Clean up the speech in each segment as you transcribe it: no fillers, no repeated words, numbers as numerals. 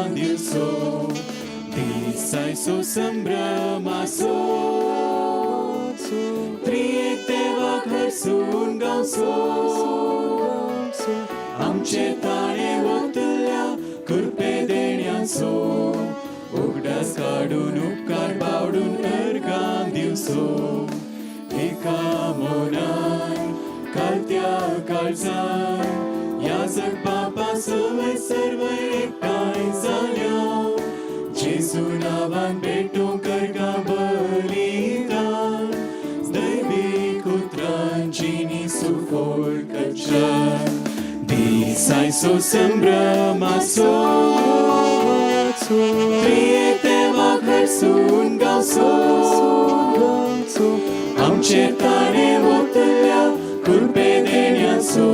अर्गां दिवचो. दिसायचो संभ्रमाचो, त्रियेक देवाक हरसून गावचो. आमचे ताणे वतल्या कृपे देण्याचो उगडास काडून, उपकार बावडून अर्गां दिवचो. एका मनान, कालत्या काळजान, याजक बापा सवय सर्व एकठांय जाल्या. जेजू नांवान भेटूंक अर्गां बलिदान, दैवीक उतरांची सुफळ करच्यान. दिसायचो संभ्रमाचो, त्रियेक देवाक हरसून गावचो. आमचे ताणे वतल्या कृपे देण्याचो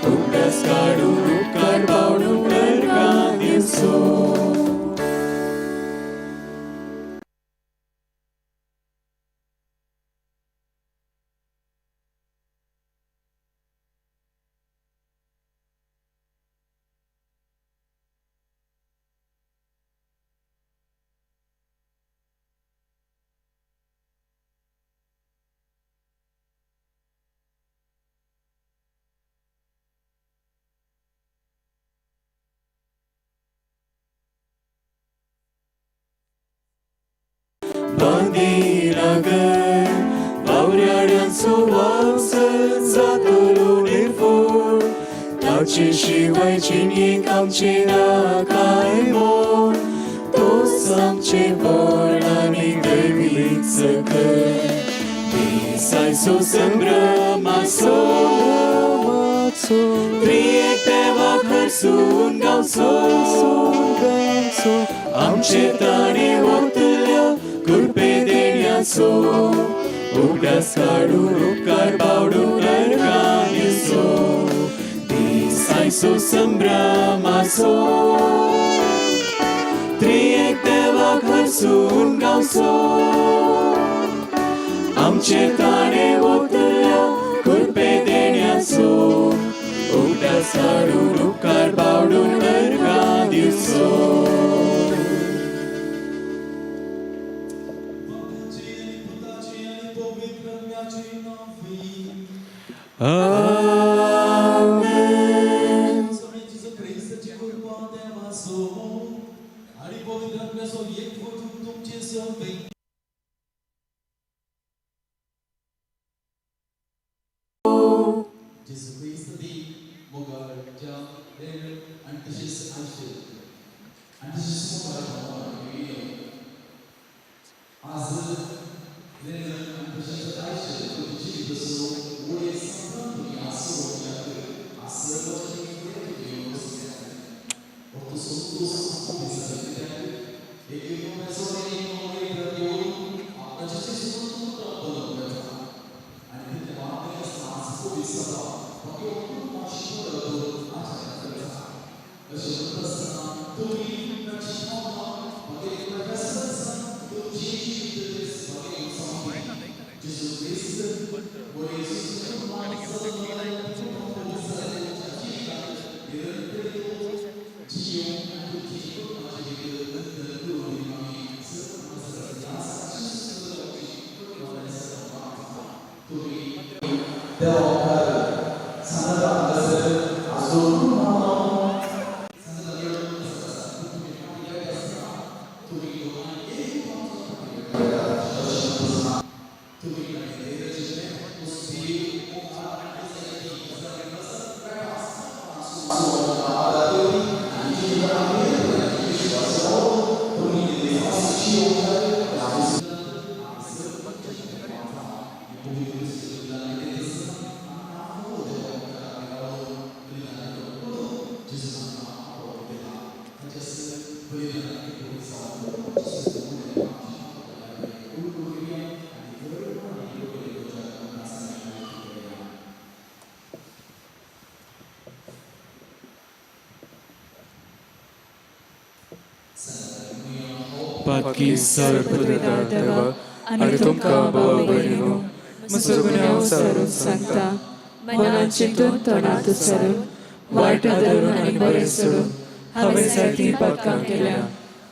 उगडास काडून, उपकार बावडून अर्गां दिवचो. बांदी लागल बावऱ्याड्यांचो वासल जातलो निर्फोळ. ताचे शिवाय जिणेक आमचे ना काय मोल. तोच आमचे बळ आनी दैवीक सकल. दिसायचो संभ्रमाचो, त्रियेक देवाक हरसून गावचो. आमचे ताणे वतल्या कृपे देण्याचो उगडास काडून, उपकार बावडून अर्गां दिवचो. दिसायचो संभ्रमाचो, त्रियेक देवाक हरसून गावचो. आमचे ताणे वतल्या कृपे देण्याचो उगडास काडून, उपकार बावडून अर्गां दिवचो. बापाचे आनी पुताचे आनी पवित्र आत्म्याचे नांवी. आमेन. स्वामी जेजू क्रिस्ताची कृपा, देवाचो आनी पवित्र आत्म्याचो एकवट तुमचे सगळे. जेजू क्रिस्त दी मोगाच्या देव आनी तशेंच आशे आनी तशेंच मोगाळ. आज आनी तशेंच आयशे तुमची जसो वडे संक्रांत आसो आसो. संतोष कित्याक एक आणि तिथे अशें म्हणटा आसतना तुमी तुमची जेजू क्रिस्त बरे. देवा सांगता हांगासर आजून. पातकी सर्वपुत्रता देवा आनी तुमकां भाव भयणीनो, म्हजो गुन्यांव सारून सांगता. मनान चिंतून, तोंडांत उच्चारून, वायट धरून आनी बरें सोडून. हांवें जायतीं पातकां केल्या.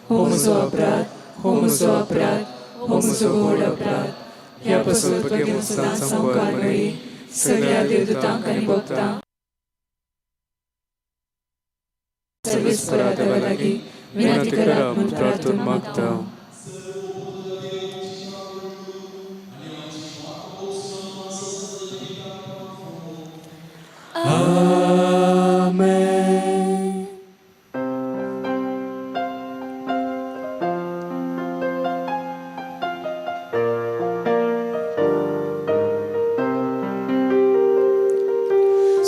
हो म्हजो अपराध, हो म्हजो अपराध, हो म्हजो व्हड अपराध. ह्या पासून भगिनी सदांच सामकार मरी सगळ्या देवदूतांक आनी भक्तांक सर्वेस्परा देवा लागीं विनंती करात म्हूण प्रार्थना मागता. आमेन.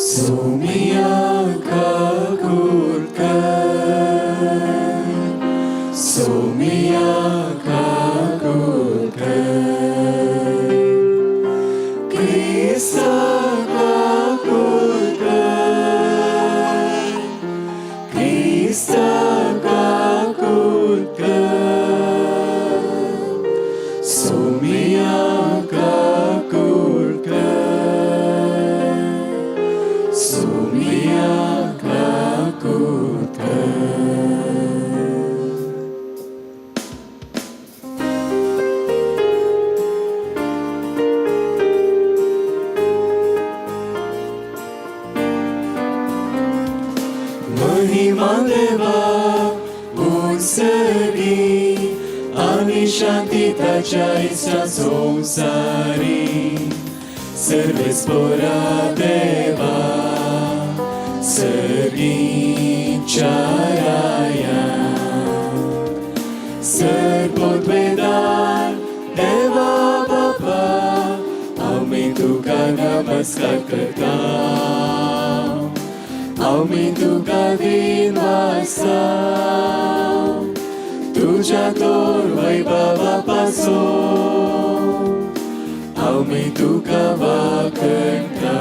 सोमिया काकुळकर, सोमिया काकुळकर, क्रिस्ता काकुळकर, क्रिस्ता काकुळकर, सोमिया काकुळकर, सोमिया काकुळकर. महिमा देवा उंचगी आनी शांती ताच्या इश्टा संवसारी. सर्वेस्परा देवा सर्गीच्या राया, सर्वोत्वेदान देवा बापा, आमी तुका नमस्कार करता, आमी तुका दिनवासा, तुज्या तोर वैभवा पासून आमी तुका वाखणटा.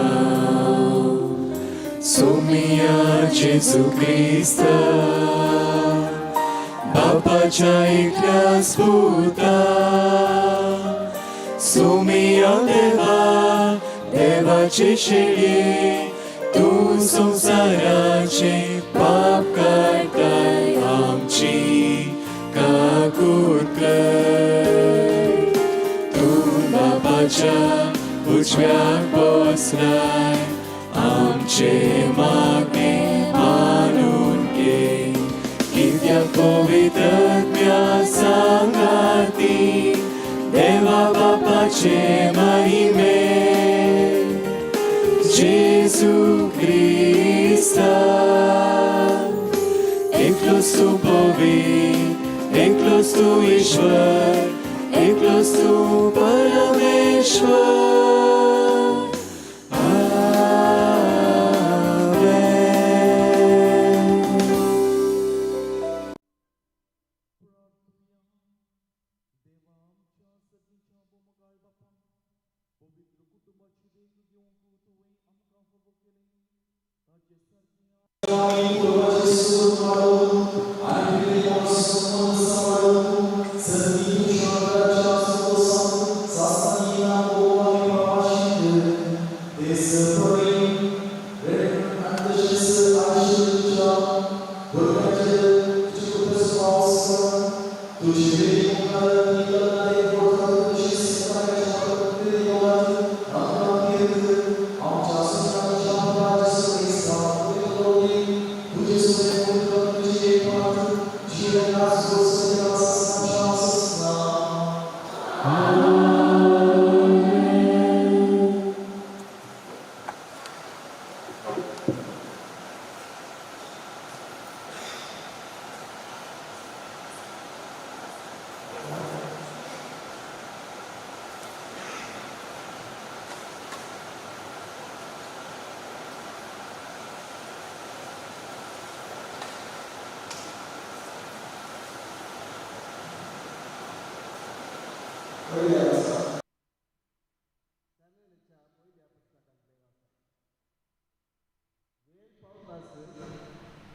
सोमिया जेजू क्रिस्ता, बापाच्या एकल्या स्फुता, सोमिया देवा देवाचे शेळये, तूं संवसाराचे पाप काडटाय, आमची काकूळ कर. तूं बापाच्या उजव्याक बसलाय, आमचे मागणे मानून घे. कित्याक पवित्रत्म्या सांगाती देवा बापाचे महिमे, जेजू क्रिस्ता, एकलोच तूं पवित्र, एकलोच तूं ईश्वर, एकलोच तूं परमेश्वर. आमेन.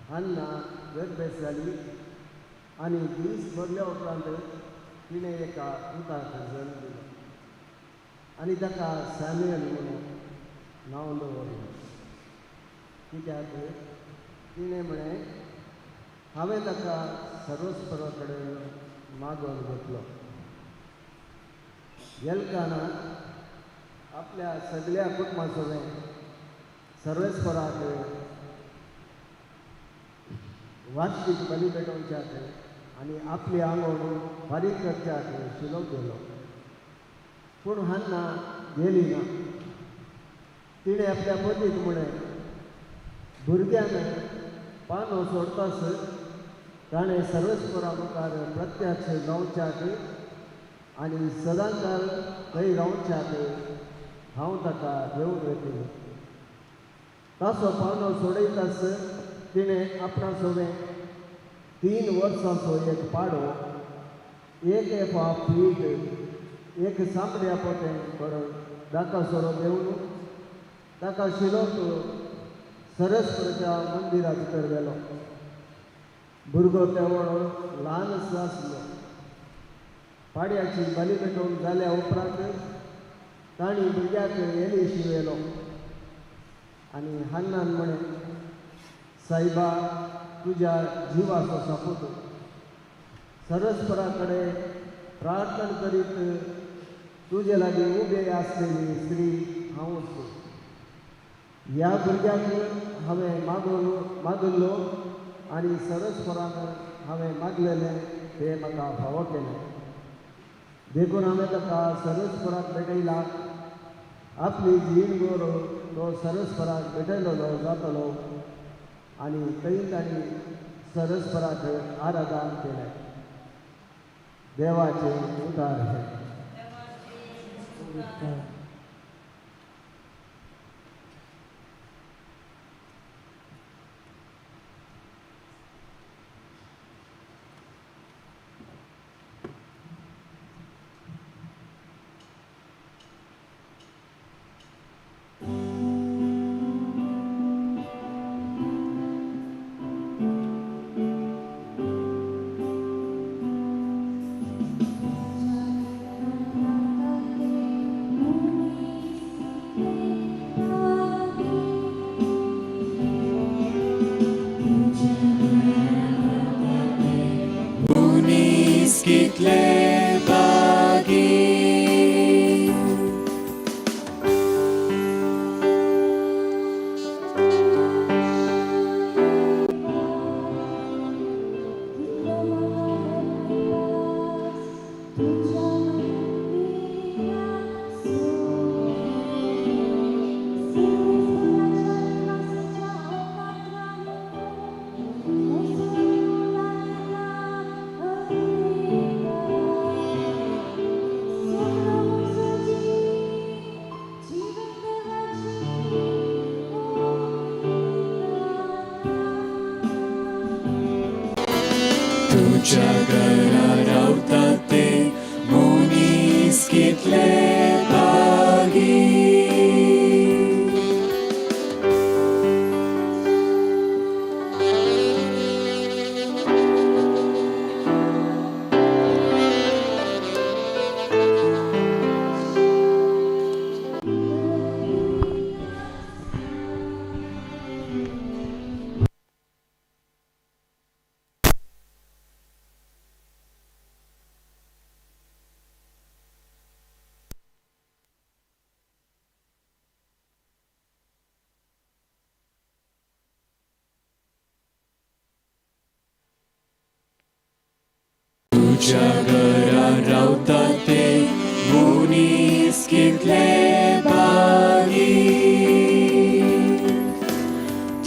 हन्ना गर्भेस जाली आनी दीस भरल्या उपरांत तिणें एका पुताक जल्म दिलो आनी ताका सॅम्युअल म्हणून नांव दवरलें, कित्याक तिणें म्हळें, हांवें ताका सर्वस्परा कडेन मागोवन घेतलो. एल्काना आपल्या सगळ्या कुटुंबा सवें सर्वेस्पराक वार्षिक बली पेटोवच्याक आनी आपली आंगवण फारीक करच्याक शिलोक गेलो. पूण हान्ना गेली ना. तिणें आपल्या पतीक म्हळें, भुरग्यान पानो सोडतास ताणें सर्वेस्परा मुखार प्रत्यक्ष जावच्याक आनी सदांकाळ थंय रावच्याक हांव ताका घेवन वतलें. ताचो पानो सोडयतास तिणें आपणा सवें 3 वर्सांचो एक पाडो, एक एफा पीठ, एक सांपड्या पोतें करून दाका सोरो घेवन ताका शिलोक सरस्वतीच्या मंदिरा भितर गेलो. भुरगो तेवळ ल्हान आसलो. पाड्याची बली पेटोवन जाल्या उपरांत तांणी भुरग्याक एलिशी व्हेलो आनी हान्नान म्हळें, सायबा, तुज्या जिवाचो सापूत, सरस्परा कडेन प्रार्थना करीत तुजे लागीं उबे आसलेली स्त्री हांवूच. ह्या भुरग्याक हांवें मागल्लो आनी सरस्परान हांवें मागलेलें तें म्हाका फावो केलें. देखून हांवें ताका सरस्पराक भेटयला. आपली जीण गोर तो सरस्पराक भेटयलेलो जातलो. आनी थंय तांणी सरस्पराक आराधन केलें. देवाचें उदार हें. कितले बागी तुझ्या घरा रावता ते मनीस कितले बागी. तुझ्या घरा रावता ते मनीस कितले बागी.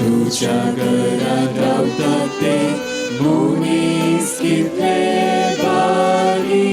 तुझ्या घरा रावता ते मनीस कितले बागी.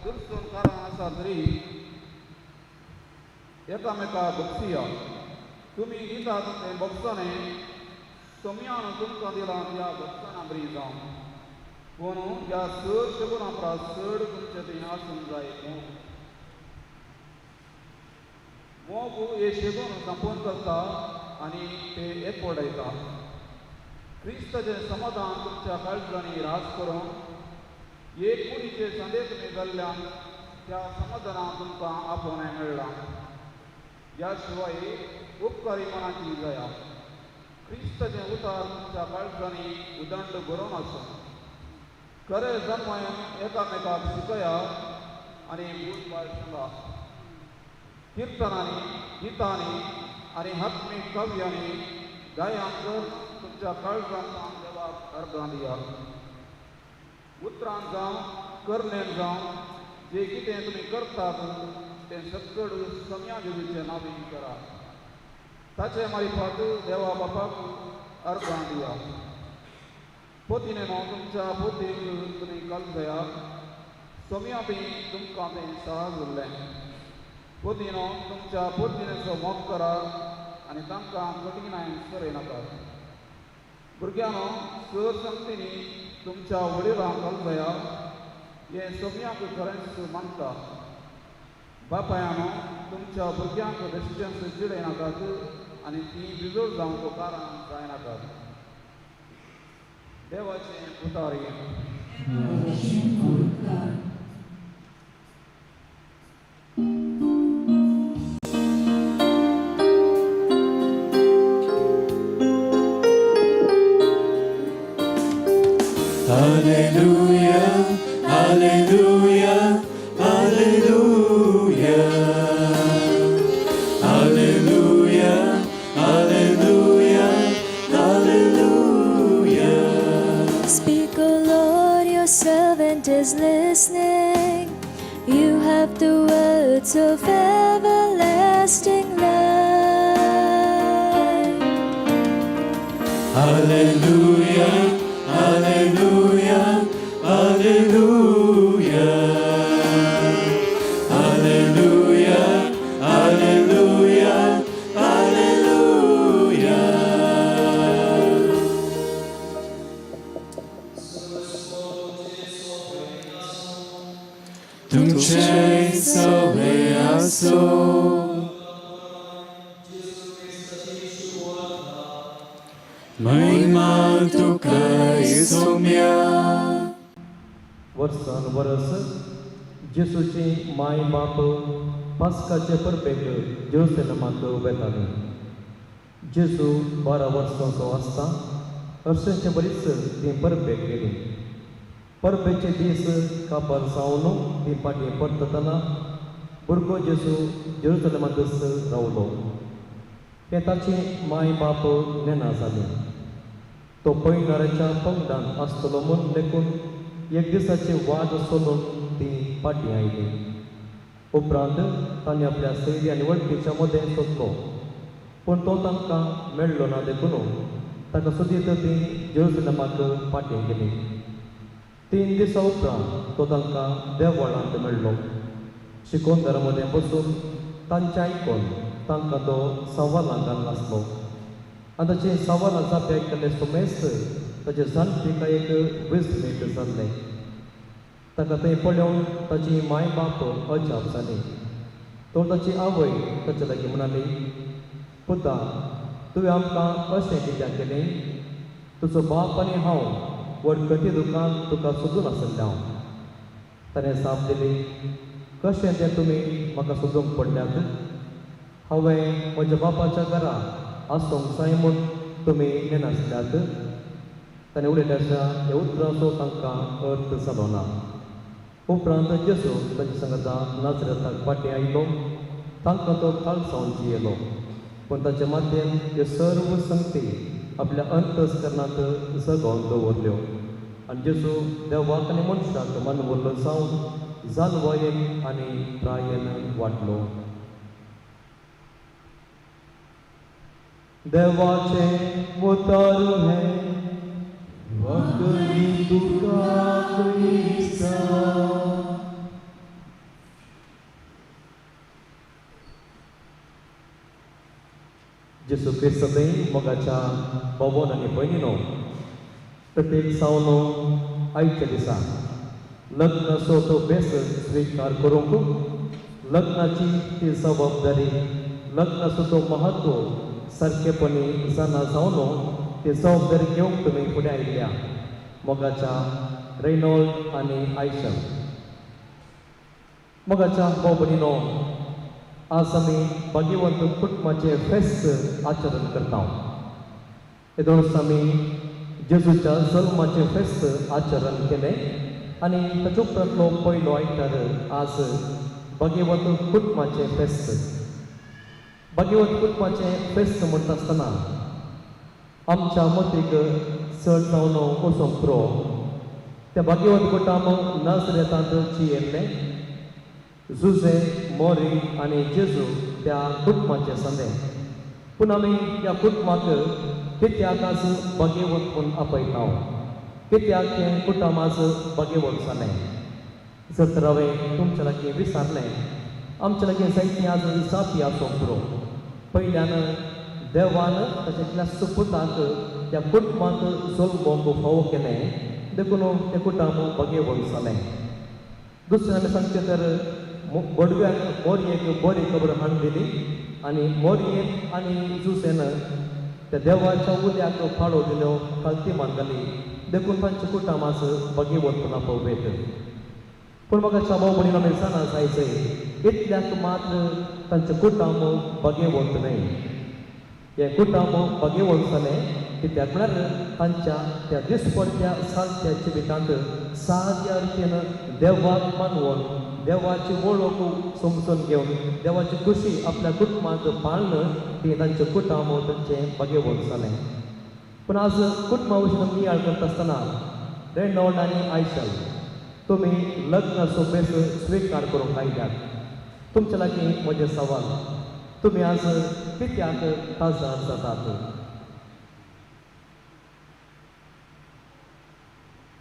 दुरसून कारण आसा तरी एकामेका भोगसिया. तुमी दितात तें भोगसणें सोम्यान तुमकां दिलां त्या भोगसणा बरी जावं. पूण ह्या चड शगुना परस चड तुमचें थंय आसूंक जाय मोग. मोग हे शेगून संपूर्ण करता आनी ते एकवटायता. क्रिस्ताचें समाधान तुमच्या काळजांनी राज करून एक कुडीचे संदे तुमी जाल्ल्यान त्या समाधानाक तुमकां आपोवणें मेळ्ळां. ह्या शिवाय उपकारी मनाची जाया. क्रिस्ताचें उतार तुमच्या काळजांनी उदंड भरून आसूं. खरें जन्मायन एकामेकाक शिकया आनी भूतबाळ सांगा. किर्तनांनी, गितांनी आनी आत्मीक काव्यांनी गायन करून तुमच्या काळजांत देवाक अर्गां दियात. उतरान जावं करणेन जावं जें कितें तुमी करतात तें सक्कड सम्या जेजूचें नांवान करात. ताचे मारिफात देवा बापाक अर्गां दियात. पोतीनेनो तुमच्या पोतीक तुमी कलजयात. सोम्या बी तुमकां तें सहज उरलें. पोतीनो तुमच्या पोतीनेचो मोग करात आनी तांकां कठिणायेन सरयनाकात. भुरग्यांनो सर संगतींनी तुमच्या वडिलांक कलजयात. हें सोम्याक खरेंच मानता. बापायानो तुमच्या भुरग्यांक बेश्टेंच चिडयनाकात आनी तीं बिजोड जावंक कारण जायनाकात. देवाचें उतार हें. Hallelujah, hallelujah, hallelujah. Hallelujah, hallelujah, hallelujah. Speak, O Lord, your servant is listening. You have the words of everlasting life. Hallelujah, hallelujah, hallelujah. Hallelujah, hallelujah, hallelujah. तुमचे सवे आसो. महिमा तुका सोम्या. वर्सान वरस जेसूची माय बाप पास्काचे परबेक जेरुसलेमाक वेताली. जेजू 12 वर्सांचो आसता अर्शेचे बरीच ती परबेक गेली. परबेचे दीस काबार जावन ती फाटीं परततना भुरगो जेजू जेरुसलेमांतच रावलो. हें ताची माय बाप नेना जाली. तो पयणाऱ्याच्या पंगडान आसतलो म्हूण लेखून एक दिसाची वाट सोदून ती फाटीं आयली. उपरांत तांणी आपल्या सैरी आनी वळखीच्या मदें सोदलो, पूण तो तांकां मेळ्ळो ना देखून ताका सोदीत ती जेरुसलेमाक फाटीं गेली. 3 दिसां उपरांत तो तांकां देवळांत मेळ्ळो. शिकोंदरा मदें बसून तांचें आयकून तांकां तो सवालां घालनासलो आनी ताचे सवालां जापे आयकल्ले सुमेस्त ताचे जाणटिकायेक विस्मीत जाल्लें. ताका थंय पळोवन ताची माय बाप अजाप जाली. तो ताची आवय ताचे लागीं म्हणाली, पुता, तुवें आमकां अशें कित्याक केलें? तुजो बाप आनी हांव वडकटी दुकान तुका सोदून आसलें हांव. ताणें जाप दिली, कशें तें तुमी म्हाका सोदूंक पडल्यात? हांवें म्हज्या बापाच्या घरा आसूंक जाय म्हूण तुमी नेनासल्यात. ताणें उलयल्याच्या ह्या उतरांचो तांकां अर्थ जालो ना. उपरांत जेजू तांचे सांगता नाजरेताक फाटीं आयलो. तांकां तो कालसावन जियेलो, पूण ताचे माथेन ह्यो सर्व संगती आपल्या अंतस्करणांत जगोवन दवरल्यो. आनी जेजू देवाक आनी मनशाक मानवल्लो जावन जाणवायेन आनी प्रायेन वाडलो. देवाचें उतार हें वखदी तुका क्रिस्ता. जेजू क्रिस्त थंय मोगाच्या भोवन आनी भयणीनो, प्रत्येक सावनो आयच्या दिसा लग्नाचो तो बेस स्विकार करूंक लग्नाची ती जबाबदारी, लग्नाचो तो महत्व सारकेपणी जाणा जावन ती जबाबदारी घेवंक तुमी फुडें आयिल्ल्या मोगाच्या रेनॉल्ड आनी आयशा, मोगाच्या भाव भयणीनो, आज आमी भाग्यवंत कुटुंबाचें फेस्त आचरण करता. येदोळच आमी जेजूच्या जल्माचें फेस्त आचरण केलें आनी ताचे उपरांतलो पयलो आयतार आज भाग्यवंत कुटुंबाचें फेस्त. भाग्यवंत कुटुंबाचें फेस्त म्हणटा आसतना आमच्या मतीक चड जावन वचोंक पुरो त्या भाग्यवंत कुटुंब नाजरेतांत जियेल्लें जुजे, मोरी आनी जेजू त्या कुटुंबाचें सांदें. पूण आमी त्या कुटुंबाक कित्याक आज भाग्यवंत म्हूण आपयता? कित्याक तें कुटुंब आज भाग्यवंत जालें? जर तर हांवें तुमच्या लागीं विचारलें, आमच्या लागीं जायतीं आज जापी आसूंक पुरो. पयल्यान देवान ताच्या सुपुताक त्या कुटुंबांत जल्मोवंक फावो केलें, देखून तें कुटुंब भाग्यवंत जालें. दुसरें आमी सांगचें तर बोडव्यान मोरयेक बरी खबर हाडून दिली आनी मोरयेन आनी जुसेन त्या देवाच्या उल्याक पाळो दिल्यो, खालती मान घाली, देखून तांचें कुटुंब आज भाग्यवंत म्हूण आपोवयत. पूण म्हाका भाव भयणीन आमी जाणा जायचें, इतल्याक मात्र तांचें कुटुंब भाग्यवंत न्हय. हें कुटुंब भाग्यवंत जालें कित्याक म्हळ्यार तांच्या त्या दिसपडट्या सालत्या जिवितांत साद्या रितीन देवाक मानवून, देवाची वळख समजून घेवन, देवाची खुशी आपल्या कुटुंबांत पाळून ती तांचें कुटुंब तांचें भाग्यवंत जालें. पूण आज कुटुंबा विशीं नियाळ करता आसतना रेनॉल्ड आनी आयशल, तुमी लग्नाचो बेस स्विकार करूंक आयल्यात. तुमच्या लागीं म्हजें सवाल, तुमी आज कित्याक काजार जातात?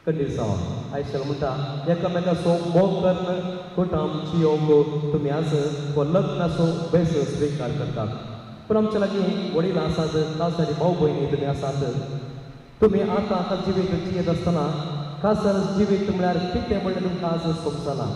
कंडील जावन आयशल म्हणटा, एकामेकाचो मोग करून कुटुंब जियोवंक तुमी आज हो लग्नाचो बेस स्विकार करतात. पूण आमच्या लागीं वडील आसात, काजारी भाव भयणी तुमी आसात. तुमी आतां आतां जिवीत जियेत आसतना काजार जिवीत म्हळ्यार कितें म्हणलें तुमकां आज समजना,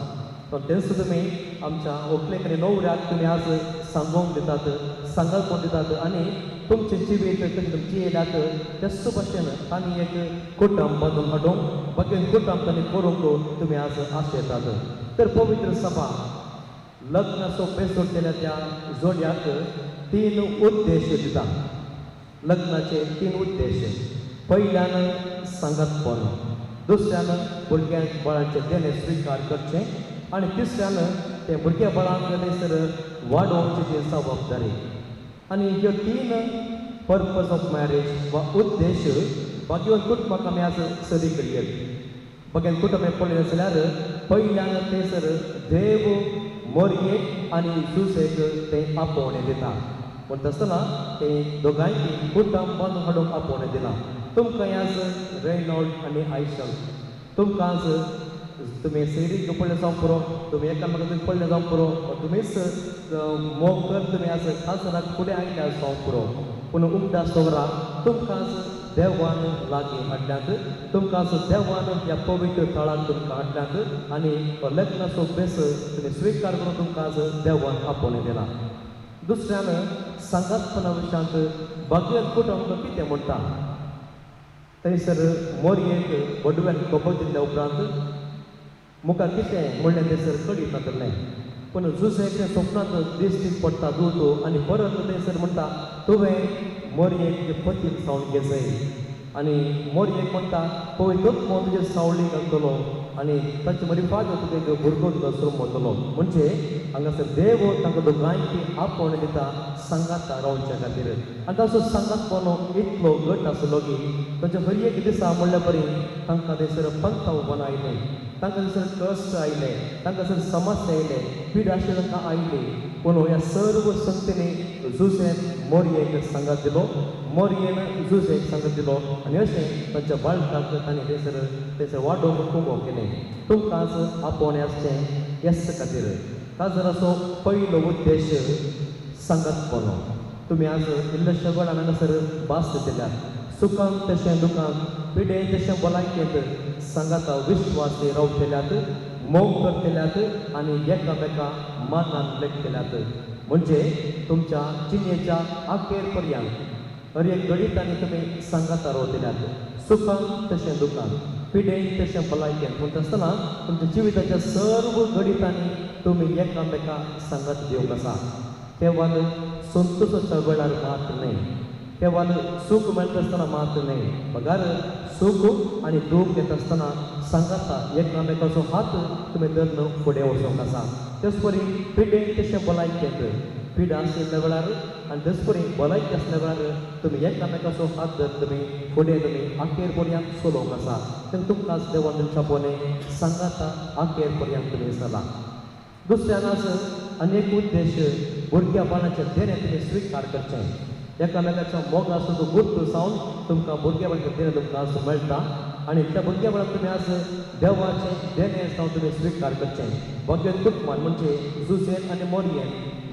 पण तेंच तुमी आमच्या व्हंकलेक आनी न्हवऱ्याक तुमी आज सांगोवंक दितात, सांगात म्हूण दितात आनी तुमचें जिवीत कशें तुमी जियेल्यात तेच भाशेन तांणी एक कुटुंब बांदून हाडूंक, बाकी कुटुंब तांणी करूंक तुमी आज आशेतात. तर पवित्र सभा लग्नाचो बेस जोडटल्या त्या जोड्याक तीन उद्देश दिता. लग्नाचे तीन उद्देश. पयल्यान सांगातपण, दुसऱ्यान भुरग्यां बाळांचें देणें स्विकार करचें आनी तिसऱ्यान तें भुरग्या बाळांक थंयसर वाडोवची ती जबाबदारी. आनी ह्यो तीन पर्पज ऑफ मॅरेज वा उद्देश भाग्यवंत कुटुंबाक आमी आज सरी करयेत. भाग्यवंत कुटुंब पळयलें जाल्यार पयल्यान थंयसर देव मोरयेक आनी जुसेक तें आपोवणें दिता. म्हणटा आसतना तें दोगांय कुटुंब बांदून हाडूंक आपोवणें दिलां. तुमकां आज रेनॉल्ड आनी आयशल, तुमकां आज तुमी सैरीक पडले जावंक पुरो, तुमी एकामेकाक पडले जावंक पुरो, तुमीच मोग कर तुमी आज काजराक फुडें आयल्या जावंक पुरो, पूण उगडास दवरा तुमकां आज देवान लागीं हाडल्यात, तुमकां आज देवान ह्या पवित्र थळाक तुमकां हाडल्यात आनी लग्नाचो बेस तुमी स्विकार करून तुमकां आज देवान आपोवणें दिलां. दुसऱ्यान सांगातपणा विशयांत भाग्यवंत कुटुंब कितें म्हणटा? थंयसर मोरयेक वडव्यान खबर दिल्ल्या उपरांत मुखार कितें म्हणलें थंयसर कळीत नासलें, पूण जुजेच्या स्वप्नांत दिश्टी पडटा दूत आनी परत थंयसर म्हणटा, तुवें मोरयेक पतीन सावन घेजय. आनी मोरयेक म्हणटा, पवित्र आत्मो तुजे सावळी घालतलो आनी ताचे मदीं फादर तुका एक भुरगो तुका जल्मतलो. म्हणजे हांगासर देव तांकां दोगांयकी आपोवणें दिता सांगाता रावच्या खातीर. आनी ताचो सांगातपणो इतलो घट आसलो की तांच्या हर एक दिसा म्हणल्या परी तांकां थंयसर पंथावपण आयलें, तांकां थंयसर कश्ट आयले, तांकां थंयसर समस्या आयले, पिडाशी तांकां आयली. पूण ह्या सर्व संगतींनी जुजेन मोरयेक सांगात दिलो, मोरयेन जुजेक सांगात दिलो आनी अशें तांच्या बाळकाक तांणी थंयसर थंयसर वाडोवंक कुंगो केलें. तुमकां आज आपोवणें आसचें येस खातीर. काजराचो पयलो उद्देश सांगातपणो. तुमी आज इल्लेशे वेळान हांगासर भास दिल्या सुखान तशें दुखान पिडेन तशें भलायकेंत सांगाता विश्वासी रावतल्यात मोग करतल्यात आनी एकामेका मानान लेखतल्यात म्हणजे तुमच्या जिणेच्या अखेर पर्यंत हर एक घडीत तुमी सांगाता रावतल्यात सुखान तशें दुखान पिडेन तशें भलायकेंत म्हणटा आसतना तुमच्या जिविताच्या सर्व घडितांनी तुमी एकामेका सांगात दिवंक आसा. केवल संतोषाच्या वेळार मात न्हय, केवल सूख मेळटा आसतना मात न्हय, बगर सूख आनी दूख येता आसतना सांगाता एकामेकाचो हात तुमी धरून फुडें वचूंक आसा. तेच परी पिडेन तशें भलायकेंत पिडा आशिल्ल्या वेळार आनी तेच परी भलायकी आसल्या वेळार तुमी एकामेकाचो हात धरून तुमी फुडें तुमी अखेर पर्यंत चलोवंक आसा. तेन्ना तुमकां देवान तुमच्या पोने सांगाता अखेर पर्यंत तुमी चला. दुसऱ्यान आज अनेक उद्देश भुरग्या बाळाचें देणें तुमी स्विकार करचें. एकामेकाच्या मोगाचो तो गुर्त जावन तुमकां भुरग्या बाळाचें देणें तुमकां आज मेळटा आनी त्या भुरग्या बाळाक तुमी आज देवाचें देणें जावन तुमी स्विकार करचें. भगवत कुटुंबान म्हणजे जुझेन आनी मोरयेन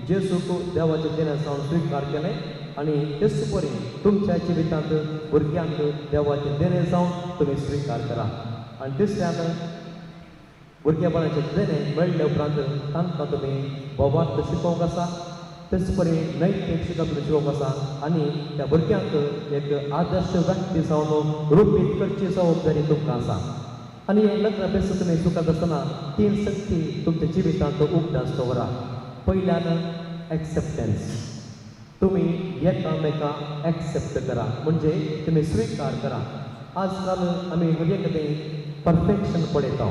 जेजूक देवाचें देणें जावन स्विकार केलें आनी तेच परी तुमच्या जिवितांत भुरग्यांक देवाचें देणें जावन तुमी स्विकार करा. आनी तिसऱ्यान भुरग्या बाळाचें देणें मेळ्ळे उपरांत तांकां तुमी भवार्थ शिकोवंक आसा, तेच परी नैतीक शिकप तुमी शिकोवंक आसा आनी त्या भुरग्यांक एक आदर्श व्यक्ती जावन रुपीत करची जबाबदारी तुमकां आसा. आनी हें लग्न बेस तुमी चुकत आसतना तीन शक्ती तुमच्या जिवितांत उगडास दवरा. पयल्यान एक्सेप्टन्स, तुमी एकामेका एक्सेप्ट करा म्हणजे तुमी स्विकार करा. आज काल आमी हर एक परफेक्शन पळयता,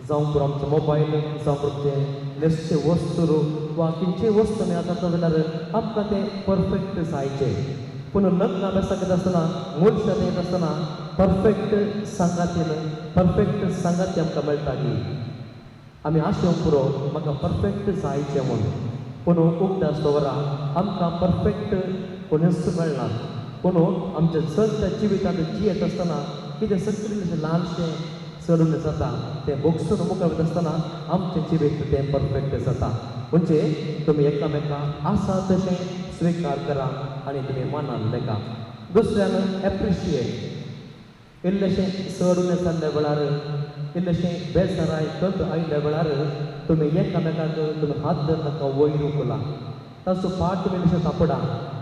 जावं पुरो आमचें मोबायल, जावं पुरो आमचें न्हेसचे वस्तू वा खंयचीय वस्तू आमी आतां जाल्यार आमकां तें परफेक्ट जायचें. पूण लग्न अभ्यासाक येता आसतना मनशां येता आसतना परफेक्ट सांगातीन परफेक्ट सांगाती आमकां मेळटा की आमी आशेवंक पुरो म्हाका परफेक्ट जायचें म्हूण. पूण उगडास दवरा आमकां परफेक्ट कोणूच मेळना. पूण आमच्या चलत्या जिवितांत जियेत आसतना कितें सगळें ल्हानशें चडून जाता तें भोगसून मुखार वता आसतना आमचें जिवीत तें परफेक्ट जाता. म्हणजे तुमी एकामेका आसा तशें स्विकार करा आनी तुमी मनान लेखा. दुसऱ्यान एप्रिशिएट, इल्लेशें चड जाल्ल्या वेळार इल्लेशें बेजाराय खंत आयिल्ल्या वेळार तुमी एकामेकाक तुमी हात धरून तांकां वयर उखला, ताचो पाट तुमी इल्लेशें थापडा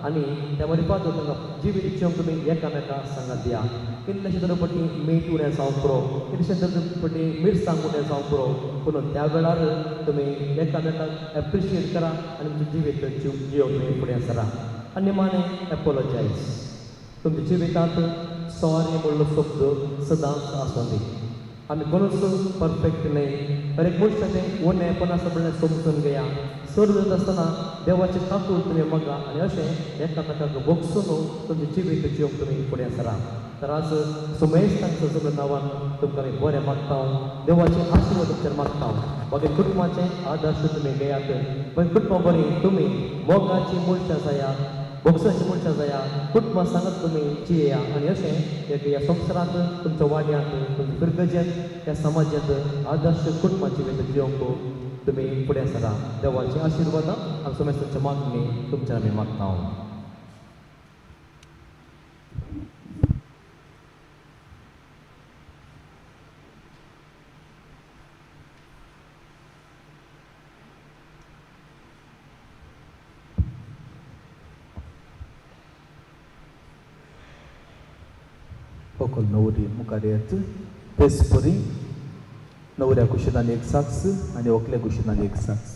आनी त्या मरिपाक तांकां जिवीत जेवण तुमी एकामेका सांगात दिया. इल्लेशें तर पटी मीठ उणें जावंक पुरो, इल्लेशें तर पटी मिरसांग उणें जावंक पुरो, पूण त्या वेळार तुमी एकामेकाक एप्रिशिएट करा आनी तुमचें जिवीत जिवन तुमी फुडें सरा. आनी निमाणें एपोलोजायज, तुमच्या जिवितांत सॉरी म्हणलो शब्द सदांच आसूं दी. आमी कोणूच परफेक्ट न्हय, हर एक मनशाचें उणेपण आसा म्हणल्यार समजून घेया. चड जाता आसतना देवाचें काकूळ तुमी मागा आनी अशें एकामेकाक भोगसून तुमचें जिवीत जिवंक तुमी फुडें सरा. तर आज सुमेस्तांच्या सगळ्या नांवान तुमकां आमी बरें मागता, देवाचे आशिर्वाद तुमचेर मागता. मागीर कुटुंबाचें आदर्श तुमी घेयात, मागीर कुटुंबा बरीं तुमी मोगाची मनशां जाया, भोगसाची मनशां जाया, कुटुंबा सांगात तुमी जियेया आनी अशें एक ह्या संवसारांत तुमच्या वाड्यांत तुमच्या फिरगजेंत ह्या समाजांत आदर्श कुटुंबाची जिवीत जिवंक तुमी फुडें सरा. देवाचे आशिर्वाद आनी सुमेस्तांच्या मागणी तुमच्या आमी मागता. होकल नवरी मुखार येत तेच परी नवऱ्या कुशिनान एक साक्स आनी व्हंकले कुशिनान एक साक्स.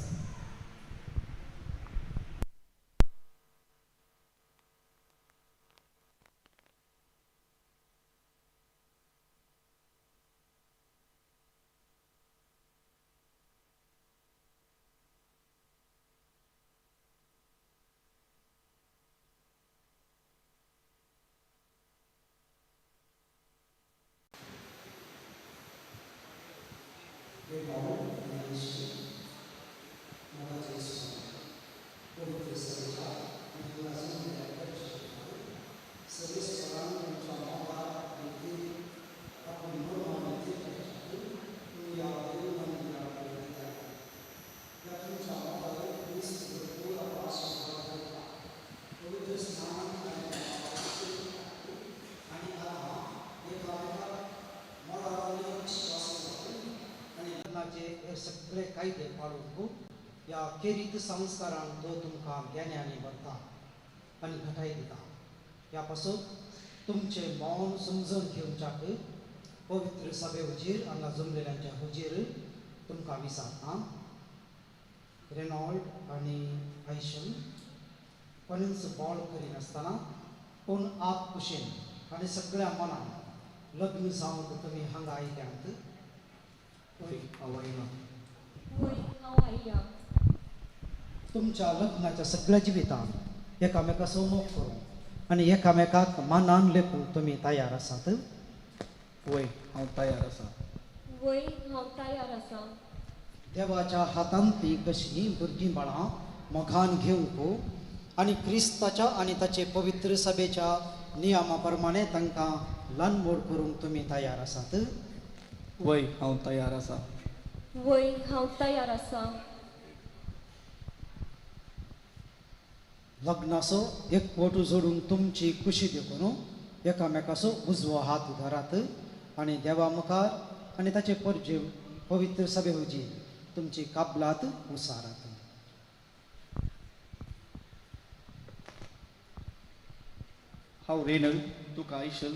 लग्नाचे हे सगळे कायदे पाळूंक ह्या खेरीत संस्कारान तो तुमकां गिन्यानी भरता आनी घटाय दिता. ह्या पासून तुमचें मौन समजून घेवच्याक पवित्र सभे हुजीर हांगा जमलेल्यांच्या हुजीर तुमकां विचारता. रेनॉल्ड आनी आयशन कोणीच बोळ करिनासतना पूण आप कुशीन आनी सगळ्या मनान लग्न जावंक तुमी हांगा आयल्यांत. हांव आयलां. तुमच्या लग्नाच्या सगळ्या जिवितांत एकामेकाचो मोग करूंक आनी एकामेकाक मानान लेखूंक तुमी तयार आसात? वय, हांव तयार आसा. वय, हांव तयार आसा. देवाच्या हातांतली कशीं भुरगीं बाळां मोगान घेवंक आनी क्रिस्ताच्या आनी ताचे पवित्र सभेच्या नियमा प्रमाणे तांकां ल्हान व्हड करूंक तुमी तयार आसात? वय, हांव तयार आसा. वय, हांव तयार आसा. लग्नाचो एकवट जोडूंक तुमची खुशी देखून एकामेकाचो उजवो हात धरात आनी देवा मुखार आनी ताचे परजे पवित्र सभे हुजीर तुमची काबलात उसारात. हांव रेनल तुका आयशल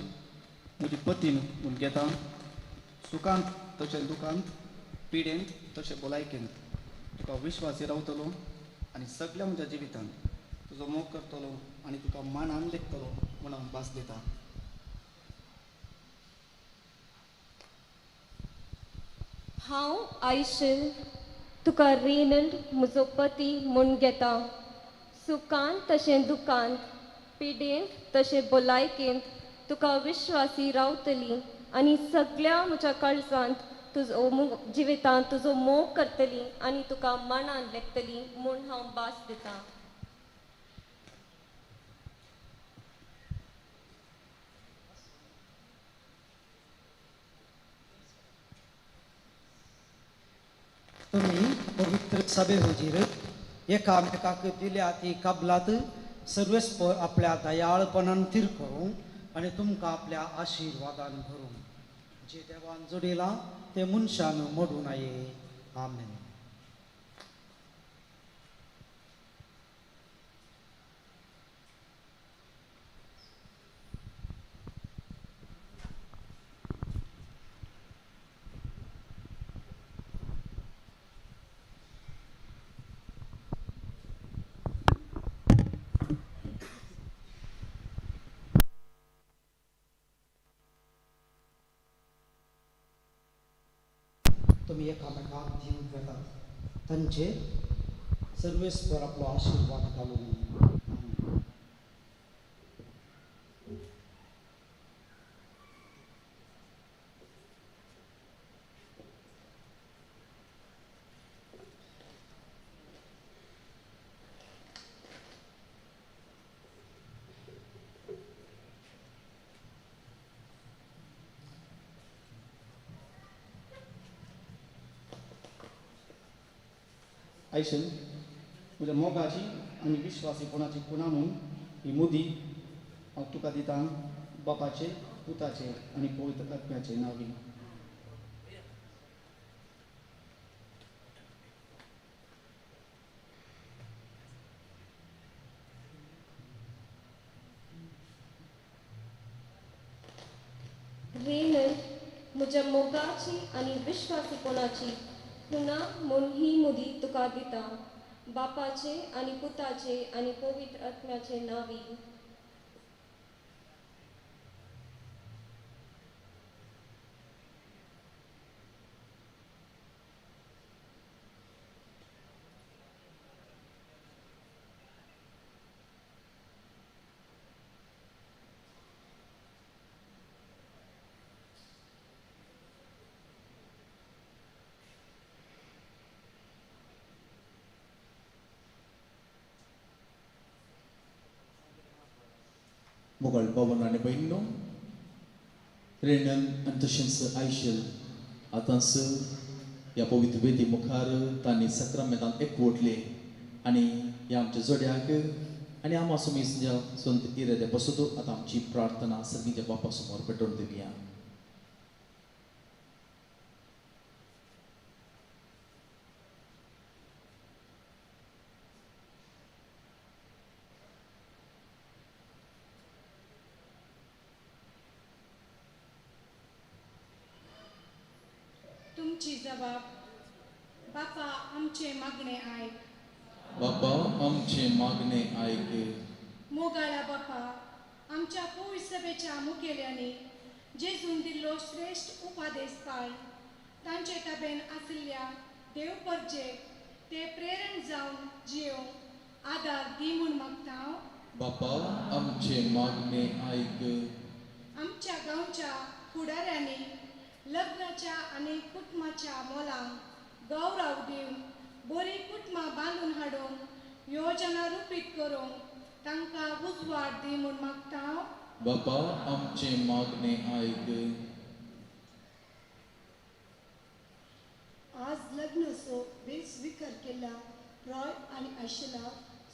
म्हजी पतीन म्हूण घेता. सुखांत तशें दुखांत, पिडेंत तशें भलायकेंत तुका विश्वासी रावतलो आनी सगल्या म्हज्या जिवितांत तुजो मोग करतलो आनी तुका मानान लेखतलो म्हूण हांव भास दिता. हांव आयशल तुका रेनल्ड म्हजो पती म्हूण घेता. सुखांत तशें दुखांत, पिडेंत तशें भलायकेंत तुका विश्वासी रावतली आनी सगळ्या म्हज्या काळजांत तुजो जिवितांत तुजो मोग करतली आनी तुका मानान लेखतली म्हूण हांव भास दिता. तुमी पवित्र सभे हुजीर एकामेकाक दिल्या ती कबलात सर्वेस्पर आपल्या दयाळपणान थीर करूं आनी तुमकां आपल्या आशिर्वादान भरूं. जे देवान जोडिलां ते मनशान मोडूं नये. आमेन. तुमी एकामेकाक दिवंक वेतात तांचे सर्वेस्पर आपलो आशिर्वाद घालून. आयशल म्हज्या मोगाची आनी विश्वासीपणाची खुणा म्हूण ही मुदी हांव तुका दिता बापाचे, पुताचे आनी पवित्र आत्म्याचे नांवी. रेनल म्हज्या मोगाची आनी विश्वासीपणाची खुणा म्हूण ही मुदी तुका दिता बापाचे आनी पुताचे आनी पवित्र आत्म्याचे नांवी. मोगल बावन आनी भयणीनो, रेणन आनी तशेंच आयशल आतांच ह्या पवित्र वेदी मुखार तांणी सक्रामेंतान एकवटले आनी ह्या आमच्या जोड्याक आनी आमा सुमी संत इराद्या बसतो. आतां आमची प्रार्थना सर्गीच्या बापा समोर पेटोवन दिवया. जबाब बापा आमचें मागणें आयक. बापा आमचें मागणें आयक. मोगाळ्या बापा, आमच्या पवित्र सभेच्या मुखेल्यांनी जेजून दिल्लो श्रेश्ठ उपादेश पाळ तांचे ताबेन आशिल्ल्या देव परजेक ते प्रेरण जावन जियोवंक आदार दी म्हूण मागता. बापा आमचें मागणें आयक. आमच्या गांवच्या फुडाऱ्यांनी लग्नाच्या आनी कुटुंबाच्या मोलांक गौरव दिवन बरीं कुटुंबां बांदून हाडूंक योजना रुपीत करूंक तांकां उजवाड दी म्हूण मागता. बापा आमचें मागणें आयक. आज लग्नाचो बेस स्विकार केला रॉय आनी आशिला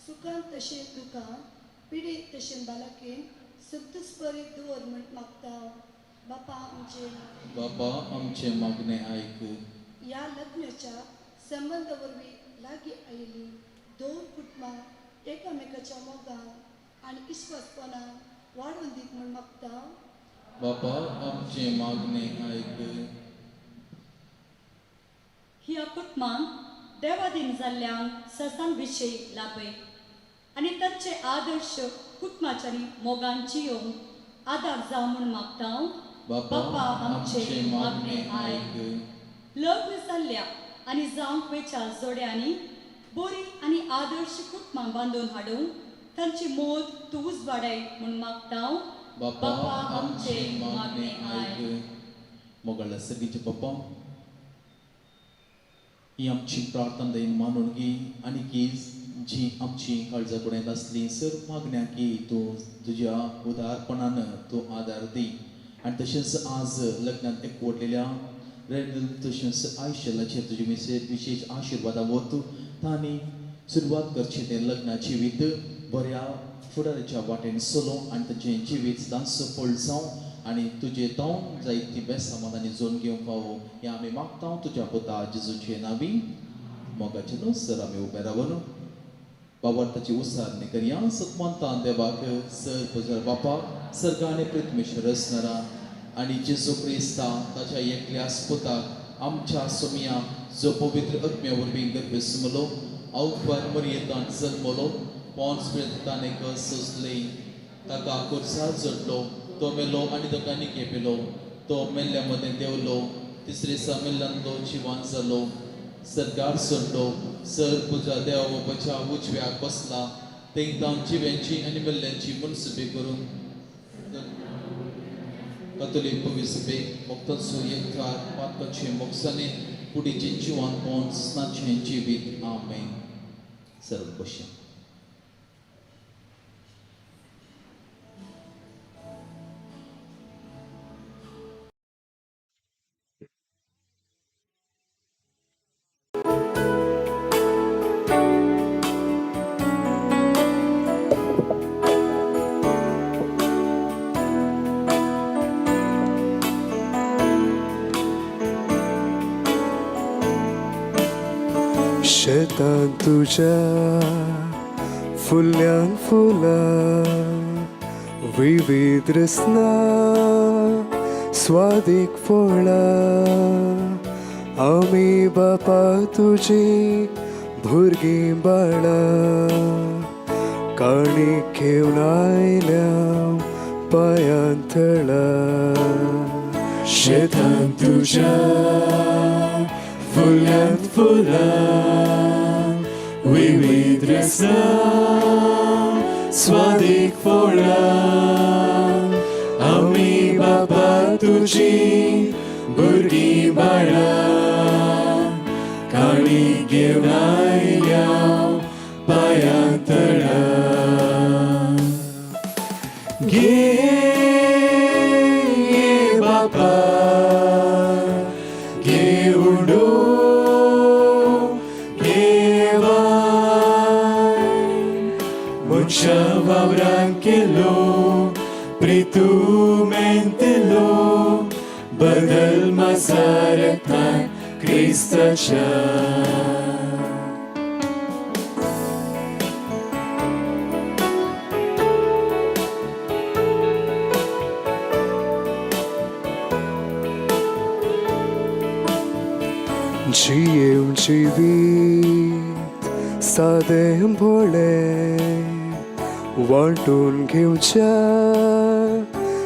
सुखान तशें दुखान पिडेन तशें बालाकेन सद्दस्परी दवर म्हूण मागता. बापा आमचे बापा आमचें मागणें आयक. ह्या लग्नाच्या संबंदा वरवीं लागीं आयिल्लीं दोन कुटुंबां एकामेकाच्या मोगान आनी इस्वासपणान वाडून दीत म्हूण मागता. बापा आमचें मागणें आयक. ह्या कुटुंबांक देवादीन जाल्ल्यांक ससान विशय लाभय आनी तांचे आदर्श कुटुंबाच्या मोगान जियोवंक आदार जावं म्हूण मागता. बापा आमचें मागणें आयक. लग्न जाल्ल्या आनी जावंक वेच्या जोड्यांनी बरी आनी आदर्श कुटुंबां बांदून हाडूंक तांची मोद तूं उजवाडाय म्हूण मागता. बापा आमचें मागणें आयक. मोगाळ्या सर्गीचे बापा, ही आमची प्रार्थना दयेन मानून घे आनी की जी आमची काळजा कुड्यांत आसली सर मागण्या की तूं तुज्या उदारपणान तूं आदार दी आनी तशेंच आज लग्नांत एकवटलेल्या रेनल तशेंच आयशलाचेर तुजे विशेश आशिर्वादा वत तांणी सुरवात करची तें लग्ना जिवीत बऱ्या फुडाराच्या वाटेन चलो आनी तांचें जिवीत सदांच सफळ जावं आनी तुजें तोंड जायती बेसामादानी जोन घेवंक फावो हें आमी मागता तुज्या पुता जेजूचे नांवी. मोगाचे न्हू सर आमी उबे रावन बाबार्थाची उसारणी करया. सतमंतान देवाक सर पुजर बापा सर्गाने प्रितमेश्वर रचणारा आनी जेजू क्रिस्ता ताच्या एकल्या पुताक आमच्या सोमिया जो पवित्र आत्म्या वरवीं गर्भे सुमलो अवपार मरयेतान जल्मलो पोन्स प्रेतान सोंसले ताका खुर्सार जोडलो तो मेलो आनी ताका निकेपिलो तो मेल्ल्या मदें देंवलो तिसरे दिसा मेल्ल्यांतलो जिवान जालो सरकार सोडलो सर पुजा देव बापाच्या उजव्याक बसला तेंकां जिव्यांची आनी मेल्ल्यांची मनसुबी करून कथोलीक पवित्र भक्तांचो एकचार पातकाचे मोगसाने कुडीचें जिवान पोंच जिवीत. आमेन. सर्व बशेन शेतान तुज्या फुल्यान फुलां विविध रसना स्वादीक फळां आमी बापा तुजी भुरगीं बाळां काणी घेवन आयल्या पांयां थळा. शेतान तुज्या फुल्यान फुलां विविध रसना स्वादीक फळां आमी बाबा तुजी भुरगीं बाळां काणी घेवन आयल्या पांयां तळा. घे बाबा वावरान केलो प्रितू मेंतलो बदल मासारतान क्रिस्ताच्या. जियेव जिवीत सादें भोळें वांटून घेवच्या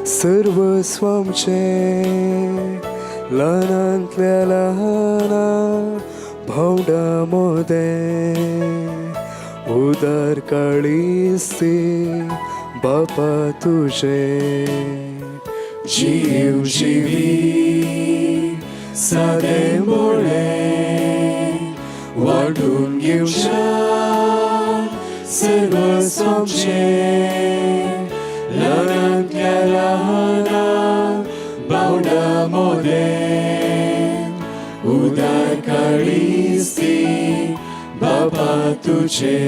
सर्वस्व आमचें ल्हानांतल्या ल्हाना भावंडा मोदें उदार काळीज ती बापा तुजें जीव जिवीत सादें भोळें वांटून घेवच्या सर्वस्व आमचें ल्हानांतल्या ल्हाना भावंडा मोदें उदार काळीज ती बापा तुजें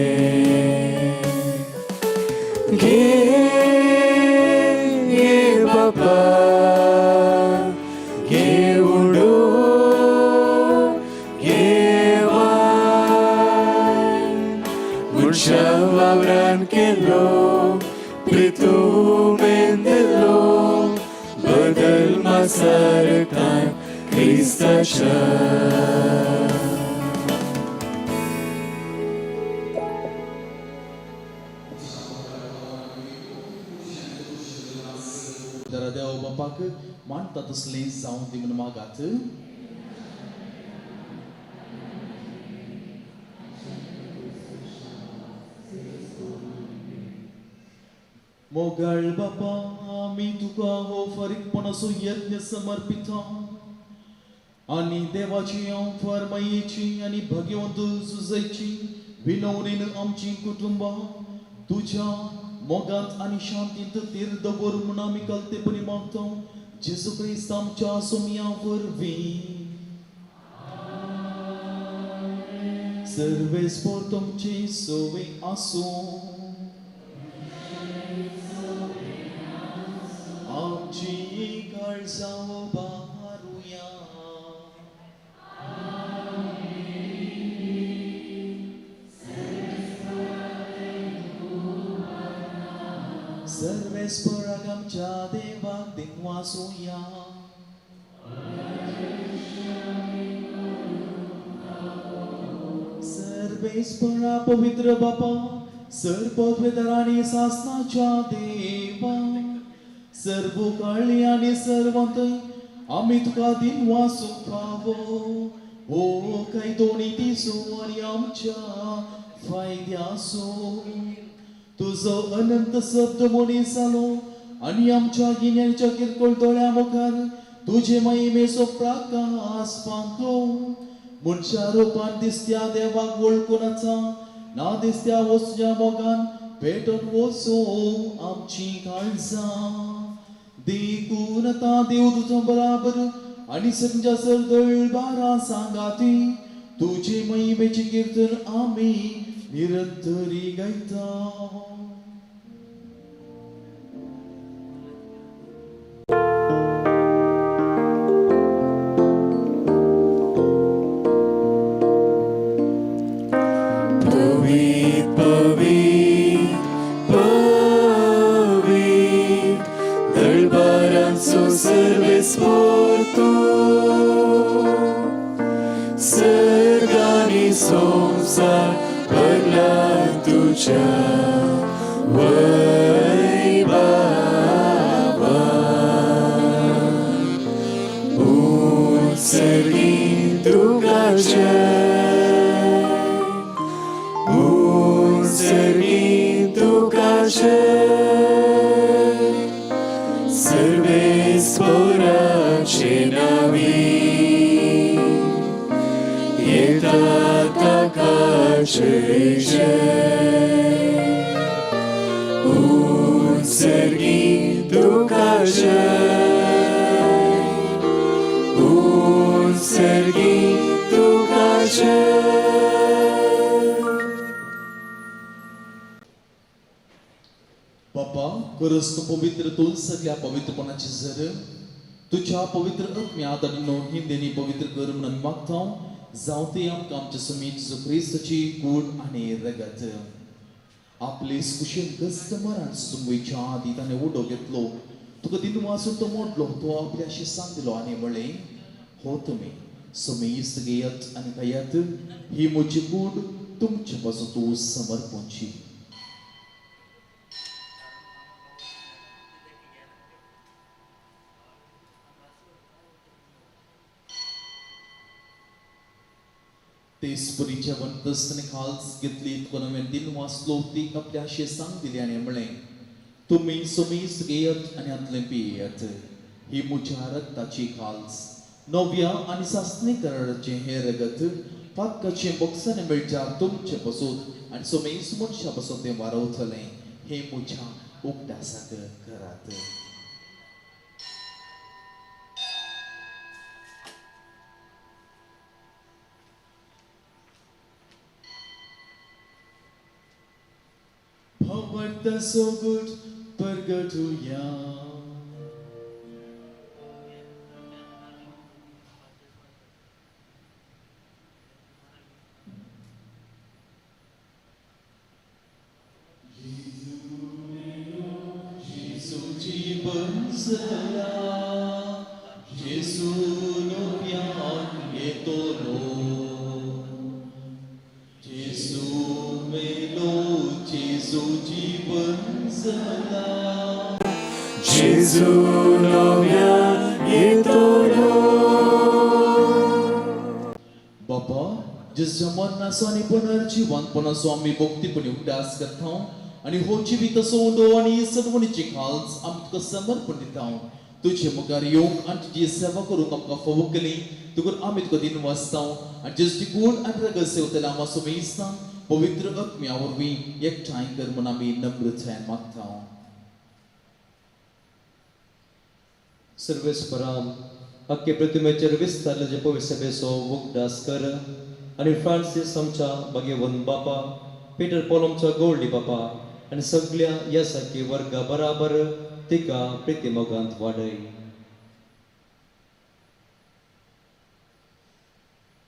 घे घे बापा घे उडो घे वाय मनशा वावरान केलो प्रितुमेन दिलो बदल मासारकान क्रिस्ताच्या. जरा देव बापाक मानता तसलें जावं दी म्हूण मागात. मोगाळ बापा आमी तुका हो फारीकपणाचो यत्न समर्पिता आनी देवाची फरमायेची आनी भाग्यवंत जुजयची विनवणीन आमची कुटुंबां तुज्या मोगांत आनी शांतींत तीर दवर म्हूण आमी कलतेपणी मागता जेजू क्रिस्त आमच्या सोमया वरवीं. सर्वेस्पोर तुमची सोय आसूं. आमची काळजां उबारुया. सर्वेस्पोराक आमच्या देवाक दिनवासुया. सर्वेस्पोरा पवित्र बापा सर्वपवित्र आनी सासनाच्या देवा सर्व काळी आनी सर्वंत आमी तुका दिनवासूंक फावो हो कायदो तिसो आनी आमच्या फायद्यासो. तुजो अनंत शब्द मनीस जालो आनी आमच्या गिन्याच्या किरकोळ दोळ्या मुखार तुजे महिमेचो प्रकाश पांतलो. मनशा रुपान दिसत्या देवाक वळखून आसा ना दिसत्या वचच्या मोगान पेटून वचो आमची काळजां. देखून आतां देव तुजो बराबर आनी संजा सरदळ बारा सांगाती तुजे महिमेचें कीर्तन आमी निरंतरी गायता. पवित्र पवित्र पवित्र दळबारांचो सर्वेस्पोर तूं सर्ग आनी संवसार भरला तुज्या वैभवान. उत्सर्गी तुका जय, उत्सर्गी तुका जय, सर्वेस्पोराचे नांवी येता ताका जय जय. उत्सर्गी तुका जय, उत्सर्गी तुका जय. बापा खरंच तूं पवित्र तूं सगळ्या पवित्रपणाची झर तुज्या पवित्र आत्म्यांत आनी हिंदेनी पवित्र कर म्हणून मागता जावं ते आमकां आमच्या समीत जेजू क्रिस्ताची कूड आनी रगत. आपले कुशीन कस्त मरण सुंबयच्या आदी ताणें उडो घेतलो तुका दिनवासून तो मोडलो तो आपल्या शिसान दिलो आनी म्हळें हो तुमी समेस्त घेयात आनी खायात, ही म्हजी कूड तुमचे पासून तूं समर्पणची. तेच परी जेवण तसने खाल्स घेतली तुका नवें दिन वाचलो ती आपल्या शेसांक दिली आनी म्हणलें, तुमी समेस्त घेयात आनी हातलें पियेयात, ही म्हज्या रक्ताची खाल्स, नव्या आनी सासणी कराराचें हें रगत पातकाचें बक्षाने मेळच्या तुमचे पासून आनी समेस्त मनशा पासून तें वारवतलें. हें म्हज्या उगडासाक करात. Bhavartha so good परगटुया. Gesù जीवन सला, Gesù नव्यान येतलो, Gesù मेलो, Gesù जीवन सला, Gesù नव्यान येतलो. बापा, जेजूच्या मरणाचो आनी पुनर्जिवंतपणाचो आमी भक्तीपणी उगडास करता आनी हो जिवीत असो उंडो आनी सदवणीची खाल्स आमी तुका समर्पण दिता. तुजे मुखार येवंक आनी तुजी सेवा करूंक आमकां फावो केली तुका आमी तुका दिन वाचता आनी जेजूची कूड आनी रगत सेवतल्या आमकां सुमेस्तां पवित्र आत्म्या वरवीं एकठांय कर म्हूण आमी नम्रतायेन मागता. सर्वेस्पराम अख्खे प्रतिमेचेर विस्तारले जे पवित्र सभेचो उगडास कर आनी फ्रांसीस आमच्या भाग्यवंत बापा, पीटर पॉल आमच्या गोल्डी बापा आनी सगळ्या ह्या सारकी वर्गा बराबर तिका प्रितीमोगांत वाडय.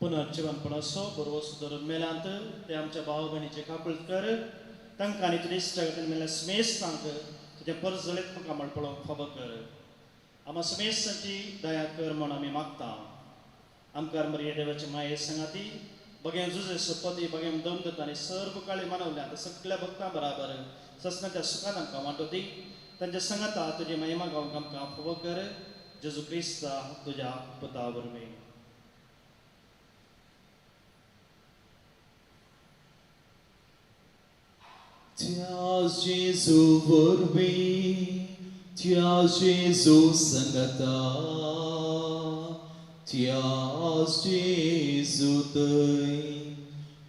पुनर्जिवनपणाचो बरोवसो धरून मेल्यांत ते आमच्या भाव भयणीचे काकुळट कर, तांकां आनी तुज्या इश्टागतीन मेल्ल्या समेस्तांक तुजें परजळीत मुखामळ पळोवंक फावो कर. आमकां समेस्तांची दया कर म्हूण आमी मागता. आमकां मरिये देवाचे माये सांगाती बगें जुजे सपती बगें दम दिता आनी सर्व काळी मानवल्यात सगळ्या भक्तां बराबर ससनाच्या सुखान आमकां वांटो दी. तांच्या सांगाता तुजी महिमा गावंक आमकां फावो कर. जेजू क्रिस्ता तुज्या पुता वरवीं. त्या जेजू वरवीं, त्या जेजू संगता, त्या जेजू थंय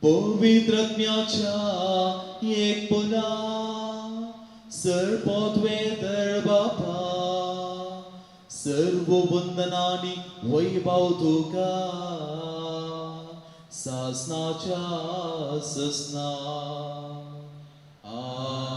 पवित्र आत्म्याच्या एकपणा सर्वोत्वेदर बापा, सर्व वंदनानी वैभव तुका सासनाच्या ससना. आमेन.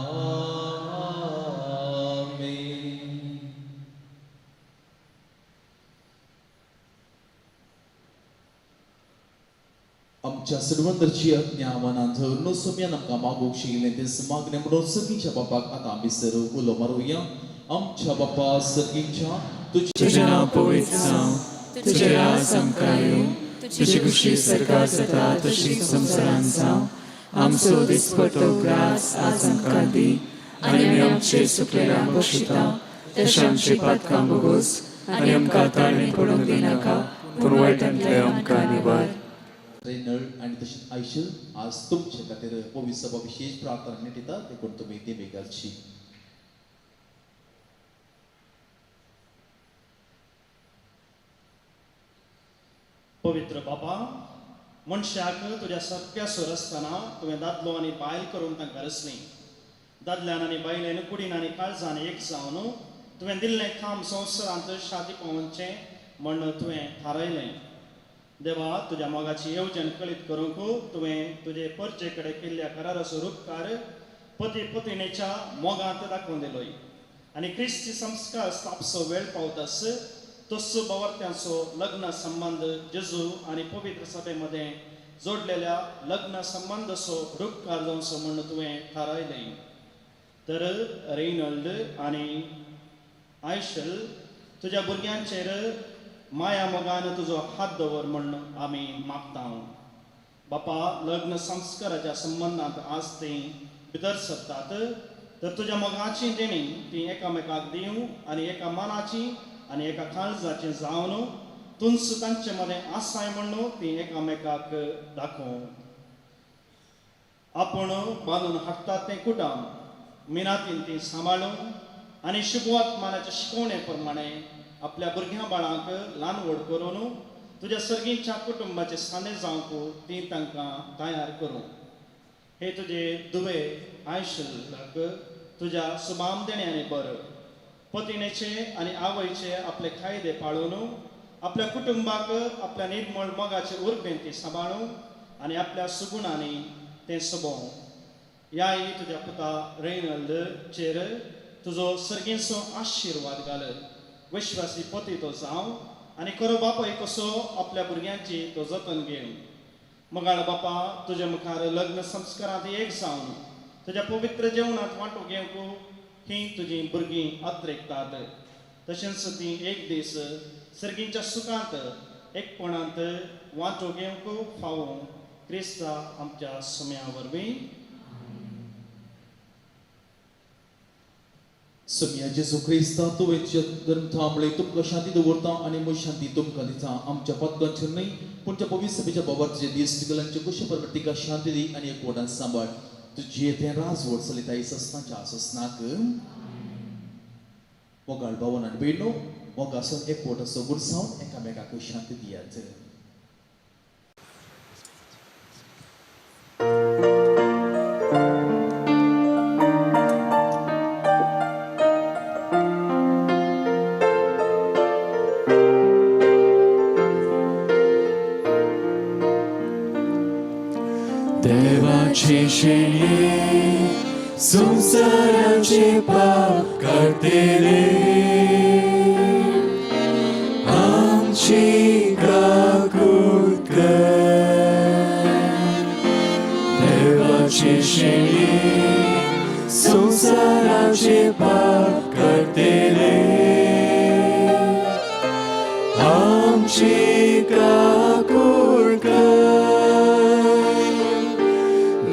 आमच्या सर्वंदरची आज्ञा मनान धरून सोम्यान आमकां मागूंक शिकिल्लें तें मागणें म्हणून सगळींच्या बापाक आतां आमी सर्व उलो मारुया. आमच्या बापा सगळींच्या, तुजें नांव पवित्र जावं, तुजें राज आमकां येवं, तुजी खुशी सरकार जाता तशी संवसारांत जावं. आमचो दिसपट्टो ग्रास आज आमकां दी आनी आमी आमचे चुकलेल्यांक बक्षिता तशें आमची पातकां भोगोस आनी आमकां ताळणी पडूंक दिनाका, पूण वायटांतले आमकां निवार. रेनल्ड आनी तशेंच आयशल आज तुमचे खातीर पवित्र सभा विशेष प्रार्थना नेटिता देखून तुमी देवे घालची. पवित्र बाबा, मनशाक तुज्या सारक्या सोर आसतना तुवें दादलो आनी बायल करून तांकां रचली. दादल्यान आनी बायलेन कुडीन आनी काळजान एक जावन तुवें दिल्लें काम संवसारांत शादी पावोवचें म्हण तुवें थारायलें. देवा, तुज्या मोगाची येवजण कळीत करूंक तुवें तुजे परजे कडेन केल्ल्या कराराचो रुपकार पती पतिणेच्या मोगांत दाखोवन दिलोय आनी क्रिस्ती संस्कार स्थापचो वेळ पावतास तस्सो बावर्त्यांचो लग्न संबंद जेजू आनी पवित्र सभे मदें जोडलेल्या लग्न संबंदाचो रुपकार जावचो म्हूण तुवें थारायलें. तर रेनल्ड आनी आयशल तुज्या भुरग्यांचेर माया मोगान तुजो हात दवर म्हण आमी मागता. बापा, लग्न संस्काराच्या संबंदांत आज तीं भितर सरतात तर तुज्या मोगाची देणी ती एकामेकाक दिवं आनी एका मनाची आनी एका काळजाचें जावन तुंच तांचे मदें आसाय म्हणून ती एकामेकाक दाखोवं. आपूण बांदून हाडटात तें कुटाम मिनातीन ती सांबाळूं आनी शुभवात्मानाच्या शिकवणे प्रमाणे आपल्या भुरग्यां बाळांक ल्हान व्हड करून तुज्या सर्गींच्या कुटुंबाचे साने जावंक ती तांकां तयार करूं. हे तुजे दुवे आयशलाक तुज्या सुबाम देण्याने बरं पतिणेचे आनी आवयचे आपले कायदे पाळून आपल्या कुटुंबाक आपल्या निर्मळ मोगाचे उर्बेन ती सांबाळूं आनी आपल्या सुगुणांनी तें सोबोवं. ह्याय तुज्या पुता रेनल्ड चेर तुजो सर्गींचो आशिर्वाद घाल. विश्वासी पती तो जावं आनी खरो बापाय कसो आपल्या भुरग्यांची तो जतन घेवं. मोगाळ बापा, तुज्या मुखार लग्न संस्कारांत एक जावन तुज्या पवित्र जेवणांत वांटो घेवंक ही तुजी भुरगीं अत्रेकतात. तशेंच ती एक दीस सर्गींच्या सुखांत एकपणांत वांटो घेवंक फावो क्रिस्ता आमच्या सुम्या वरवीं. सोम्या जेजू क्रिस्ता, तुवें तुज्या धर्म थांबले तुमकां शांती दवरता आनी म्हजी शांती तुमकां दिता. आमच्या पत्कांचेर न्हय पूण त्या पवित्र सभेच्या बाबार तुजे दीस तिगलांचे कुशे परमेट तिका शांती दी आनी एकवटान सांबाळ. तुजी तें राजवट चलयता सस्नाच्या सस्नाक. मोगाळ भावन आनी भयणो, मोगासून एकवटाचो गुरसावन एकामेकाक शांती दियात. देवाची शेणये संवसाराचे पाप काडटले आमची काकूत कर. देवाची शेणये संवसाराचे पाप काडटले आमची काकूत कर.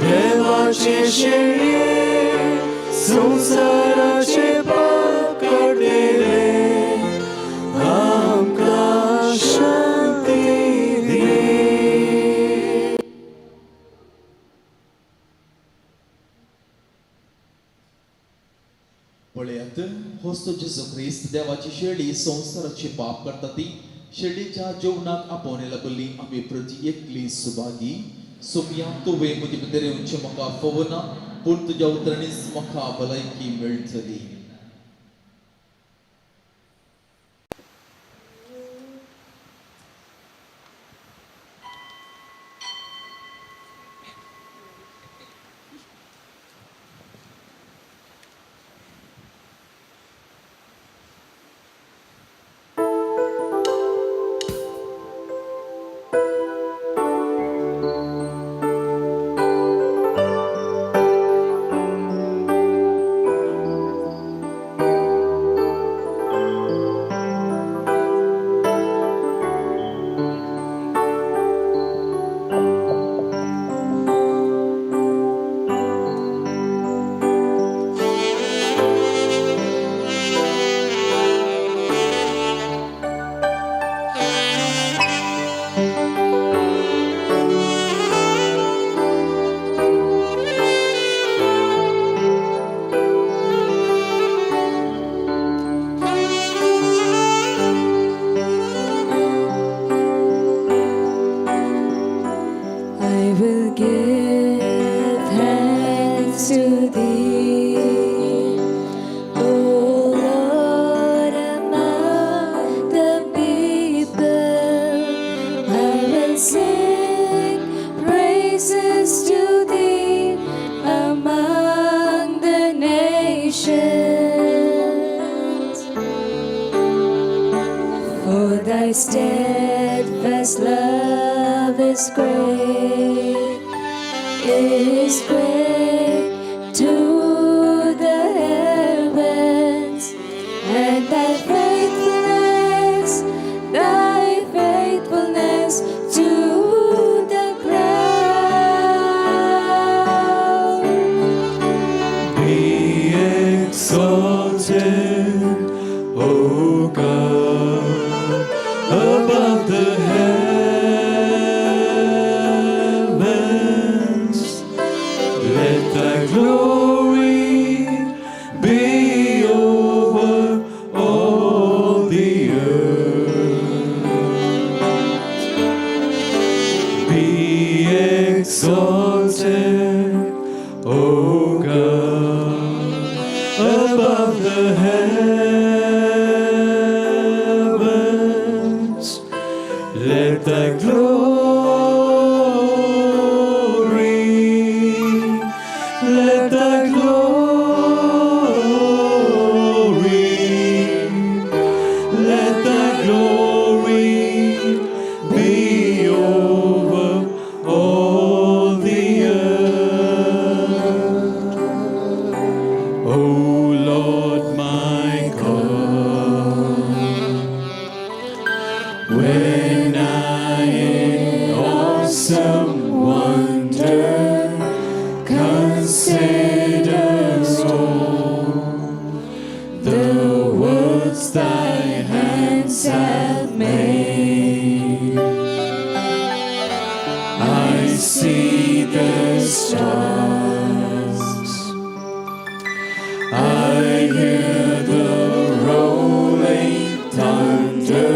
देवाचे शेणये संवसाराचे पाप काडटले आमकां शांती दी. पळयात, होस्तो जेजू क्रिस्त देवाची शेळी संवसाराची पाप करता ती शेळीच्या जेवणाक आपोवणे लागली आमी प्रती एकली सुभागी. सोम्या, तुवें म्हजे भितर येवचें म्हाका फावना पूण तुज्या उतरांनीच म्हाका भलायकी मेळटली. Thy steadfast love is great to the heavens, and thy faithfulness, thy Exalted, O God, above the heavens. Let thy glory, let thy glory, let thy glory be over all the earth. O Lord my God, when I in awesome wonder consider all the worlds thy hands have made, I see the stars, I hear the rolling thunder,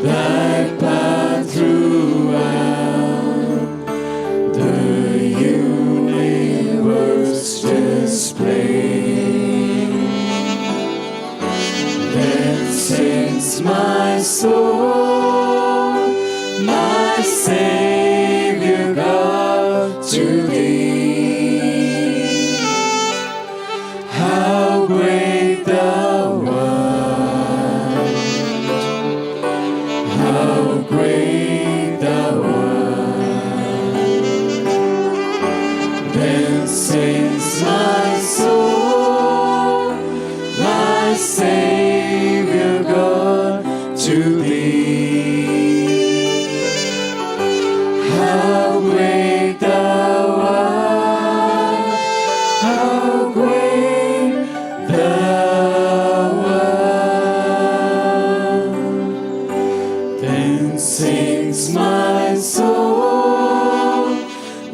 thy path throughout the universe display. Then sings my soul, my Savior God, to thee. How great thou art! How great thou art! Then sings my soul, my Savior God, to thee. How great thou art! How great thou art! Then sings my soul,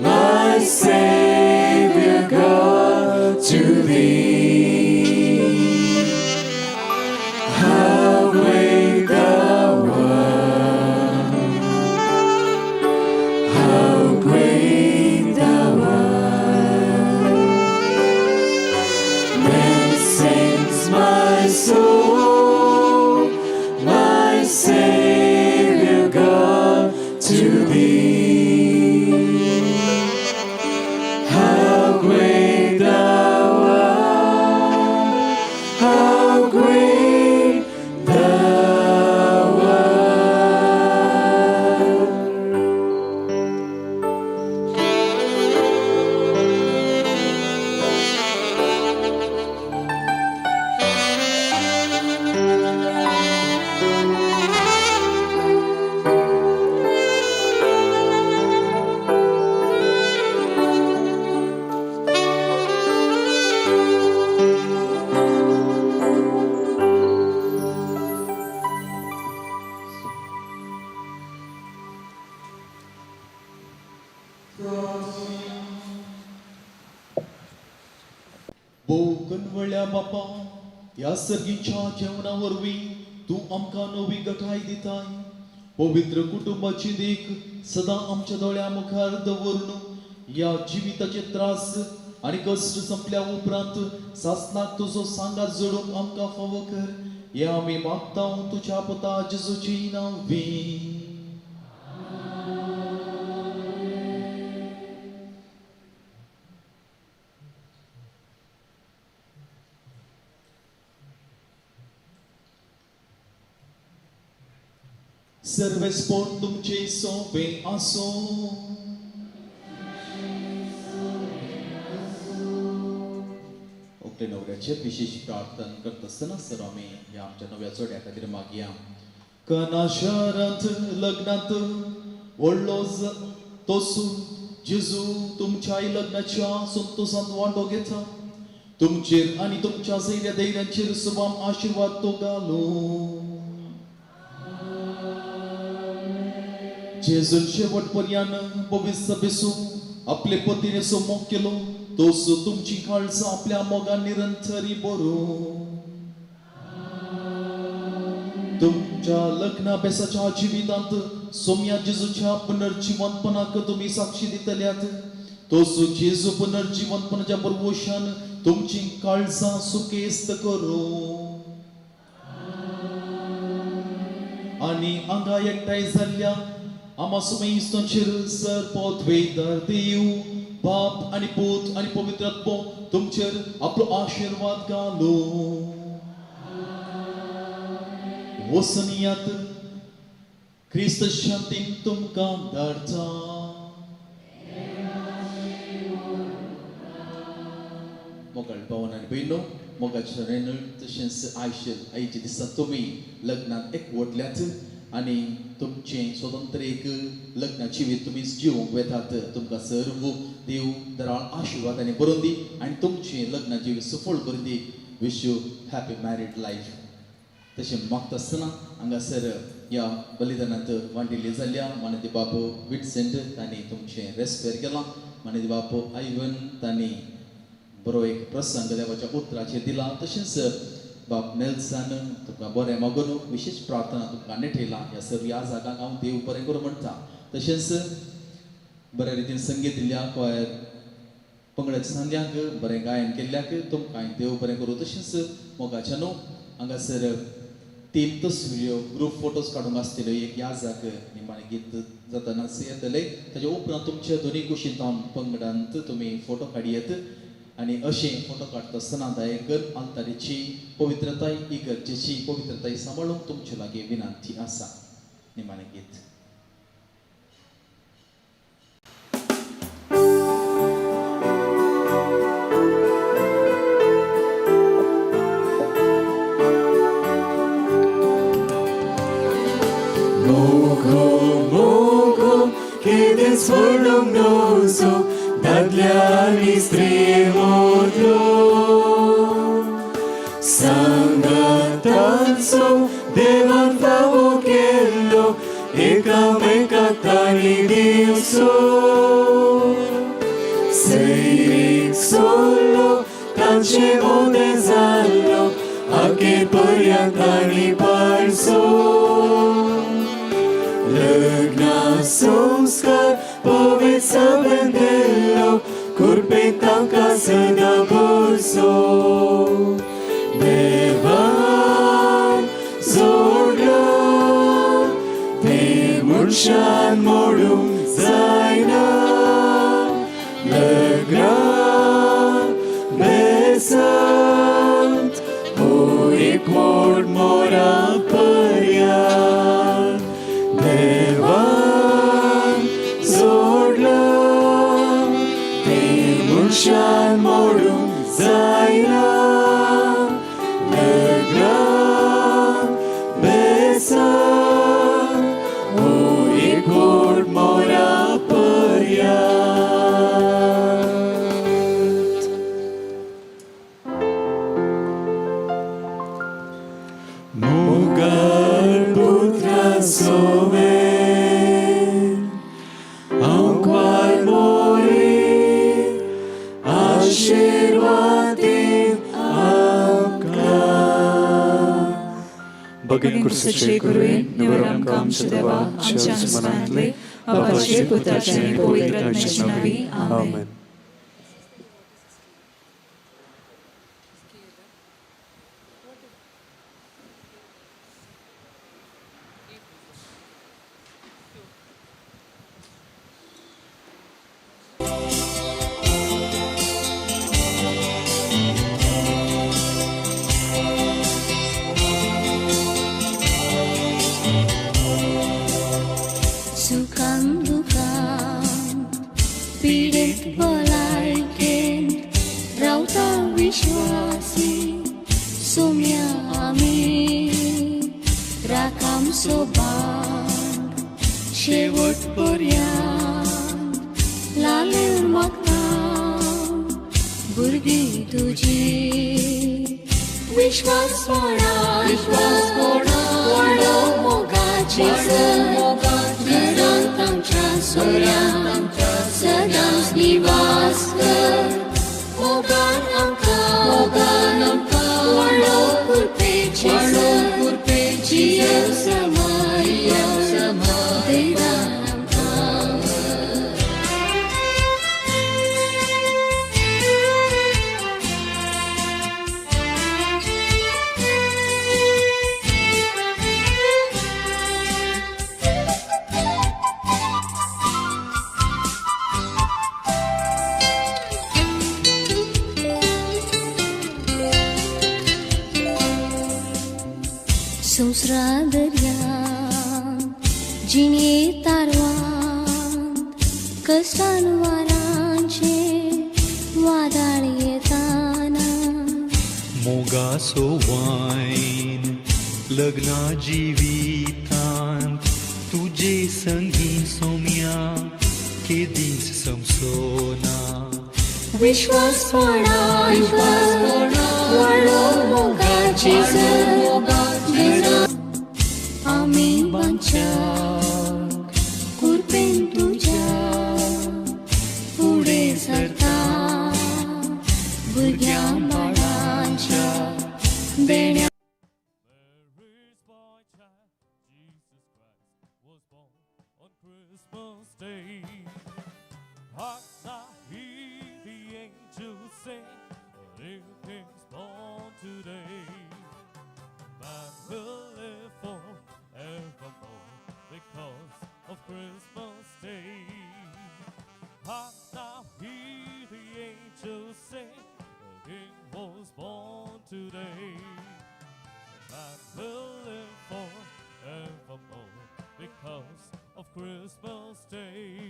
my Savior God, to thee. How great thou art! How great thou art! Then sings my soul, my Savior God, to thee. How great thou art! How great thou art! भोव कनवळ्या बापा, ह्या सर्गीच्या जेवणा वरवीं तूं आमकां नवी गठाय दिताय. पवित्र कुटुंबाची देख सदां आमच्या दोळ्या मुखार दवरून ह्या जिविताचे त्रास आनी कश्ट संपल्या उपरांत सासणाक तुजो सांगात जोडूंक आमकां फावो कर. हें आमी मागता तुज्या पुता जेजूची नांवी. सर्वेस्पोर तुमचे सोबे आसो. ओके, नवऱ्याचे विशेष प्रार्थना करता आसतना सर आमी ह्या आमच्या नव्या जोड्या खातीर मागया. कना शहरांत लग्नांत व्हडलो तोसू जेजू तुमच्याय लग्नाच्या संतोसांत वांटो घेता. तुमचेर आनी तुमच्या सैऱ्या धैर्यांचेर सुबाम आशिर्वाद तो घालूं. जेजून शेवट पर्यान पवित्र बेसू आपले पतीने सो मोग केलो तोसो तुमची काळजां आपल्या मोगान निरंतरी बरो. तुमच्या लग्ना बेसाच्या जिवितांत सोम्या जेजूच्या पुनर्जिवंतपणाक तुमी साक्षी दितल्यात तसो जेजू पुनर्जिवंतपणाच्या बरवशान तुमची काळजां सुकेस्त करूं आनी हांगा एकठांय जाल्ल्या आमा सुमेस्तोंचेर सर पदवेदार देव बाप आनी पूत आनी पवित्र आत्मो तुमचेर आपलो आशिर्वाद घालूं. वसनियात क्रिस्त शांतीन तुमकां धाडटा. मोगाळ भावन आनी भयणो, मोगाचे रेनल तशेंच आयशल आयच्या दिसा तुमी लग्नात एकवटल्यात आनी तुमचें स्वतंत्र एक लग्न जिवीत तुमी जिवंक वेतात. तुमकां सर्व देव दराळ आशिर्वाद आनी बरोवन दी आनी तुमचें लग्न जिवीत सफळ करून दी. Wish you happy married life. तशें मागता आसतना हांगासर ह्या बलिदानांत वांटिल्ली जाल्या मानदी बापू विटसेंट तांणी तुमचें रेस्पेर केलां. मानदी बापू आयवन तांणी बरो एक प्रसंग देवाच्या उतराचेर दिला. तशेंच बाप नेल्सन तुमकां बरें मागून विशेश प्रार्थना तुमकां नेठयला. ह्या सर ह्या जागांक हांव देव बरें करूं म्हणटा. तशेंच बऱ्या रितीन संगीत दिल्ल्या कोयर पंगडाच्या सांद्यांक बरें गायन केल्ल्याक तुमकां देव बरें करूं. तशेंच मोगाच्या न्हू हांगासर 3 तस्विऱ्यो ग्रूप फोटोज काडूंक आसतल्यो. एक याजाक निमाणें गीत जातनाच येतले. ताच्या उपरांत तुमच्या दोनी कुशींत पंगडांत तुमी फोटो काडयेत आनी अशें फोटो काडटा आसतना दयेकर आल्तारीची पवित्रताय इगर्जेची पवित्रताय सांबाळूंक तुमचे लागीं विनंती आसा. निमाणें गीत. मोगो मोगो केदें सोडूंक नजो दादल्या आनी स्त्री मोदलो सांगातांचो देवान फावो केल्लो एकामेकाक तांणी दिवचो सैरीक सोडलो तांचे मोदें जाल्लो आखेर पर्यंत तांणी पाळचो लग्न संस्कार पवित्र सभेन दिल्लो कृपेन तांकां सदां भरचो देवान जोडलां तें मनशान मोडूंक जायना लग्न बेसंत हो एकवट मोरा पर्यंत देवान जोडलां तें मनशान मोडूंक जायना लग्न बेसंत हो एकवट मोरा पर्यंत. मोगाळ पुत्रा सोवे आंकवार मोरे आशिर्वादीन आमकां. भगीन कुर्सीचे गुरुवे निवर आमकां आमच्या देवा आमच्या मनांतले बापाचे पुताचे आनी पवित्र आत्म्याच्या नांवी आमेन. सुखान दुखान पिडेंत भलायकेन रावता विश्वासी सोम्या आमी राखामचो बांद शेवट पर्यंत लालेर मागता भुरगीं तुजी विश्वासपणा विश्वासपणा व्हडलो मोगाची घरांत आमच्या सोऱ्यांत सदांच निवास कर मोगान आमकां व्हडलो कृपेची जियल समाय देव उजरा दर्यांत जिणये तारवांत कश्टान वारांचें वादळ येताना मोगासो वायन लग्ना जिवितांत तुजे संगी सोम्या केदींच समसोना विश्वासपणान व्हडलो मोगाची आमी बांदच्याक कुरपेन तुज्या फुडें सरता भुरग्यां बाळांच्या देण्या. Christmas Day. Hark now, hear the angels sing, a new king's born today. Man will live forevermore because of Christmas Day. Hark now, hear the angels sing, a king was born today. Man will live forevermore because of Christmas Day.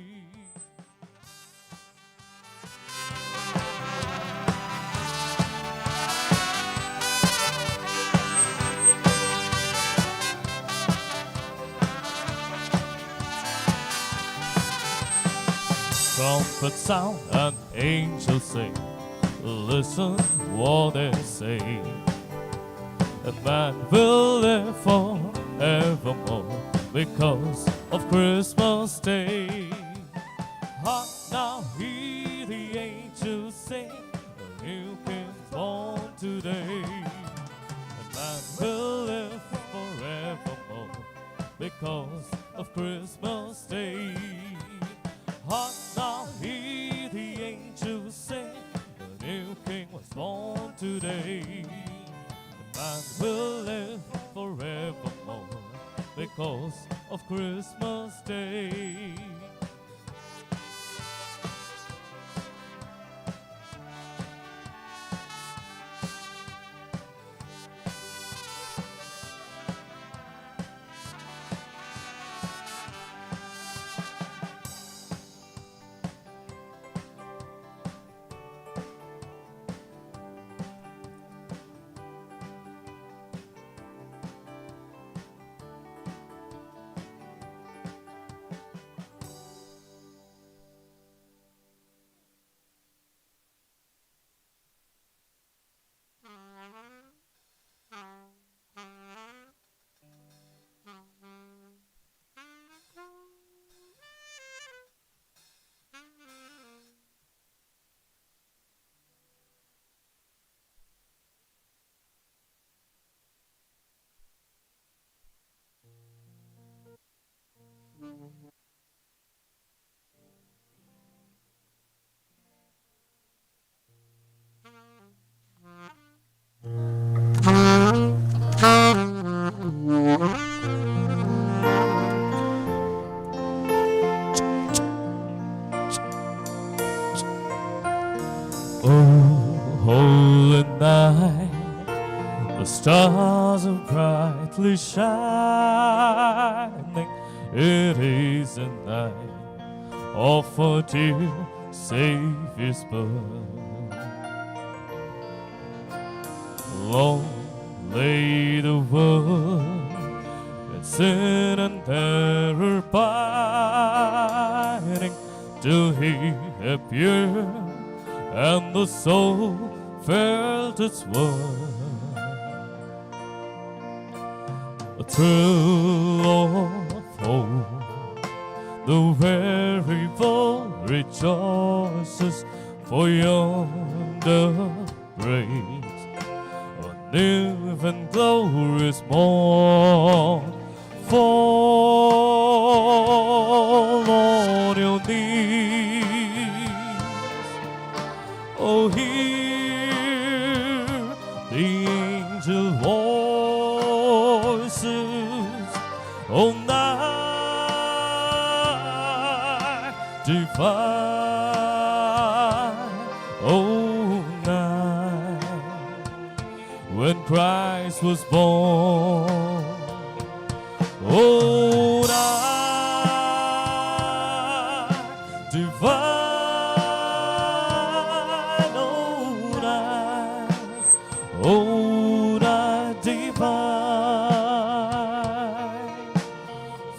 Trumpet sound and angels sing, listen what they say. A man will live forevermore because of Christmas Day. Hark now, hear the angels sing, a new king's born today. A man will live forevermore because of Christmas Day. Hark now, hear the angels sing, a new king was born today. A man will live forevermore because of Christmas Day. Oh, holy night, the stars are brightly shining. It is a night of our dear Savior's birth. Long lay the world in sin and error pining, till he appeared and the soul felt its worth. A thrill of hope, the very world rejoices, for yonder breaks a new and glorious morn. Fall on your knees, oh, hear the angel voices, oh, night divine, oh, night when Christ was born. Oh, night divine,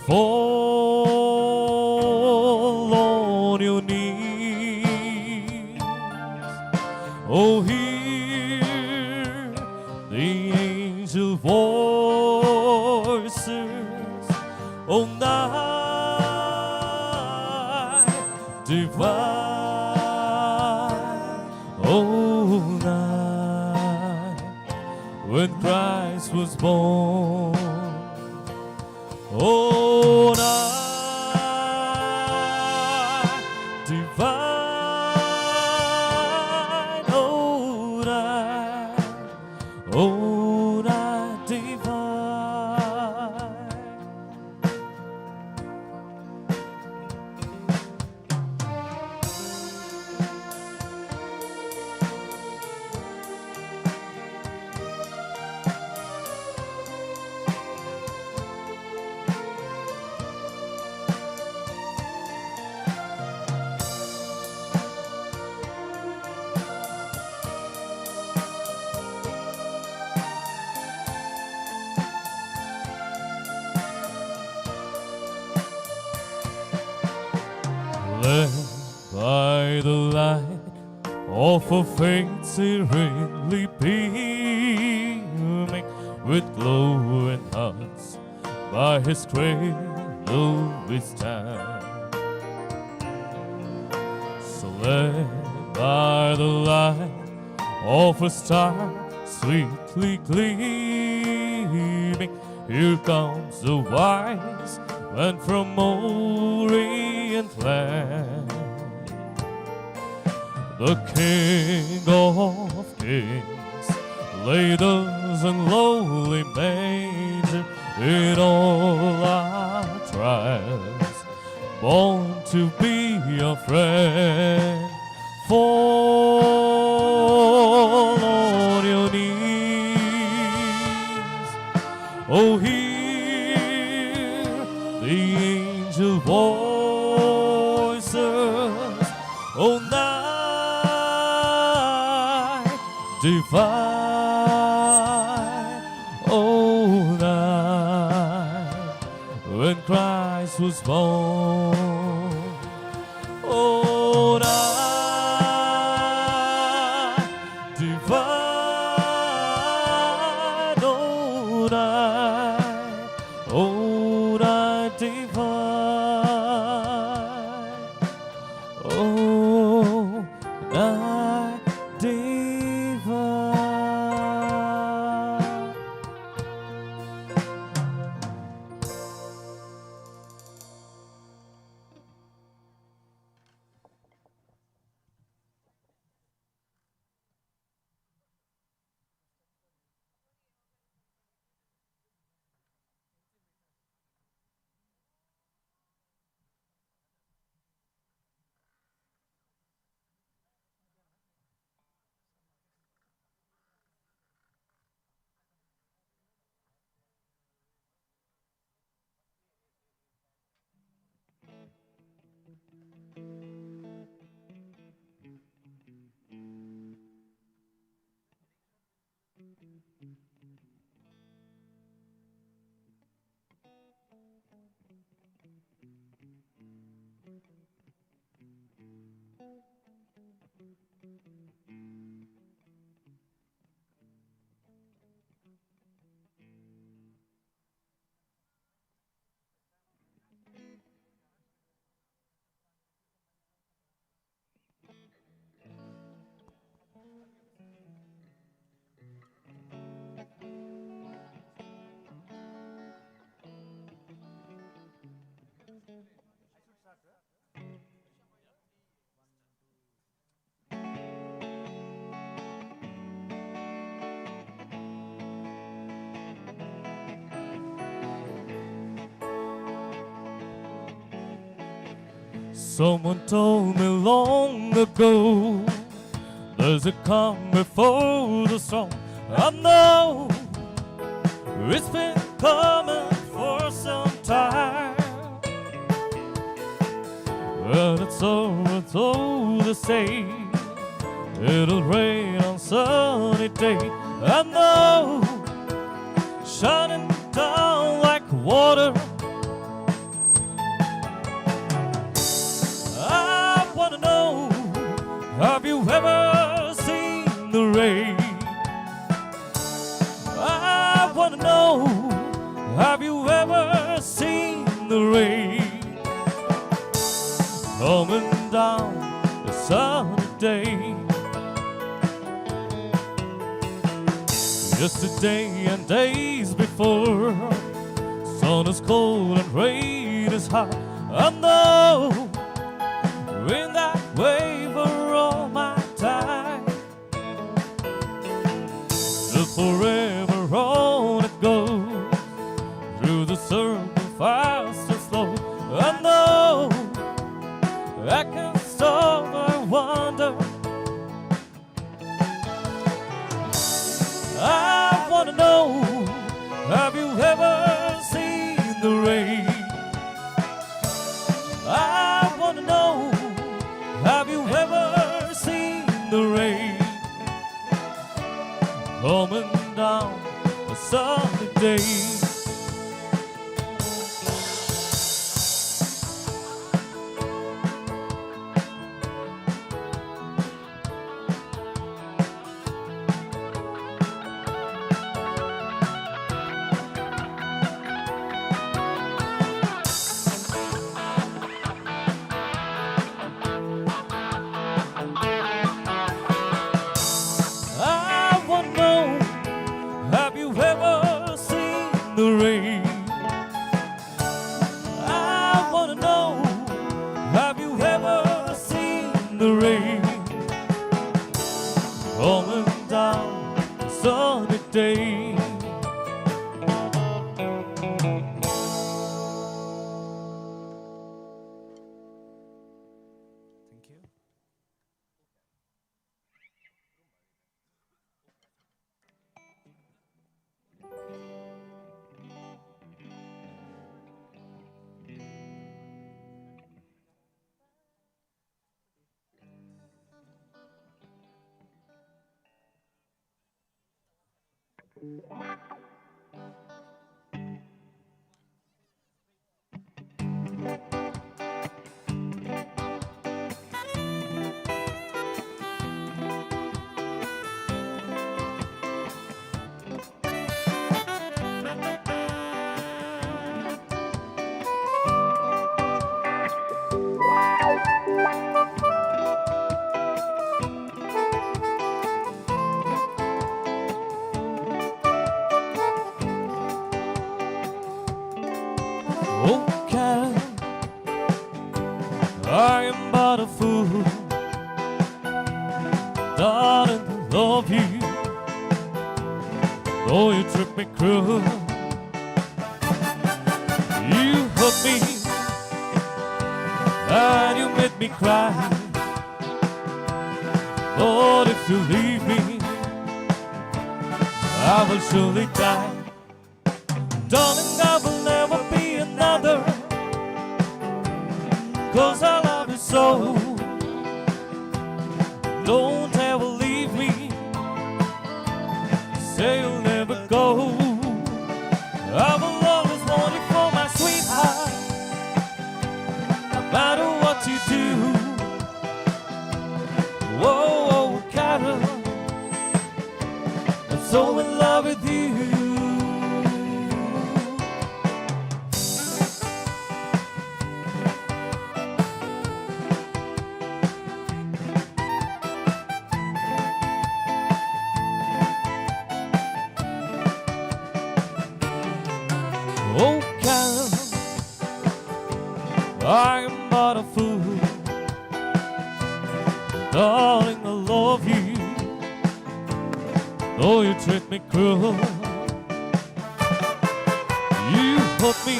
fall on your knees. Oh, hear the angel voices. Oh, night divine, oh, night when Christ was born. Oh, night divine, oh, night divine. Led by the light of a faith serenely beaming, with glowing hearts by his cradle we stand. So led by the light of a star sweetly gleaming, here comes the wise man from Orient land. The King of Kings laid us in lowly manger, in all our trials, born to be a friend. Fall on your knees. Oh, hear the angel voices. Oh, night divine, oh, night when Christ was born. Oh, night divine, oh, night divine, oh, night divine. Someone told me long ago, there's a calm before the storm. I know it's been coming for some time, but it's all the same. It'll rain on sunny day. I know, shining down like water. I wanna know, have you ever seen the rain? I wanna know, have you ever seen the rain coming down a sunny day? Yesterday and days before, sun is cold and rain is hot. I know, in that way for all my time, the forever on it goes, through the circle fast and slow. I know, I can't stop, I wonder. I wanna know, have you ever seen the rain? I wanna know, have you ever seen the rain coming down a sunny day? I wanna know, have you ever seen the rain? I wanna know, have you ever seen the rain coming down a sunny day? Thank you. Oh, Karen, I am but a fool. Darling, I love you, though you treat me cruel. You hurt me, and you made me cry. But if you leave me, I will surely die. Darling, I will never be another, 'cause I love you so. Don't ever leave me, say you'll never go. I will always want you for my sweetheart, no matter what you do. Whoa, oh, Carol, I'm so in love with you. Oh, Carol, I am but a fool. Darling, I love you, though you treat me cruel. You hurt me,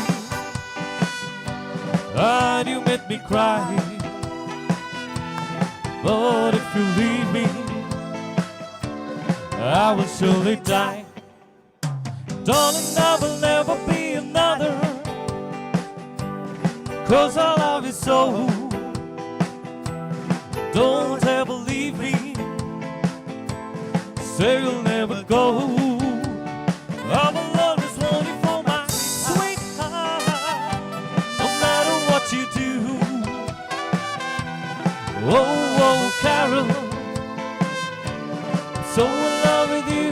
and you made me cry. But if you leave me, I will surely die. Darling, I will never be another, 'cause I love you so. Don't ever leave me, say you'll never go. I will always want you for my sweetheart, no matter what you do. Oh, oh, Carol, I'm so in love with you.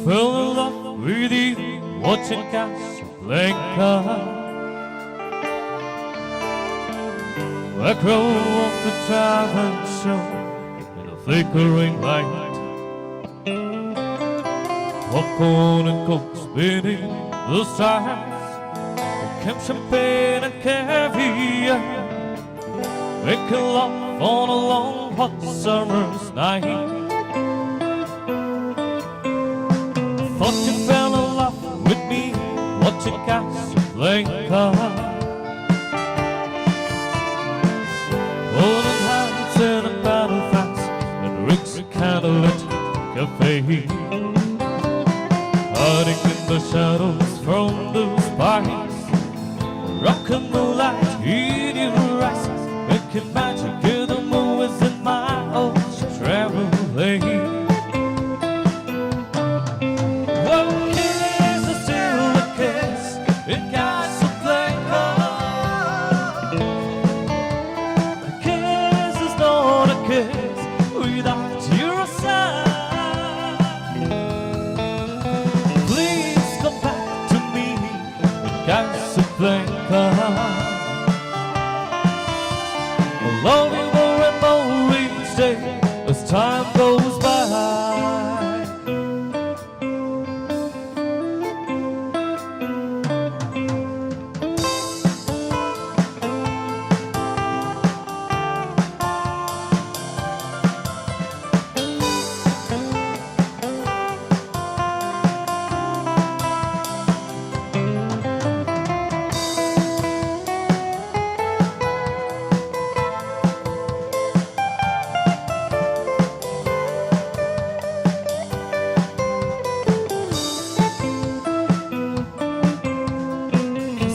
Fell in love with you watching Casablanca. A crow of the tavern show in a flickering light. Popcorn and coke spinning the stars. Came champagne and caviar, making love on a long hot summer's night. Thought you fell in love with me, watching Casablanca. Holding hands in a battle fast and Rick's candlelit cafe, hiding in the shadows from the spies, rocking the light in your eyes, making magic in the movies in my old Chevrolet. One kiss is still a kiss in Casablanca. A kiss is not a kiss without your side. Please come back to me in Casablanca. I love you more and more each day as time goes by.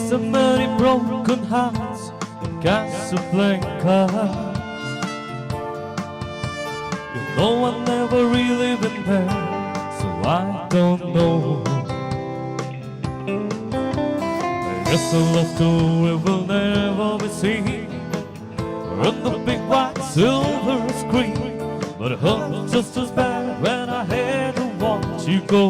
So many broken hearts in Casablanca. You know I've never really been there, so I don't know. I guess a love story will never be seen on the big white silver screen, but it hurt just as bad when I had to watch you go.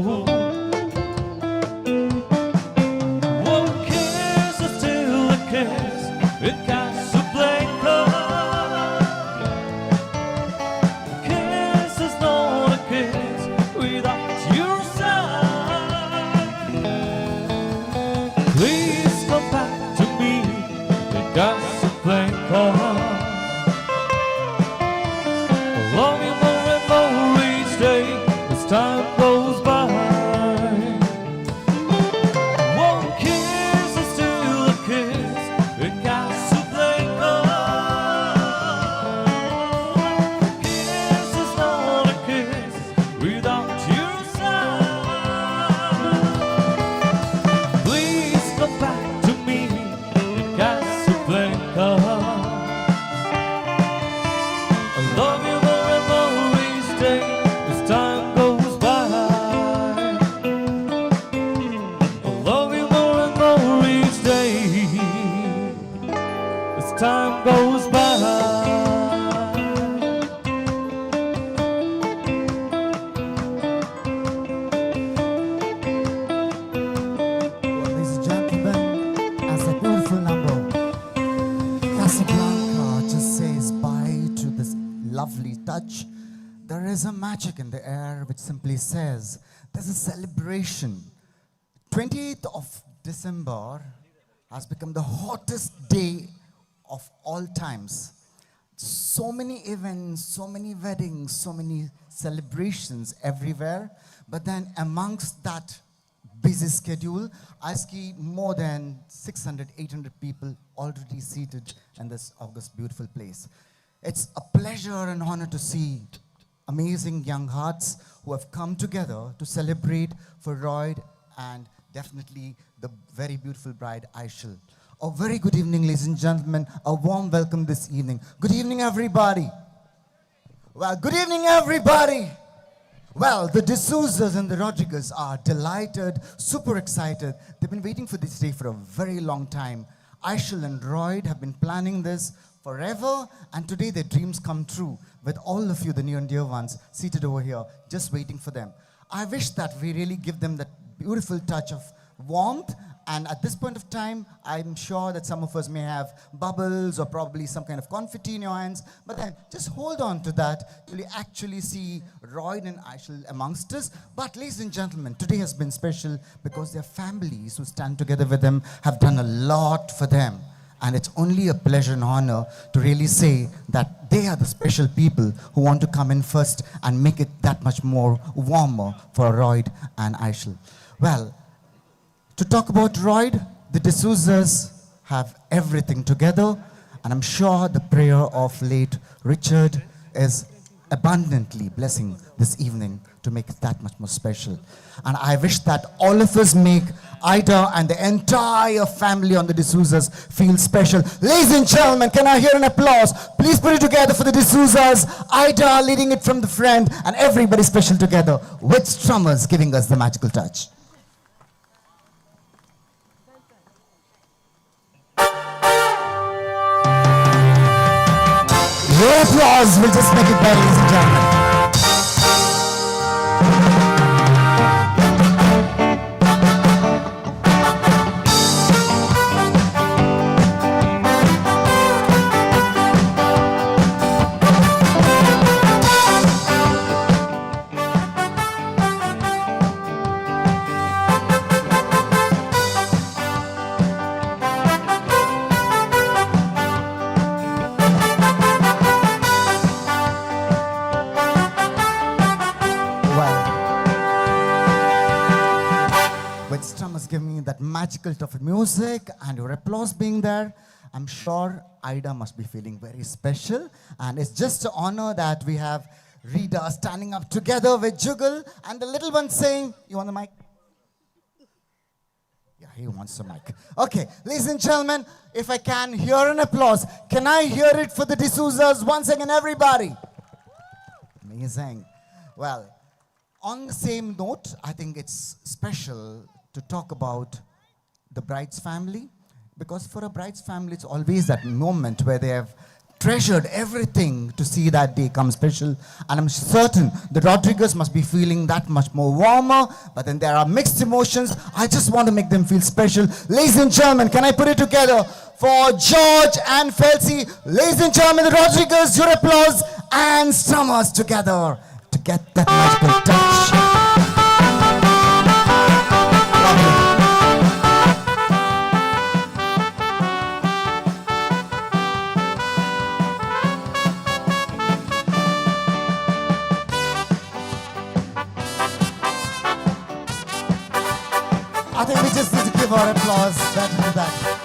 One kiss is still a kiss in Casablanca. Kiss is not a kiss without your side. Please come back to me in Casablanca. I love you more and more each day as time goes by. One kiss is still a kiss in Casablanca. Kiss is not a kiss without your side. Please come back to me in Casablanca. I love you more and more each day as time goes by. I love you more and more each day as time goes by. Well, ladies and gentlemen, as a beautiful number, Casablanca just says bye to this lovely touch. There is a magic in the air which simply says there's a celebration. 28th of December has become the hottest day of all times. So many events, so many weddings, so many celebrations everywhere. But then amongst that busy schedule, I see more than 600, 800 people already seated in this august, beautiful place. It's a pleasure and honor to see amazing young hearts who have come together to celebrate for Royd and definitely the very beautiful bride, Aishel. A very good evening, ladies and gentlemen. A warm welcome this evening. Good evening, everybody. Well, good evening, everybody. Well, the D'Souzas and the Rodriguez are delighted, super excited. They've been waiting for this day for a very long time. Aishel and Royd have been planning this forever, and today their dreams come true with all of you, the near and dear ones, seated over here, just waiting for them. I wish that we really give them that beautiful touch of warmth. And at this point of time, I'm sure that some of us may have bubbles or probably some kind of confetti in your hands. But then just hold on to that till you actually see Royd and Aishel amongst us. But ladies and gentlemen, today has been special because their families who stand together with them have done a lot for them. And it's only a pleasure and honor to really say that they are the special people who want to come in first and make it that much more warmer for Royd and Aishel. Well, to talk about Royd, the D'Souzas have everything together, and I'm sure the prayer of late Richard is abundantly blessing this evening to make it that much more special. And I wish that all of us make Ida and the entire family on the D'Souzas feel special. Ladies and gentlemen, can I hear an applause? Please put it together for the D'Souzas, Ida leading it from the front, and everybody special together with strummers giving us the magical touch. Your applause will just make it better, ladies and gentlemen. That magical touch of music and your applause being there, I'm sure Ida must be feeling very special. And it's just an honor that we have Rita standing up together with Jugal and the little one saying, you want the mic? Yeah, he wants the mic. Okay, ladies and gentlemen, if I can hear an applause, can I hear it for the D'Souzas once again, everybody? Amazing. Well, on the same note, I think it's special to talk about the bride's family, because for a bride's family, it's always that moment where they have treasured everything to see that day come special. And I'm certain the Rodriguez must be feeling that much more warmer, but then there are mixed emotions. I just want to make them feel special. Ladies and gentlemen, can I put it together for George and Felsi? Ladies and gentlemen, the Rodriguez, your applause and strummers together to get that magical touch. I think we just need to give our applause better than that.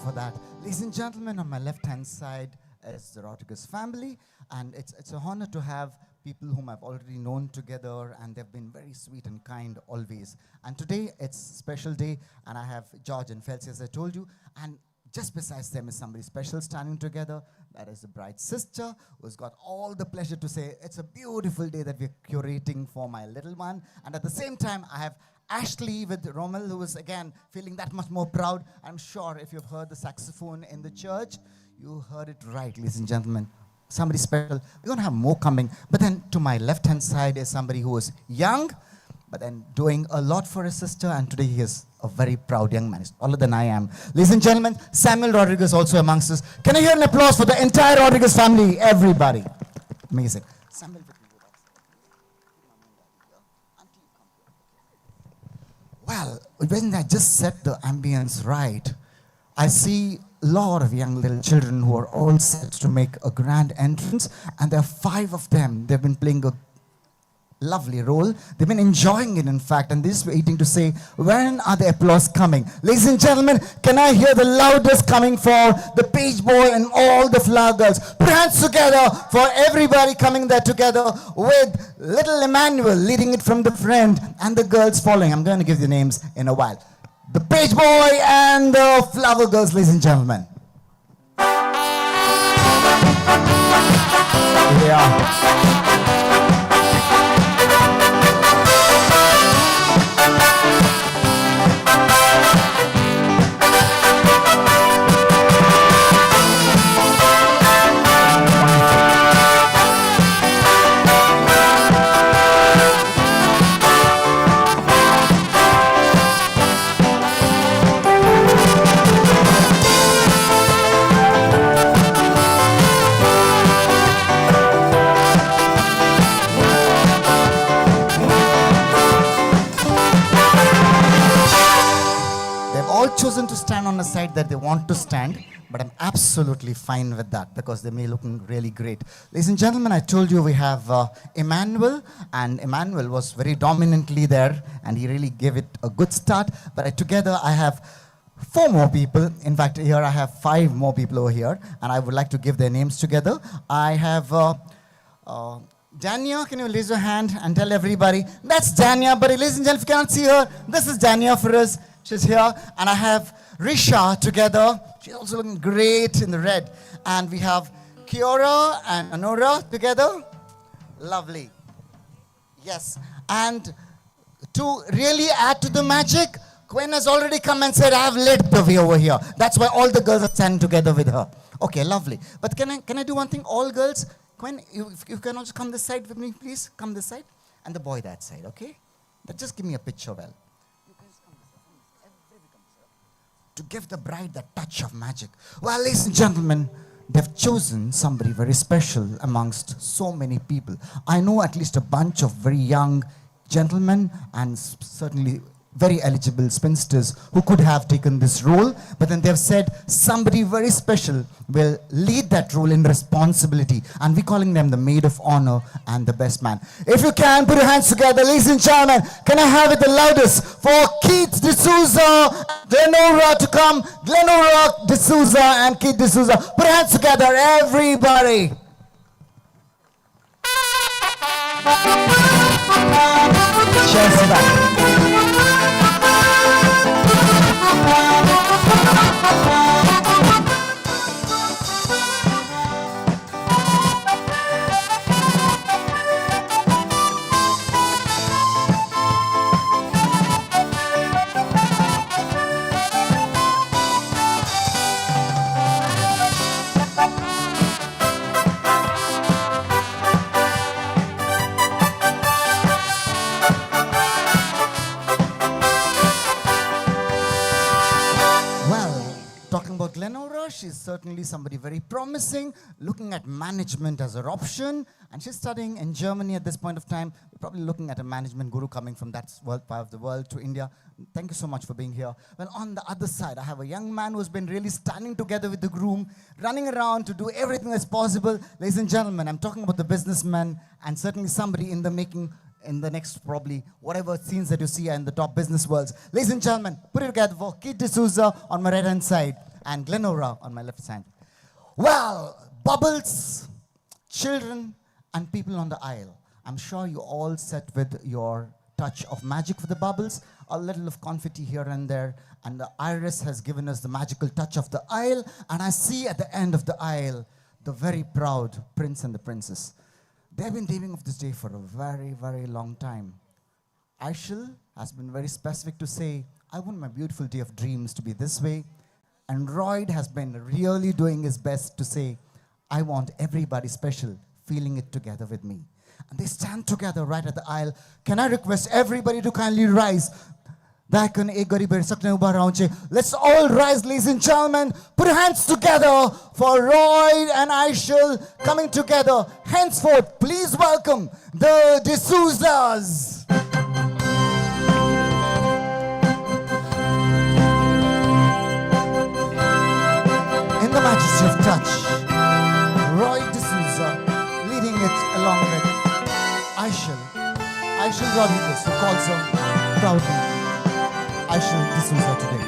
For that. Ladies and gentlemen, on my left-hand side is the Rodriguez family, and it's an honor to have people whom I've already known together, and they've been very sweet and kind always. And today, it's a special day, and I have George and Felsi, as I told you, and just besides them is somebody special standing together. That is the bride's sister, who's got all the pleasure to say, it's a beautiful day that we're curating for my little one. And at the same time, I have Ashley with Rommel, who is again feeling that much more proud. I'm sure if you've heard the saxophone in the church, you heard it right, ladies and gentlemen. Somebody special. We're going to have more coming. But then to my left-hand side is somebody who is young, but then doing a lot for his sister, and today he is a very proud young man. He's taller than I am. Ladies and gentlemen, Samuel Rodriguez also amongst us. Can I hear an applause for the entire Rodriguez family, everybody? Amazing. Samuel. Well, when I just set the ambience right, I see a lot of young little children who are all set to make a grand entrance, and there are 5 of them. They've been playing a lovely role. They've been enjoying it, in fact, and this is waiting to say, when are the applause coming? Ladies and gentlemen, can I hear the loudest coming for the page boy and all the flower girls? Put hands together for everybody coming there together with little Emmanuel leading it from the front and the girls following. I'm going to give the names in a while. The page boy and the flower girls, ladies and gentlemen. Yeah. Chosen to stand on the side that they want to stand, but I'm absolutely fine with that because they may look really great. Ladies and gentlemen, I told you we have Emmanuel, and Emmanuel was very dominantly there and he really gave it a good start. But together I have 4 more people. In fact, here I have 5 more people over here, and I would like to give their names together. I have Dania, can you raise your hand and tell everybody? That's Dania, but ladies and gentlemen, if you cannot see her, this is Dania for us. She's here, and I have Risha together. She's also looking great in the red. And we have Kiora and Anora together. Lovely. Yes. And to really add to the magic, Gwen has already come and said, I have led the way over here. That's why all the girls are standing together with her. Okay, lovely. But can I do one thing? All girls, Gwen, you can also come this side with me, please. Come this side. And the boy that side, okay? But just give me a picture, well. To give the bride that touch of magic. Well, ladies and gentlemen, they've chosen somebody very special amongst so many people. I know at least a bunch of very young gentlemen and certainly very eligible spinsters who could have taken this role, but then they've said somebody very special will lead that role in responsibility, and we're calling them the maid of honor and the best man. If you can, put your hands together, ladies and gentlemen. Can I have it the loudest for Keith D'Souza, Glenora to come? Glenora D'Souza and Keith D'Souza. Put your hands together, everybody. Cheers to that. Glenora, she's certainly somebody very promising, looking at management as her option, and she's studying in Germany at this point of time. We're probably looking at a management guru coming from that world, part of the world to India. Thank you so much for being here. Well, on the other side, I have a young man who's been really standing together with the groom, running around to do everything that's possible. Ladies and gentlemen, I'm talking about the businessman and certainly somebody in the making in the next probably whatever scenes that you see are in the top business worlds. Ladies and gentlemen, put it together for Keith D'Souza on my right-hand side and Glenora on my left side. Well, bubbles, children, and people on the aisle. I'm sure you all set with your touch of magic for the bubbles, a little of confetti here and there, and the iris has given us the magical touch of the aisle, and I see at the end of the aisle, the very proud prince and the princess. They've been dreaming of this day for a very, very long time. Aishal has been very specific to say, I want my beautiful day of dreams to be this way. And Royd has been really doing his best to say, I want everybody special feeling it together with me. And they stand together right at the aisle. Can I request everybody to kindly rise? Let's all rise, ladies and gentlemen. Put your hands together for Royd and Aishal coming together. Henceforth, please welcome the D'Souzas. In the majesty of touch, Royd D'Souza leading it along with Aishal. Aishal Rodriguez, who calls her proudly Aishal D'Souza today.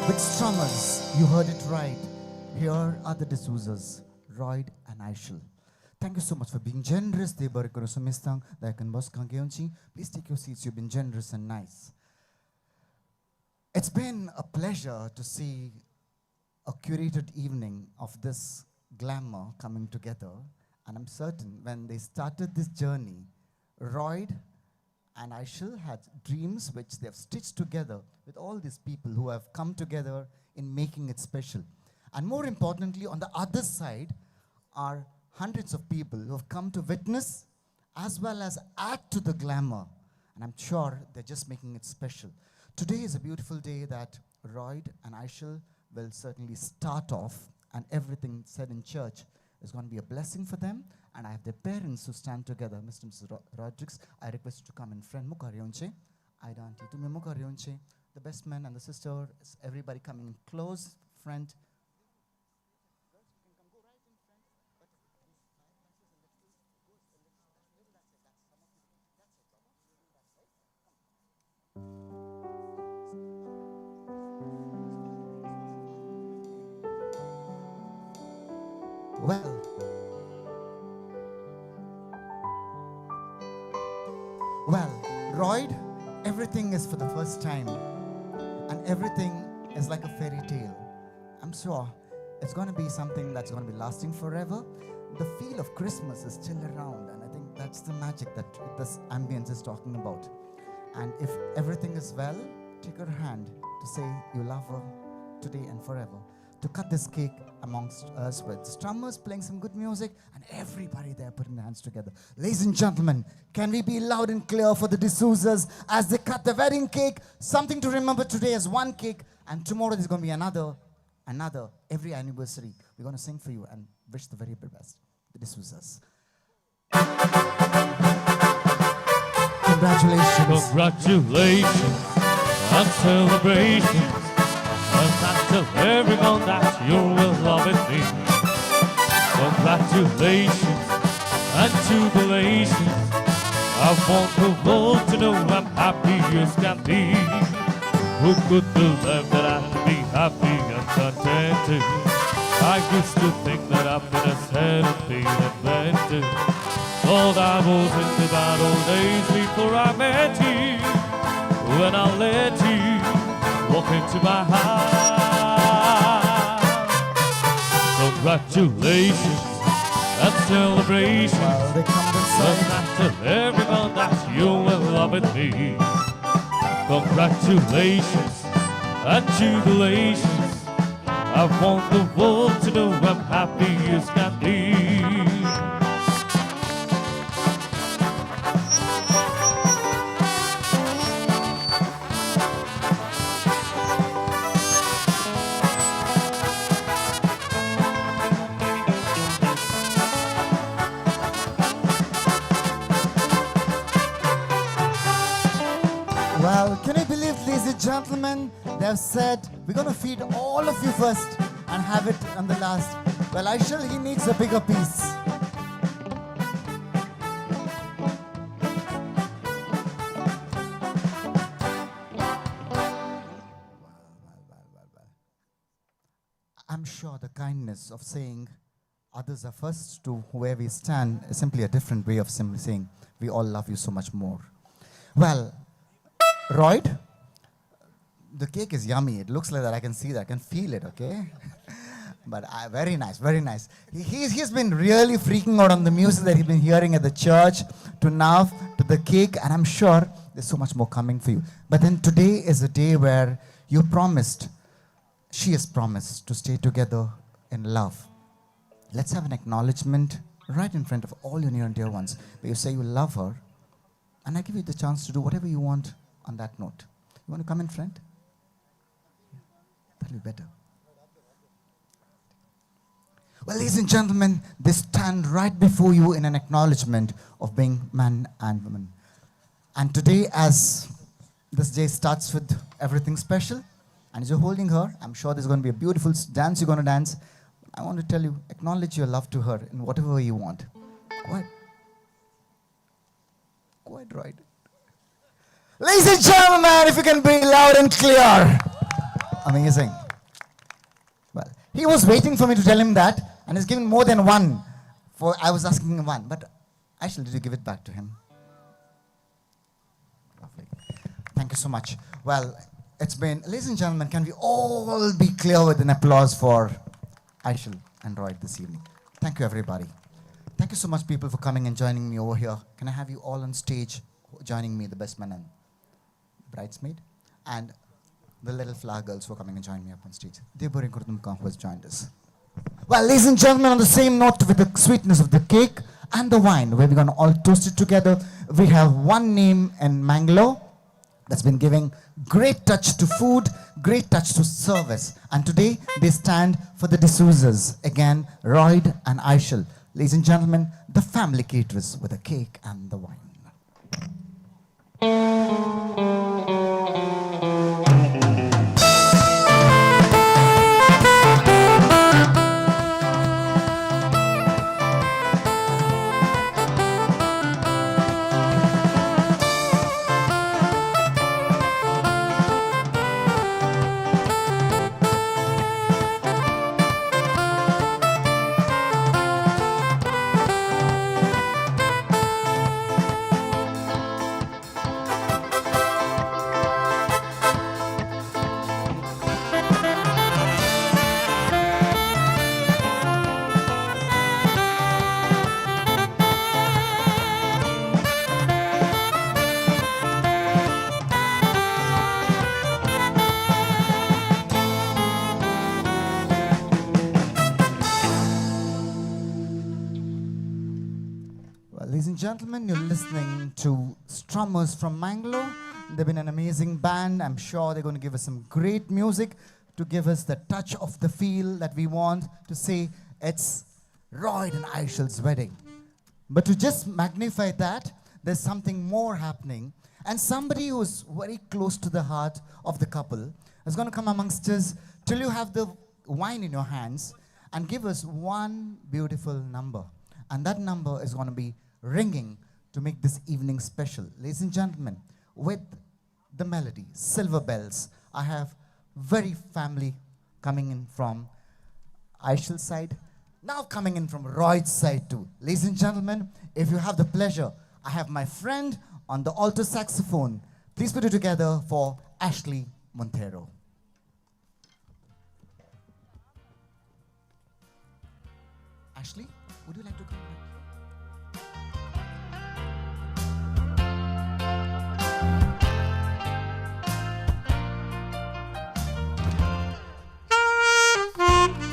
With strummers, you heard it right. Here are the D'Souzas, Royd and Aishel. Thank you so much for being generous. Please take your seats. You've been generous and nice. It's been a pleasure to see a curated evening of this glamour coming together. And I'm certain when they started this journey, Royd and Aishel had dreams which they have stitched together with all these people who have come together in making it special. And more importantly, on the other side are hundreds of people who have come to witness as well as add to the glamour. And I'm sure they're just making it special. Today is a beautiful day that Royd and Aishel will certainly start off, and everything said in church is going to be a blessing for them. And I have their parents who stand together. Mr. and Mrs. Rodrigues, I request you to come in front. The best man and the sister, everybody coming in close front. Well, Royd, everything is for the first time, and everything is like a fairy tale. I'm sure it's going to be something that's going to be lasting forever. The feel of Christmas is still around, and I think that's the magic that this ambience is talking about. And if everything is well, take her hand to say you love her today and forever. To cut this cake amongst us with strummers playing some good music and everybody there putting their hands together. Ladies and gentlemen, can we be loud and clear for the D'Souzas as they cut the wedding cake? Something to remember today is one cake, and tomorrow there's going to be another, every anniversary. We're going to sing for you and wish the very best. The D'Souzas. Congratulations. Congratulations and celebrations. And I tell everyone that you will love with me. Congratulations and jubilations. I want the world to know I'm happy as can be. Who could believe that I'd be happy and contented? I used to think that happiness hadn't been invented. Thought I was in the bad old days before I met you. When I let you walk into my heart. Congratulations and celebrations. And I tell everyone that you will love with me. Congratulations and jubilations. I want the world to know I'm happy as can be. Gentlemen, they have said, we're going to feed all of you first and have it on the last. Well, Aishel, he needs a bigger piece. Well. I'm sure the kindness of saying others are first to where we stand is simply a different way of simply saying we all love you so much more. Well, Royd, the cake is yummy. It looks like that. I can see that. I can feel it, okay? But very nice, very nice. He's been really freaking out on the music that he's been hearing at the church, to now, to the cake, and I'm sure there's so much more coming for you. But then today is a day where you promised, she has promised to stay together in love. Let's have an acknowledgement right in front of all your near and dear ones, where you say you love her, and I give you the chance to do whatever you want on that note. You want to come in front? That'll be better. Well, ladies and gentlemen, they stand right before you in an acknowledgement of being man and woman. And today, as this day starts with everything special, and as you're holding her, I'm sure there's going to be a beautiful dance you're going to dance. I want to tell you, acknowledge your love to her in whatever way you want. Go ahead. Go ahead, Royd. Ladies and gentlemen, if you can be loud and clear. Amazing. Well, he was waiting for me to tell him that, and he's given more than one. For I was asking him one, but Aishel, did you give it back to him? Lovely. Thank you so much. Well, it's been, ladies and gentlemen, can we all be clear with an applause for Aishel and Royd this evening? Thank you, everybody. Thank you so much, people, for coming and joining me over here. Can I have you all on stage joining me, the best man and bridesmaid, and the little flower girls who are coming and joining me up on stage. Deborah Kurtumka, who has joined us. Well, ladies and gentlemen, on the same note with the sweetness of the cake and the wine, where we're going to all toast it together, we have one name in Mangalore that's been giving great touch to food, great touch to service. And today, they stand for the D'Souzas. Again, Royd and Aishel. Ladies and gentlemen, the family caterers with the cake and the wine. Gentlemen, you're listening to Strummers from Mangalore. They've been an amazing band. I'm sure they're going to give us some great music to give us the touch of the feel that we want to say it's Royd and Aishel's wedding. But to just magnify that, there's something more happening. And somebody who's very close to the heart of the couple is going to come amongst us till you have the wine in your hands and give us one beautiful number. And that number is going to be ringing to make this evening special. Ladies and gentlemen, with the melody, Silver Bells, I have very family coming in from Aishel's side, now coming in from Royd's side too. Ladies and gentlemen, if you have the pleasure, I have my friend on the alto saxophone. Please put it together for Ashley Montero. Ashley, would you like to come? Thank you.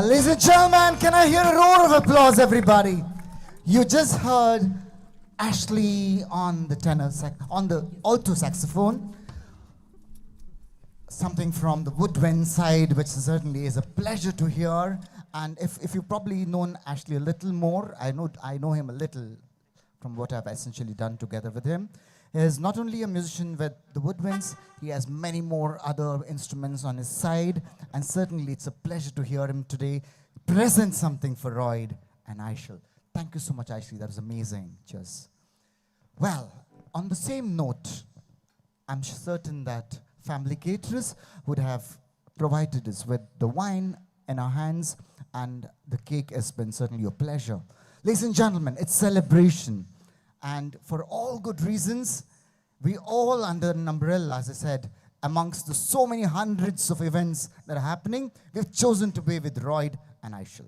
Well, ladies and gentlemen, can I hear a roar of applause, everybody? You just heard Ashley on the tenor on the alto saxophone. Something from the woodwind side, which certainly is a pleasure to hear. And if you've probably known Ashley a little more, I know him a little from what I've essentially done together with him. He is not only a musician with the woodwinds, he has many more other instruments on his side, and certainly it's a pleasure to hear him today present something for Royd and Aishel. Thank you so much, Ashley. That was amazing. Cheers. Well, on the same note, I'm certain that Family Caterers would have provided us with the wine in our hands, and the cake has been certainly a pleasure. Ladies and gentlemen, it's celebration. And for all good reasons, we all under an umbrella, as I said, amongst the so many hundreds of events that are happening, we've chosen to be with Royd and Aishel.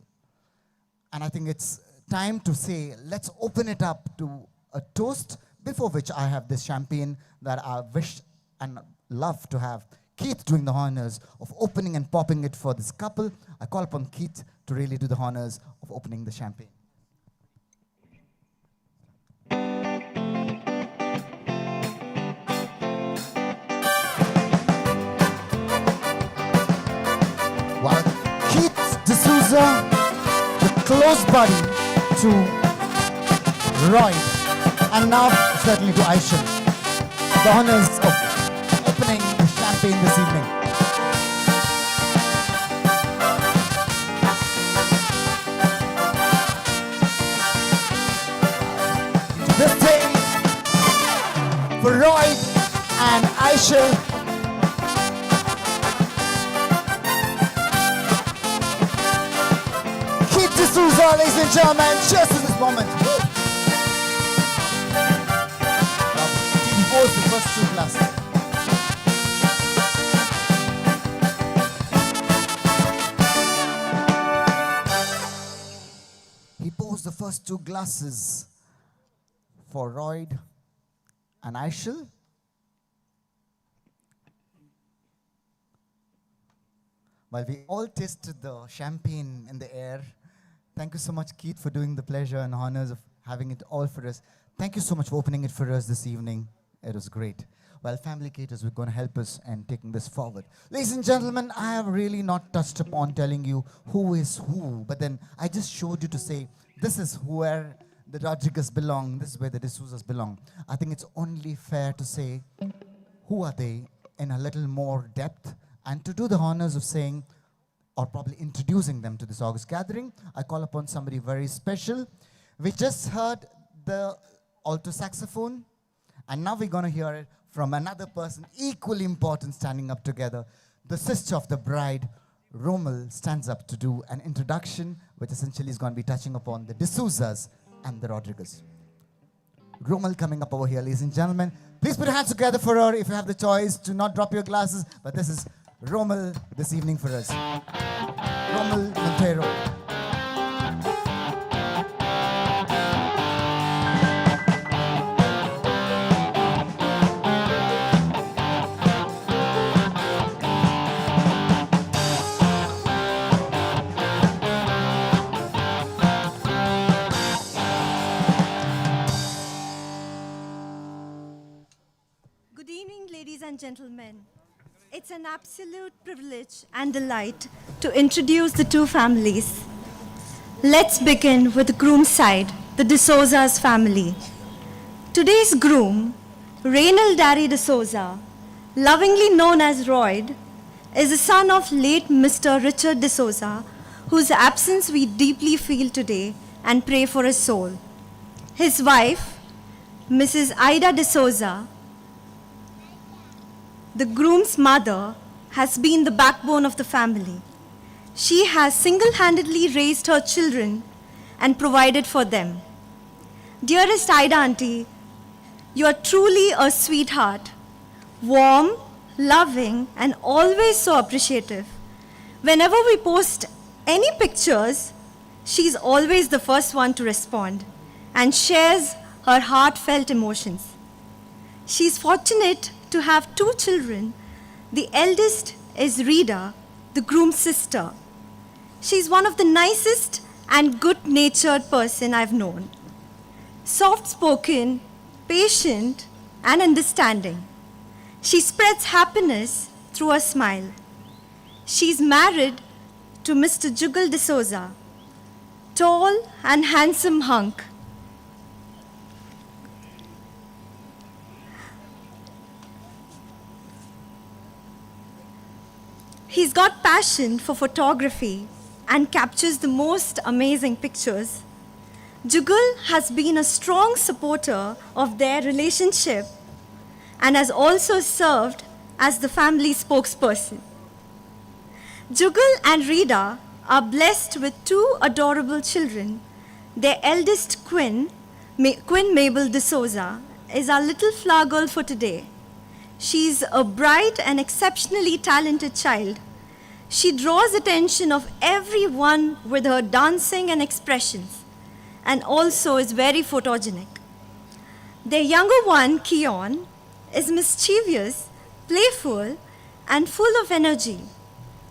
And I think it's time to say, let's open it up to a toast, before which I have this champagne that I wish and love to have Keith doing the honors of opening and popping it for this couple. I call upon Keith to really do the honors of opening the champagne. While Keith D'Souza, the close buddy to Royd, and now certainly to Aishel, the honors of opening the champagne this evening. This day for Royd and Aishel. Keith D'Souza, ladies and gentlemen, just in this moment. He pours the first two glasses. He pours the first two glasses for Royd and Aishel. While we all tasted the champagne in the air, thank you so much, Keith, for doing the pleasure and honors of having it all for us. Thank you so much for opening it for us this evening. It was great. Well, Family Caterers were going to help us in taking this forward. Ladies and gentlemen, I have really not touched upon telling you who is who, but then I just showed you to say, this is where the Rodriguez belong, this is where the D'Souzas belong. I think it's only fair to say, who are they in a little more depth, and to do the honors of saying, or probably introducing them to this August gathering, I call upon somebody very special. We just heard the alto saxophone, and now we're going to hear it from another person equally important standing up together. The sister of the bride, Rommel, stands up to do an introduction, which essentially is going to be touching upon the D'Souzas and the Rodriguez. Rommel coming up over here, ladies and gentlemen. Please put your hands together for her if you have the choice to not drop your glasses, but this is Rommel this evening for us. Rommel Montero. Good evening, ladies and gentlemen. It's an absolute privilege and delight to introduce the two families. Let's begin with the groom's side, the D'Souza's family. Today's groom, Reynald Darry D'Souza, lovingly known as Royd, is the son of late Mr. Richard D'Souza, whose absence we deeply feel today and pray for his soul. His wife, Mrs. Ida D'Souza, the groom's mother, has been the backbone of the family. She has single-handedly raised her children and provided for them. Dearest Ida Auntie, you are truly a sweetheart, warm, loving, and always so appreciative. Whenever we post any pictures, she's always the first one to respond and shares her heartfelt emotions. She's fortunate to have two children. The eldest is Rita, the groom's sister. She's one of the nicest and good-natured person I've known. Soft-spoken, patient, and understanding. She spreads happiness through her smile. She's married to Mr. Jugal D'Souza, tall and handsome hunk. He's got passion for photography and captures the most amazing pictures. Jugal has been a strong supporter of their relationship and has also served as the family spokesperson. Jugal and Rita are blessed with two adorable children. Their eldest, Quinn Mabel D'Souza, is our little flower girl for today. She's a bright and exceptionally talented child. She draws attention of everyone with her dancing and expressions, and also is very photogenic. Their younger one, Keon, is mischievous, playful, and full of energy.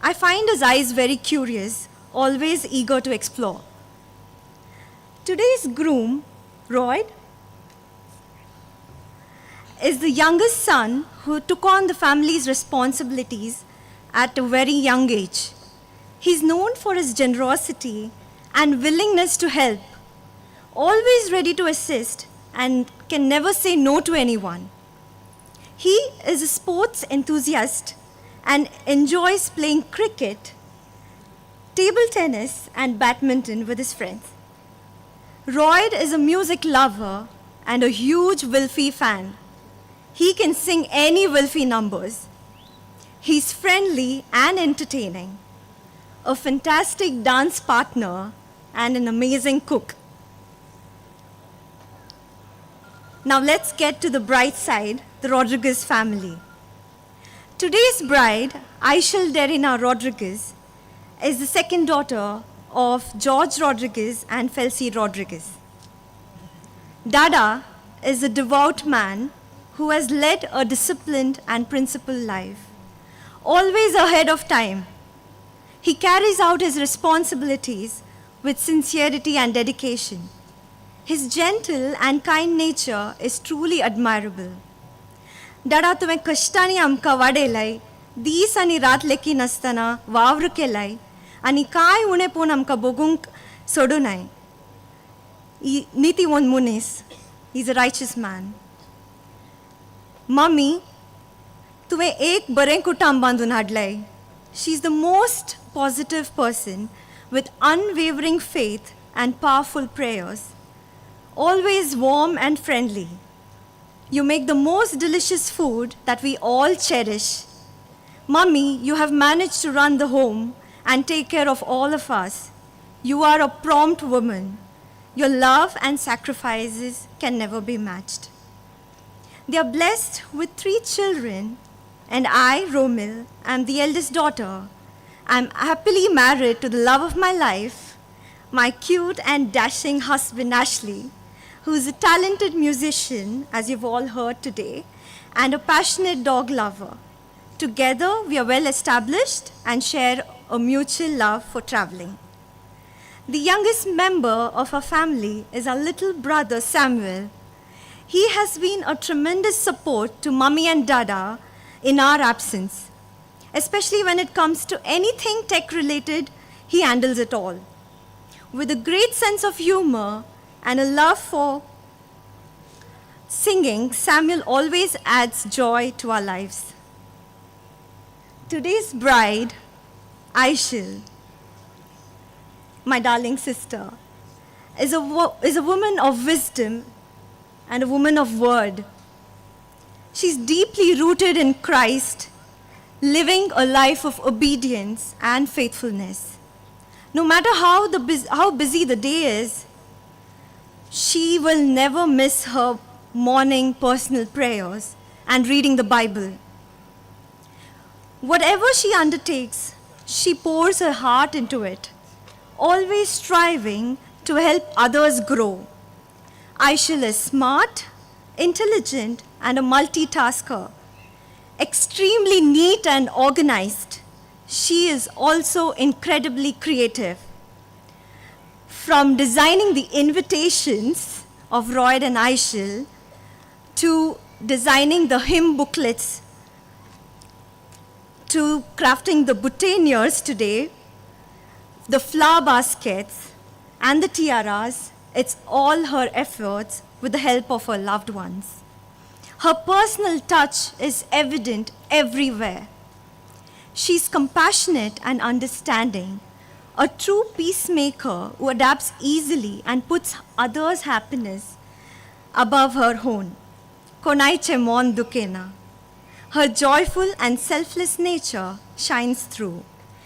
I find his eyes very curious, always eager to explore. Today's groom, Royd, is the youngest son who took on the family's responsibilities at a very young age. He's known for his generosity and willingness to help, always ready to assist and can never say no to anyone. He is a sports enthusiast and enjoys playing cricket, table tennis, and badminton with his friends. Royd is a music lover and a huge Wilfie fan. He can sing any Wilfie numbers. He's friendly and entertaining, a fantastic dance partner, and an amazing cook. Now let's get to the bright side, the Rodrigues family. Today's bride, Aishel Derina Rodrigues, is the second daughter of George Rodrigues and Felsi Rodrigues. Dada is a devout man who has led a disciplined and principled life, always ahead of time. He carries out his responsibilities with sincerity and dedication. His gentle and kind nature is truly admirable. Dada, तुवें कश्टांनी आमकां वाडयलाय, दीस आनी रात लेखिनासतना वावर केलाय आनी कांय उणेपण आमकां भोगूंक सोडूनाय. नितीवंत मनीस, is a righteous man. Mummy, तुवें एक बरें कुटुंब बांदून हाडलें. She is the most positive person with unwavering faith and powerful prayers, always warm and friendly. You make the most delicious food that we all cherish. Mummy, you have managed to run the home and take care of all of us. You are a prompt woman. Your love and sacrifices can never be matched. They are blessed with 3 children, and I, Romil, am the eldest daughter. I'm happily married to the love of my life, my cute and dashing husband, Ashley, who is a talented musician, as you've all heard today, and a passionate dog lover. Together, we are well established and share a mutual love for traveling. The youngest member of our family is our little brother, Samuel. He has been a tremendous support to Mummy and Dada in our absence. Especially when it comes to anything tech-related, he handles it all. With a great sense of humor and a love for singing, Samuel always adds joy to our lives. Today's bride, Aishel, my darling sister, is a woman of wisdom and a woman of word. She's deeply rooted in Christ, living a life of obedience and faithfulness. No matter how busy the day is, she will never miss her morning personal prayers and reading the Bible. Whatever she undertakes, she pours her heart into it, always striving to help others grow. Aishel is smart, intelligent, and a multitasker, extremely neat and organized. She is also incredibly creative. From designing the invitations of Royd and Aishil to designing the hymn booklets to crafting the boutonnieres today, the flower baskets, and the tiaras, it's all her efforts with the help of her loved ones. Her personal touch is evident everywhere. She's compassionate and understanding, a true peacemaker who adapts easily and puts others' happiness above her own. Konaiche mon dukena. Her joyful and selfless nature shines through,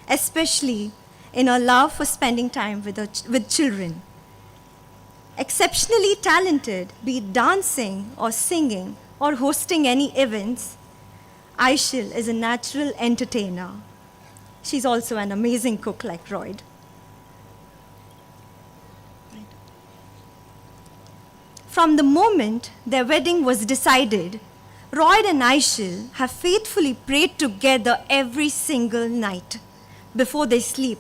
especially in her love for spending time with children. Exceptionally talented, be it dancing or singing or hosting any events, Aishil is a natural entertainer. She's also an amazing cook like Royd. From the moment their wedding was decided, Royd and Aishil have faithfully prayed together every single night before they sleep.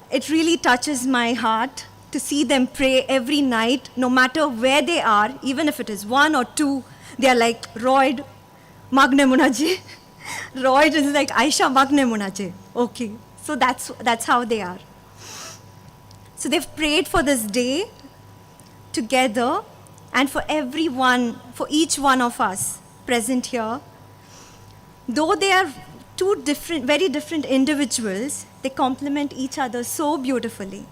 It really touches my heart to see them pray every night, no matter where they are, even if it is 1 or 2, they are like, Royd, Magne Munaje. Royd is like, Aisha, Magne Munaje. Okay, so that's how they are. So they've prayed for this day together and for everyone, for each one of us present here. Though they are two different, very different individuals, they complement each other so beautifully.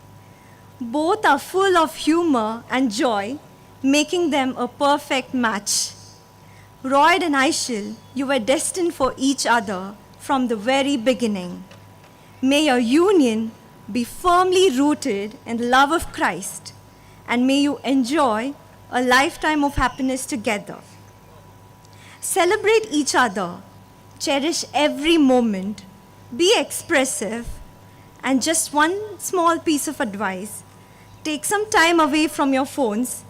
Both are full of humor and joy, making them a perfect match. Royd and Aishil, you were destined for each other from the very beginning. May your union be firmly rooted in the love of Christ, and may you enjoy a lifetime of happiness together. Celebrate each other, cherish every moment, be expressive, and just one small piece of advice, take some time away from your phones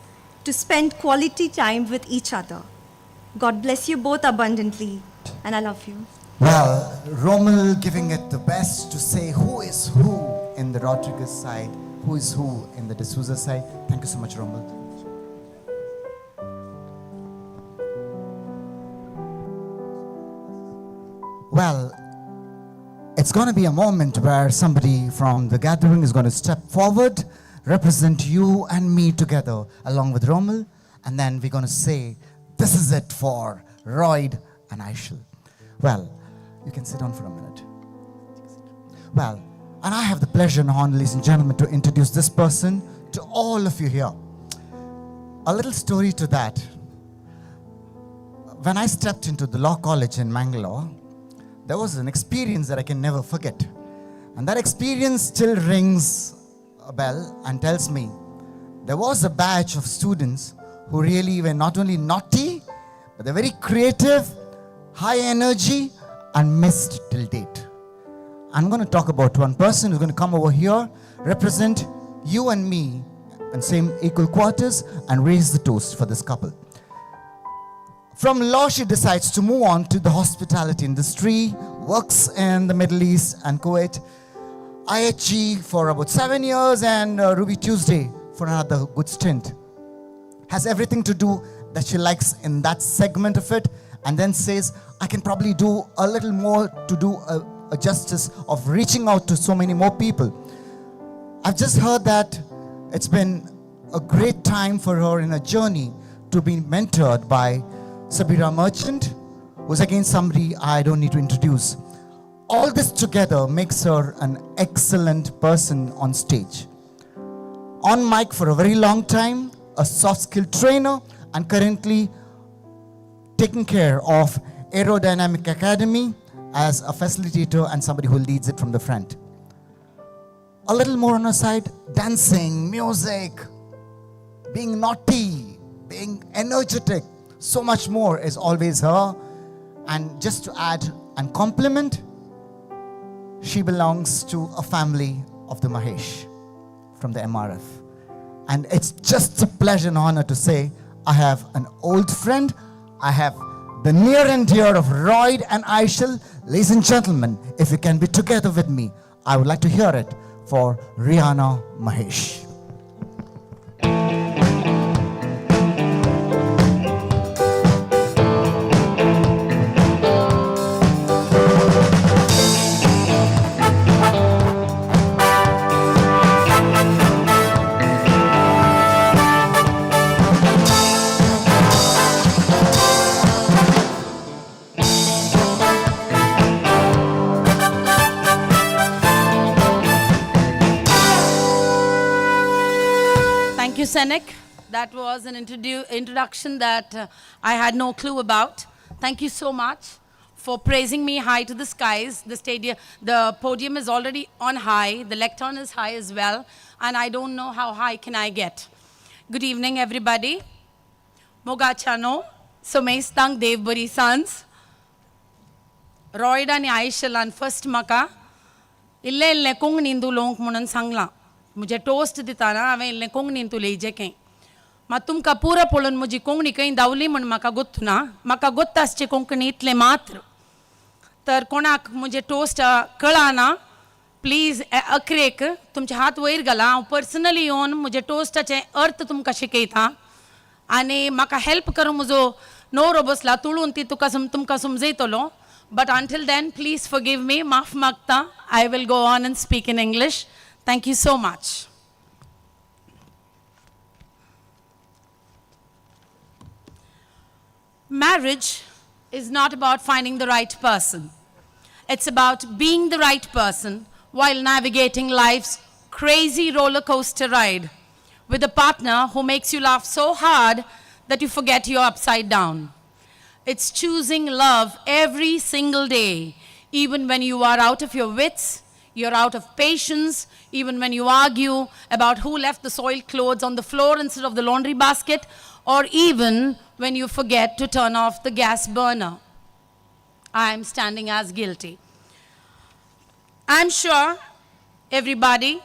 to spend quality time with each other. God bless you both abundantly, and I love you. Well, Rommel giving it the best to say who is who in the Rodriguez side, who is who in the D'Souza side. Thank you so much, Rommel. Well, it's going to be a moment where somebody from the gathering is going to step forward, represent you and me together along with Rommel, and then we're going to say, this is it for Royd and Aishil. Well, you can sit down for a minute. Well, and I have the pleasure and honor, ladies and gentlemen, to introduce this person to all of you here. A little story to that. When I stepped into the law college in Mangalore, there was an experience that I can never forget. And that experience still rings a bell and tells me there was a batch of students who really were not only naughty, but they're very creative, high energy, and missed till date. I'm going to talk about one person who's going to come over here, represent you and me in same equal quarters, and raise the toast for this couple. From law, she decides to move on to the hospitality industry, works in the Middle East and Kuwait, IHG for about 7 years, and Ruby Tuesday for another good stint. Has everything to do that she likes in that segment of it, and then says, I can probably do a little more to do a justice of reaching out to so many more people. I've just heard that it's been a great time for her in her journey to be mentored by Sabira Merchant, who's again somebody I don't need to introduce. All this together makes her an excellent person on stage. On mic for a very long time, a soft skill trainer, and currently taking care of Aerodynamic Academy as a facilitator and somebody who leads it from the front. A little more on her side, dancing, music, being naughty, being energetic, so much more is always her. And just to add and compliment, she belongs to a family of the Mahesh from the MRF. And it's just a pleasure and honor to say I have an old friend. I have The near and dear of Royd and Aishel, ladies and gentlemen, if you can be together with me, I would like to hear it for Rihanna Mahesh. Thank you, Senek. That was an introduction that I had no clue about. Thank you so much for praising me high to the skies. The stadium, the podium is already on high. The lectern is high as well. And I don't know how high can I get. Good evening, everybody. Mogachano, Somestang Devburi Sons. Royd आनी आयशलान first म्हाका इल्लें इल्लें कोंकणीन उलोवंक म्हणून सांगलां. म्हजें toast दितना हांवें इल्लें कोंकणीन उलयचें खंय. मात तुमकां पुरो पळोवन म्हजी कोंकणी खंय धांवली म्हूण म्हाका गोत्त ना. म्हाका गोत्त आसची कोंकणी इतलें मात्र. तर कोणाक म्हजें टोस्ट कळना प्लीज अकरेक तुमचे हात वयर घाला. हांव पर्सनली येवन म्हजे टोस्टाचें अर्थ तुमकां शिकयता आनी म्हाका हेल्प करूं म्हजो नवरो बसला तुळून ती तुका तुमकां समजयतलो. But until then, please forgive me, maaf magta. I will go on and speak in English. Thank you so much. Marriage is not about finding the right person. It's about being the right person while navigating life's crazy roller coaster ride with a partner who makes you laugh so hard that you forget you're upside down. It's choosing love every single day, even when you are out of your wits, you're out of patience, even when you argue about who left the soiled clothes on the floor instead of the laundry basket, or even when you forget to turn off the gas burner. I'm standing as guilty. I'm sure everybody,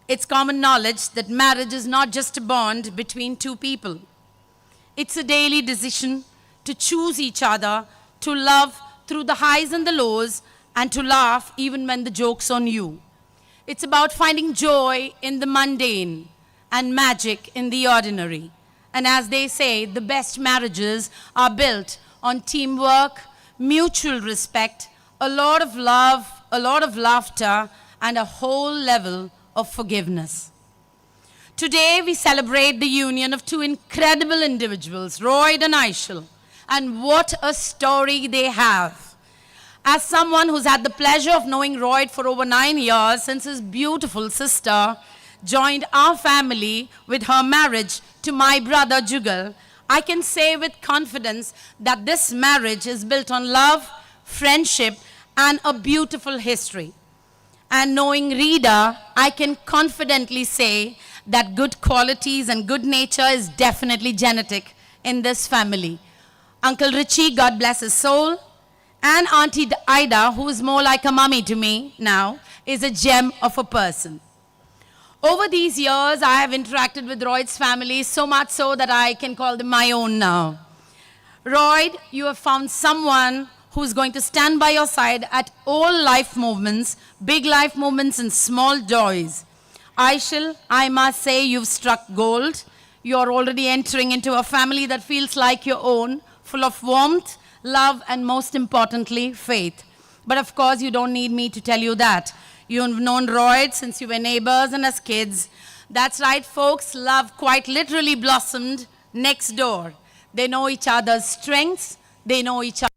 it's common knowledge that marriage is not just a bond between two people. It's a daily decision to choose each other, to love through the highs and the lows, and to laugh even when the joke's on you. It's about finding joy in the mundane and magic in the ordinary. And as they say, the best marriages are built on teamwork, mutual respect, a lot of love, a lot of laughter, and a whole level of forgiveness. Today, we celebrate the union of two incredible individuals, Royd and Aishel. And what a story they have. As someone who's had the pleasure of knowing Royd for over 9 years since his beautiful sister joined our family with her marriage to my brother Jugal, I can say with confidence that this marriage is built on love, friendship, and a beautiful history. And knowing Rita, I can confidently say that good qualities and good nature is definitely genetic in this family. Uncle Richie, God bless his soul, and Auntie Ida, who is more like a mummy to me now, is a gem of a person. Over these years, I have interacted with Royd's family so much so that I can call them my own now. Royd, you have found someone who's going to stand by your side at all life movements, big life movements and small joys. Aishel, I must say you've struck gold. You're already entering into a family that feels like your own, full of warmth, love, and most importantly, faith. But of course, you don't need me to tell you that. You've known Royd since you were neighbors and as kids. That's right, folks, love quite literally blossomed next door. They know each other's strengths, they know each other.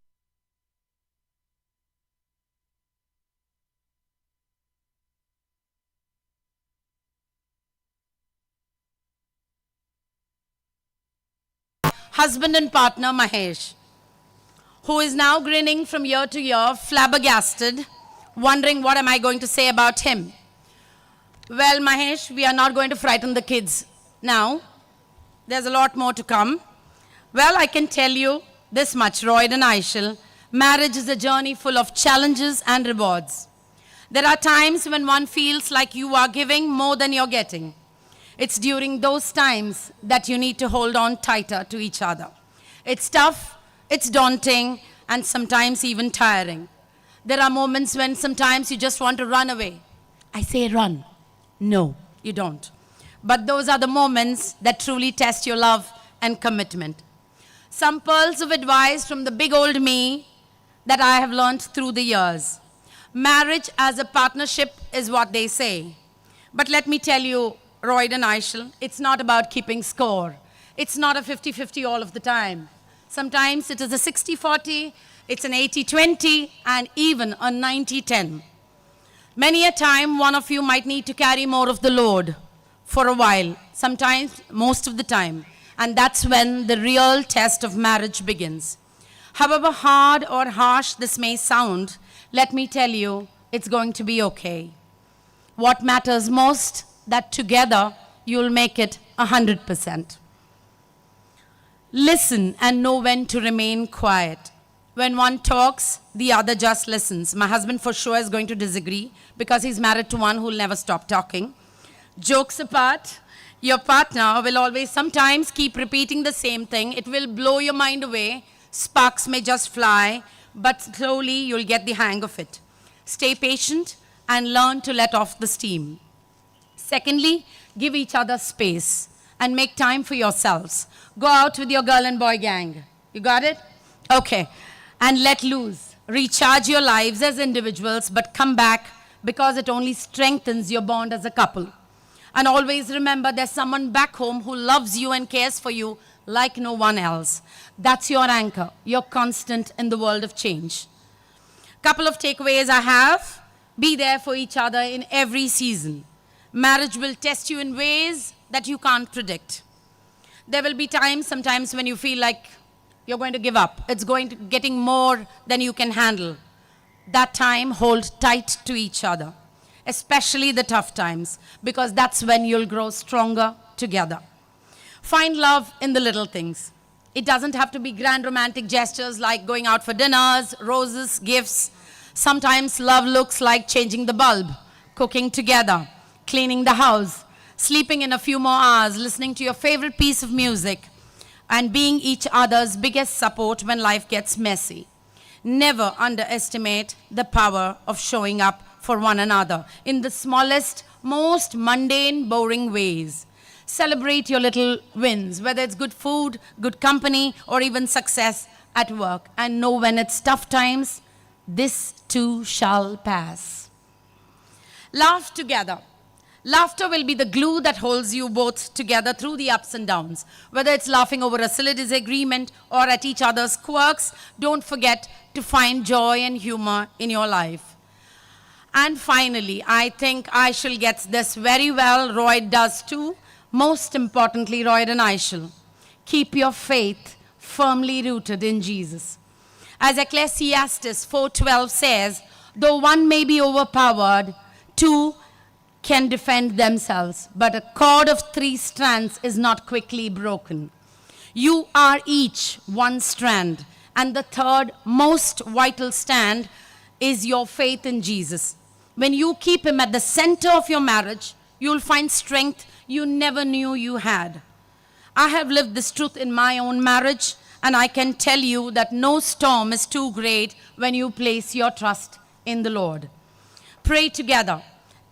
Husband and partner Mahesh, who is now grinning from year to year, flabbergasted, wondering what am I going to say about him. Well, Mahesh, we are not going to frighten the kids now. There's a lot more to come. Well, I can tell you this much, Royd and Aishel, marriage is a journey full of challenges and rewards. There are times when one feels like you are giving more than you're getting. It's during those times that you need to hold on tighter to each other. It's tough, It's daunting and sometimes even tiring. There are moments when sometimes you just want to run away. I say run. No, you don't. But those are the moments that truly test your love and commitment. Some pearls of advice from the big old me that I have learned through the years. Marriage as a partnership is what they say. But let me tell you, Royd and Aishel, it's not about keeping score. It's not a 50-50 all of the time. Sometimes it is a 60-40, it's an 80-20, and even a 90-10. Many a time, one of you might need to carry more of the load for a while, sometimes most of the time. And that's when the real test of marriage begins. However hard or harsh this may sound, let me tell you, it's going to be okay. What matters most, that together you'll make it 100%. Listen and know when to remain quiet. When one talks, the other just listens. My husband for sure is going to disagree because he's married to one who'll never stop talking. Jokes apart, your partner will always sometimes keep repeating the same thing. It will blow your mind away. Sparks may just fly, but slowly you'll get the hang of it. Stay patient and learn to let off the steam. Secondly, give each other space and make time for yourselves. Go out with your girl and boy gang. You got it? Okay. And let loose. Recharge your lives as individuals, but come back because it only strengthens your bond as a couple. And always remember there's someone back home who loves you and cares for you like no one else. That's your anchor, your constant in the world of change. Couple of takeaways I have. Be there for each other in every season. Marriage will test you in ways that you can't predict. There will be times sometimes when you feel like you're going to give up. It's going to getting more than you can handle. That time, hold tight to each other, especially the tough times, because that's when you'll grow stronger together. Find love in the little things. It doesn't have to be grand romantic gestures like going out for dinners, roses, gifts. Sometimes love looks like changing the bulb, cooking together, cleaning the house, sleeping in a few more hours, listening to your favorite piece of music, and being each other's biggest support when life gets messy. Never underestimate the power of showing up for one another in the smallest, most mundane, boring ways. Celebrate your little wins, whether it's good food, good company, or even success at work. And know when it's tough times, this too shall pass. Laugh together. Laughter will be the glue that holds you both together through the ups and downs. Whether it's laughing over a silly disagreement or at each other's quirks, don't forget to find joy and humor in your life. And finally, I think Aishel gets this very well. Royd does too. Most importantly, Royd and Aishel, keep your faith firmly rooted in Jesus. As Ecclesiastes 4:12 says, though one may be overpowered, two can defend themselves, but a cord of three strands is not quickly broken. You are each one strand, and the third most vital strand is your faith in Jesus. When you keep him at the center of your marriage, you'll find strength you never knew you had. I have lived this truth in my own marriage, and I can tell you that no storm is too great when you place your trust in the Lord. Pray together.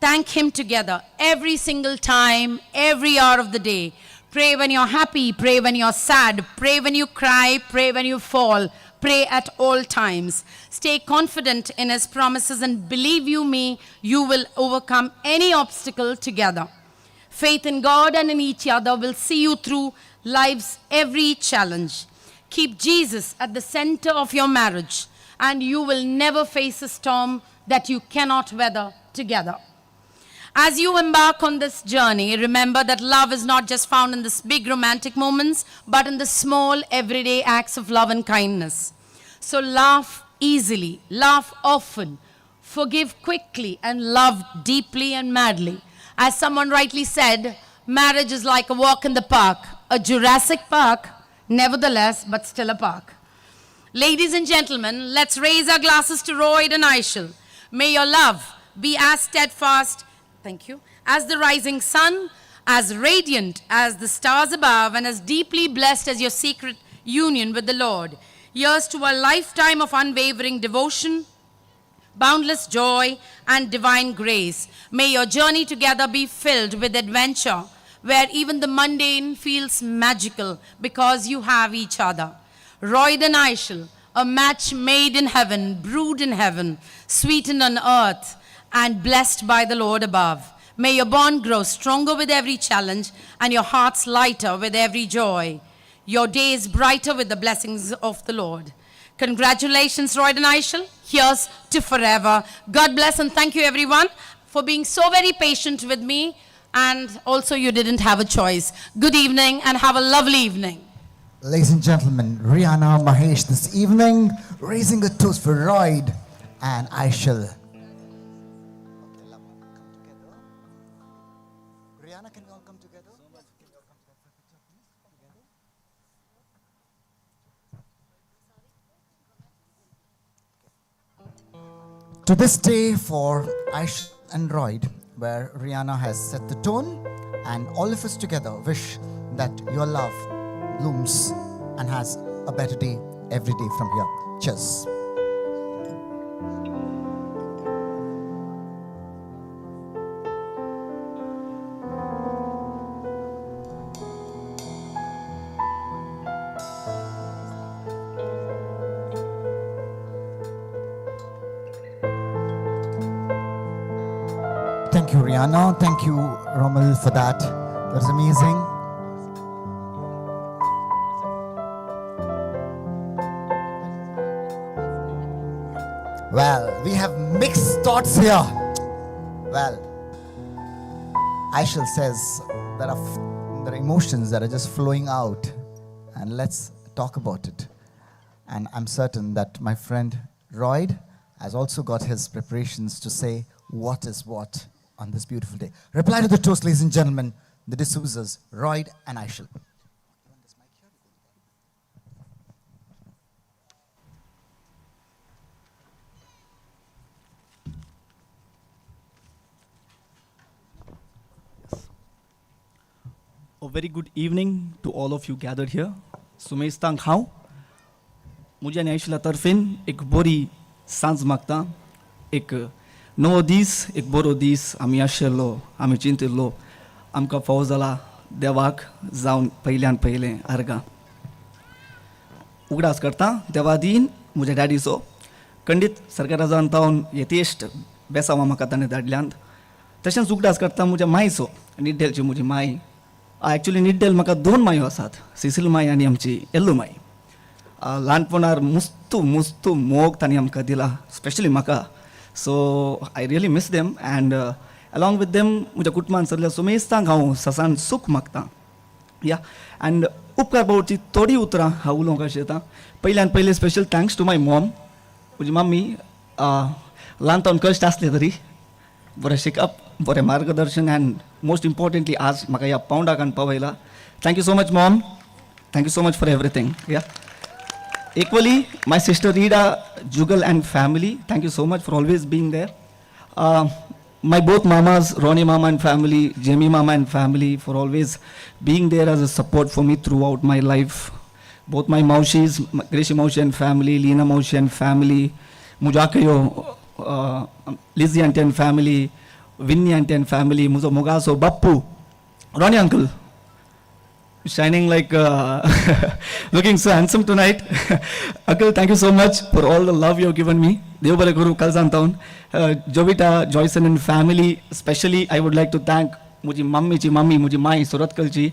Thank him together every single time, every hour of the day. Pray when you're happy, pray when you're sad, pray when you cry, pray when you fall, pray at all times. Stay confident in his promises and believe you me, you will overcome any obstacle together. Faith in God and in each other will see you through life's every challenge. Keep Jesus at the center of your marriage and you will never face a storm that you cannot weather together. As you embark on this journey, remember that love is not just found in the big romantic moments, but in the small everyday acts of love and kindness. So laugh easily, laugh often, forgive quickly, and love deeply and madly. As someone rightly said, marriage is like a walk in the park, a Jurassic Park, nevertheless, but still a park. Ladies and gentlemen, let's raise our glasses to Royd and Aishel. May your love be as steadfast, thank you, as the rising sun, as radiant as the stars above, and as deeply blessed as your secret union with the Lord. Here's to a lifetime of unwavering devotion, boundless joy, and divine grace. May your journey together be filled with adventure, where even the mundane feels magical because you have each other. Royd and Aishel, a match made in heaven, brewed in heaven, sweetened on earth, and blessed by the Lord above. May your bond grow stronger with every challenge and your hearts lighter with every joy. Your days brighter with the blessings of the Lord. Congratulations, Royd and Aishel. Here's to forever. God bless and thank you, everyone, for being so very patient with me. And also, you didn't have a choice. Good evening and have a lovely evening. Ladies and gentlemen, Rihanna Mahesh this evening, raising a toast for Royd and Aishel. Rihanna, can we all come together? Can we all come together for a picture, please? Together? To this day for Aishel and Royd, where Rihanna has set the tone, and all of us together wish that your love blooms and has a better day every day from here. Cheers. Thank you, Rihanna. Thank you, Rommel, for that. That was amazing. Well, we have mixed thoughts here. Well, Aishel says there are emotions that are just flowing out, and let's talk about it. And I'm certain that my friend Royd has also got his preparations to say what is what on this beautiful day. Reply to the toast, ladies and gentlemen, the D'Souzas, Royd and Aishel. A very good evening to all of you gathered here. सुमेस्तांक हांव म्हज्या आनी आयशिला तर्फेन एक बरी सांज मागता. एक नवो दीस, एक बरो दीस आमी आशिल्लो, आमी चिंतिल्लो, आमकां फावो जाला देवाक जावन पयल्यान पयलें आर्गां. उगडास करता देवा दीन म्हज्या डॅडीचो खंडीत सरकाराजान तावन यथेश्ट बेसांवां म्हाका ताणें धाडल्यांत. तशेंच उगडास करता म्हज्या मायचो, निड्डेलची म्हजी माय. एक्चुली निड्डेल म्हाका दोन मायो आसात, सिसील माय आनी आमची येल्लू माय. ल्हानपणार मुस्तू मुस्तू मोग तांणी आमकां दिला, स्पेशली म्हाका. So I really miss them and along with them म्हज्या कुटुंबान सगल्या सुमेस्तांक हांव ससान सूख मागता. या अँड उपकार पावची थोडीं उतरां हांव उलोवंक आशेतां. पयल्यान पयलें special thanks to my mom. म्हजी मम्मी ल्हान तावन कश्ट आसले तरी बरें शिकप, बरें मार्गदर्शन अँड मोस्ट इम्पॉर्टंटली आज म्हाका ह्या पावंडाक हाडून पावयला. Thank you so much mom, thank you so much for everything. Yeah equally my sister Rita, Jugal and family, thank you so much for always being there. My both mamas, Ronnie mama and family, Jamie mama and family, for always being there as a support for me throughout my life. Both my maushis, Gracie maushi and family, Leena maushi and family, Mujakayo, Lizzie auntie and family, Vinny auntie and family, Muzo Mogaso, Bappu, Ronnie uncle, shining like, looking so handsome tonight. Uncle, thank you so much for all the love you have given me. Dev bare Guru Kalzan Town. Jovita, Joyson and family, especially I would like to thank Muji Mummy, Chi Mummy, Muji Mai, Surat Kalji,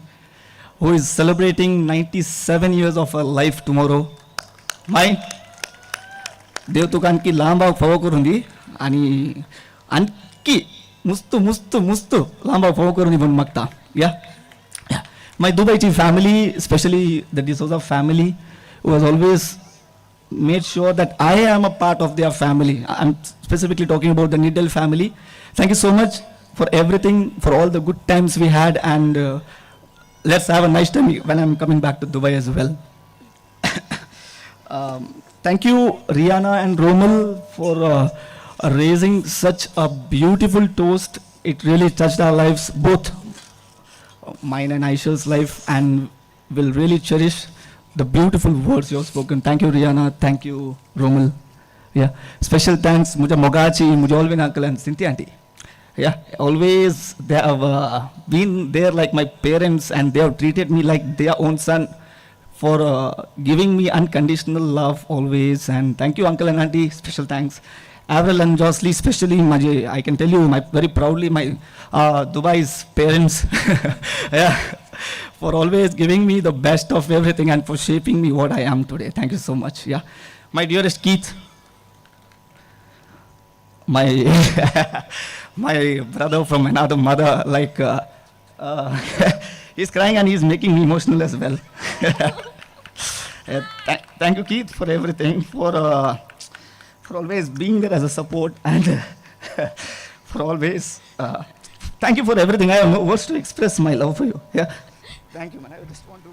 who is celebrating 97 years of her life tomorrow. Mai, देव तुका आणखी लांब फावो करून दी आनी आणखी मुस्तू मुस्तू मुस्तू लांब फावो करून दी म्हणून मागता. या My Dubai family, especially the D'Souza family, who has always made sure that I am a part of their family. I'm specifically talking about the Niddel family. Thank you so much for everything, for all the good times we had, and let's have a nice time when I'm coming back to Dubai as well. Thank you, Rihanna and Rommel, for raising such a beautiful toast. It really touched our lives, both mine and Aisha's life, and will really cherish the beautiful words you have spoken. Thank you, Rihanna. Thank you, Romel. Yeah. Special thanks, म्हज्या मोगाची, म्हज्या Alvin uncle and Cynthia auntie. Yeah, always they have been there like my parents, and they have treated me like their own son for giving me unconditional love always. And thank you, uncle and auntie. Special thanks. Avril and Jocelyn, especially, माझे, I can tell you, my very proudly, my Dubai's parents, yeah, for always giving me the best of everything and for shaping me what I am today. Thank you so much. Yeah, my dearest Keith, my brother from another mother, like he's crying and he's making me emotional as well. Yeah, thank you, Keith, for everything, for always being there as a support and for always. Thank you for everything. I have no words to express my love for you. Yeah, thank you, man. I just want to.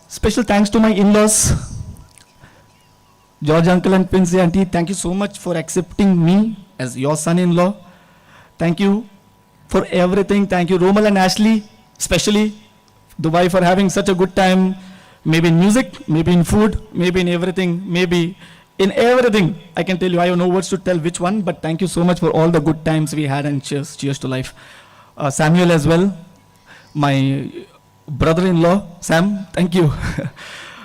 Special thanks to my in-laws, George uncle and Princey auntie. Thank you so much for accepting me as your son-in-law. Thank you for everything. Thank you, Romal and Ashley, especially Dubai, for having such a good time. Maybe in music, maybe in food, maybe in everything, maybe in everything. I can tell you, I have no words to tell which one, but thank you so much for all the good times we had, and cheers, cheers to life. Samuel as well, my brother-in-law, Sam, thank you.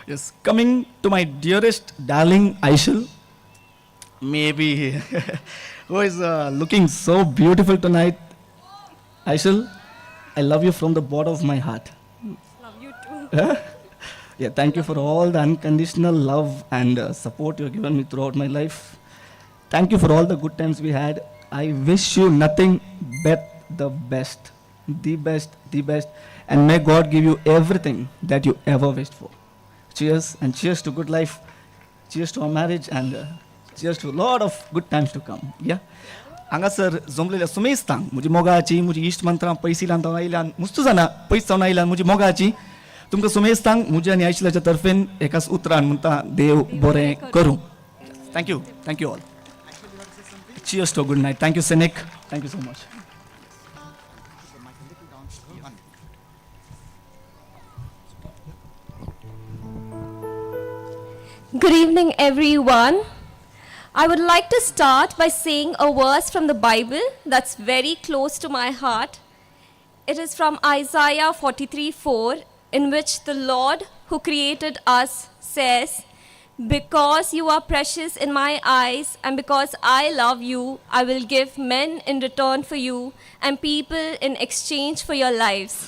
Yes, coming to my dearest darling Aishil, maybe, who is looking so beautiful tonight. Aishil, I love you from the bottom of my heart. Love you too. Yeah, thank you for all the unconditional love and support you have given me throughout my life. Thank you for all the good times we had. I wish you nothing but the best, the best, the best. And may God give you everything that you ever wished for. Cheers, and cheers to good life. Cheers to our marriage, and cheers to a lot of good times to come. Yeah. हांगासर जमलेल्या सुमेस्तांक म्हजी मोगाची, म्हजी इश्ट मंत्रां पयसिल्यान जावन आयल्यान, मुस्तू जाणा पयस जावन आयल्यान, म्हजी मोगाची तुमकां सुमेस्तांक म्हज्या आनी आयशिलाच्या तर्फेन एकाच उतरान म्हणटा, देव बरें करूं. Thank you, thank you all. Cheers to good night. Thank you, Senek. Thank you so much. Good evening, everyone. I would like to start by saying a verse from the Bible that's very close to my heart. It is from Isaiah 43:4, in which the Lord who created us says, "Because you are precious in my eyes and because I love you, I will give men in return for you and people in exchange for your lives."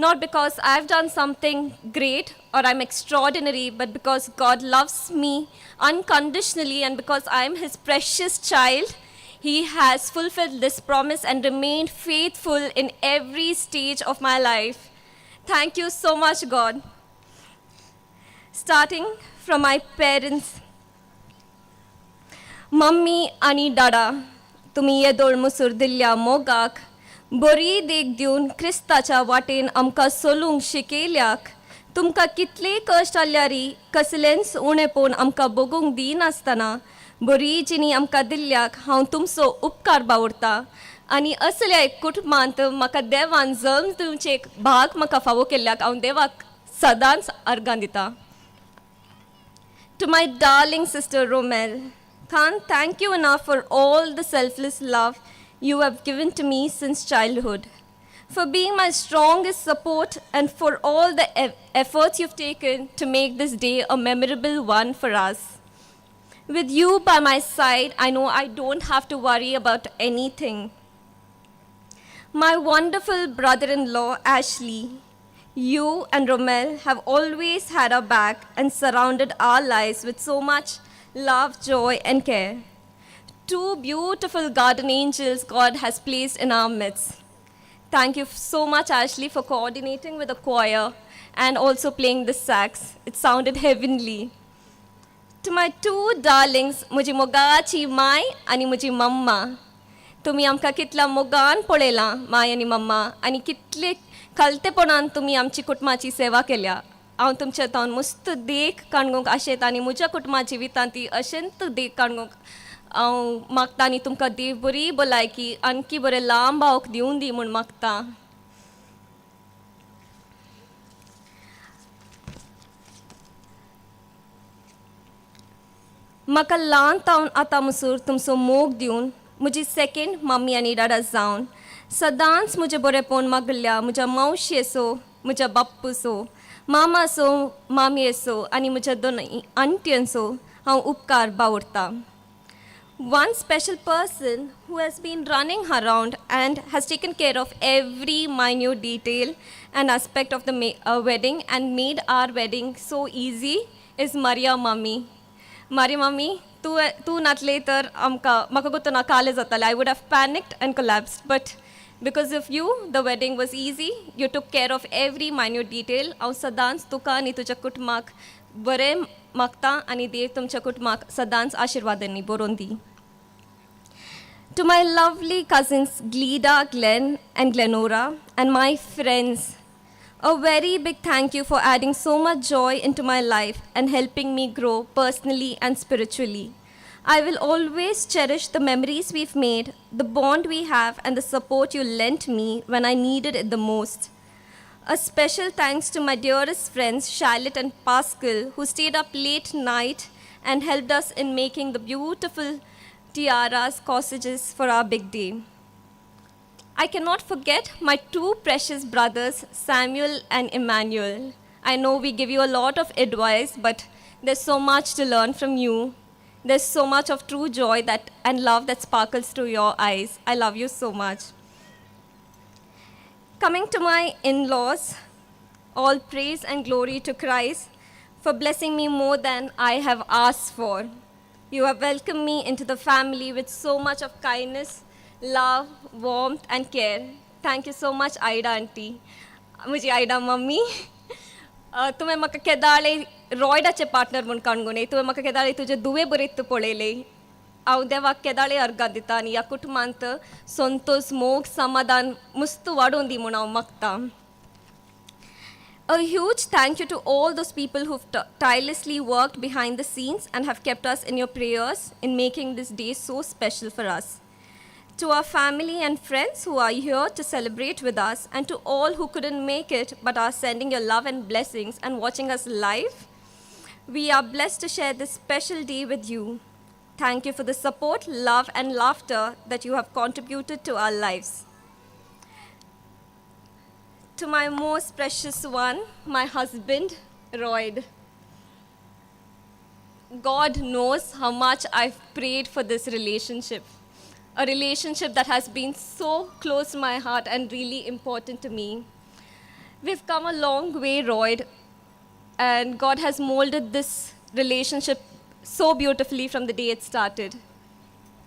Not because I've done something great or I'm extraordinary, but because God loves me unconditionally and because I'm His precious child, He has fulfilled this promise and remained faithful in every stage of my life. Thank you so much, God. Starting from my parents, mummy आनी डाडा, तुमी येदोळ मुसूर दिल्ल्या मोगाक, बरी देख दिवन क्रिस्ताच्या वाटेन आमकां सोलूंक शिकयल्याक, तुमकां कितलेय कश्ट आसल्यारी कसलेंच उणेपण आमकां भोगूंक दिनासतना बरी जिणी आमकां दिल्ल्याक हांव तुमचो उपकार बावुरता आनी असल्या एक कुटुंबांत म्हाका देवान जल्म दिवचें एक भाग म्हाका फावो केल्ल्याक हांव देवाक सदांच अर्गां दिता. To my darling sister Romel, can't thank you enough for all the selfless love you have given to me since childhood, for being my strongest support and for all the efforts you've taken to make this day a memorable one for us. With you by my side, I know I don't have to worry about anything. My wonderful brother-in-law, Ashley, you and Romel have always had our back and surrounded our lives with so much love, joy, and care. Two beautiful garden angels God has placed in our midst. Thank you so much, Ashley, for coordinating with the choir and also playing the sax. It sounded heavenly. To my two darlings, म्हजी मोगाची माय आनी म्हजी मम्मा, तुमी आमकां कितल्या मोगान पळयलां माय आनी मम्मा, आनी कितले खलतेपणान तुमी आमची कुटुंबाची सेवा केल्या. हांव तुमच्या तावन मस्त देख काणगूंक आशेता आनी म्हज्या कुटुंबा जिवितांत ती अशेंच देख काणगूंक हांव मागता आनी तुमकां देव बरी भलायकी आणखी बरें लांब आवक दिवन दी म्हूण मागता. म्हाका ल्हान तावन आतां मसूर तुमचो मोग दिवन म्हजी सेकेंड मम्मी आनी डाडा जावन सदांच म्हजें बरेंपण मागल्या म्हज्या मावशेचो, म्हज्या बाप्पूचो, मामाचो, मामयेचो आनी म्हज्या दोन आंट्यांचो हांव उपकार बावडटा. One special person who has been running around and has taken care of every minute detail and aspect of the wedding and made our wedding so easy is Maria mummy. Maria mummy, तूं तूं नातले तर आमकां म्हाका go to ना काले जाताले. I would have panicked and collapsed, but because of you the wedding was easy. You took care of every minute detail. हांव सदांच तुका आनी तुज्या कुटुंबाक बरें मागता आनी देव तुमच्या कुटुंबाक सदांच आशिर्वादांनी बरोवन दी. To my lovely cousins Glida, Glenn, and Glenora, and my friends, a very big thank you for adding so much joy into my life and helping me grow personally and spiritually. I will always cherish the memories we've made, the bond we have, and the support you lent me when I needed it the most. A special thanks to my dearest friends, Charlotte and Pascal, who stayed up late night and helped us in making the beautiful tiaras, corsages for our big day. I cannot forget my two precious brothers, Samuel and Emmanuel. I know we give you a lot of advice, but there's so much to learn from you. There's so much of true joy that and love that sparkles through your eyes. I love you so much. Coming to my in-laws, all praise and glory to Christ for blessing me more than I have asked for. You have welcomed me into the family with so much of kindness, love, warmth, and care. Thank you so much, Ida auntie. म्हजी Ida mummy, तुवें म्हाका केदाळे रॉयडाचे partner म्हूण काणकोणे तुवें म्हाका केदाळे तुजे दुवे बरीत पळयले. हांव देवाक केदाळे अर्गां दिता आनी ह्या कुटुंबांत संतोष, मोग, समाधान मुस्त वाडोवन दी म्हूण हांव मागता. A huge thank you to all those people who've tirelessly worked behind the scenes and have kept us in your prayers in making this day so special for us. To our family and friends who are here to celebrate with us, and to all who couldn't make it but are sending your love and blessings and watching us live, we are blessed to share this special day with you. Thank you for the support, love, and laughter that you have contributed to our lives. To my most precious one, my husband, Royd. God knows how much I've prayed for this relationship, a relationship that has been so close to my heart and really important to me. We've come a long way, Royd, and God has molded this relationship so beautifully from the day it started.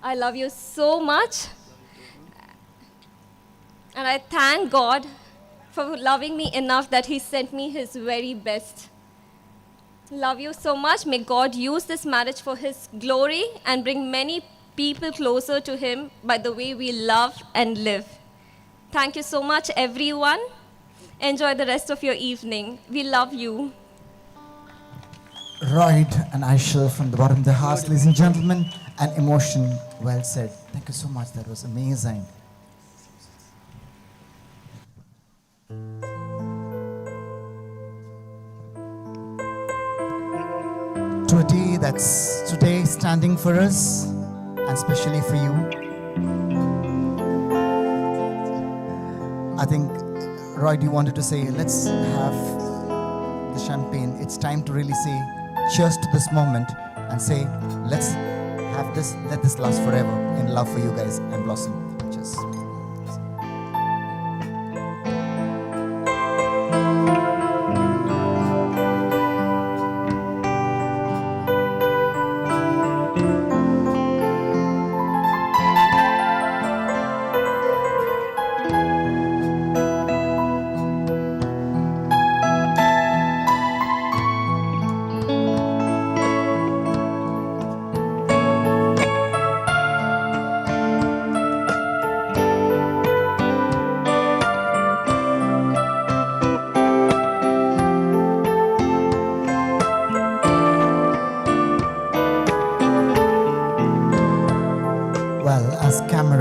I love you so much, and I thank God for loving me enough that he sent me his very best. Love you so much. May God use this marriage for his glory and bring many people closer to him by the way we love and live. Thank you so much, everyone. Enjoy the rest of your evening. We love you. Royd and Aishel from the bottom of the heart, ladies and gentlemen, and emotion well said. Thank you so much. That was amazing. To a day that's today standing for us, and especially for you. I think, Royd, you wanted to say, let's have the champagne. It's time to really say cheers to this moment and say, let's have this, let this last forever in love for you guys and Blossom. Cheers.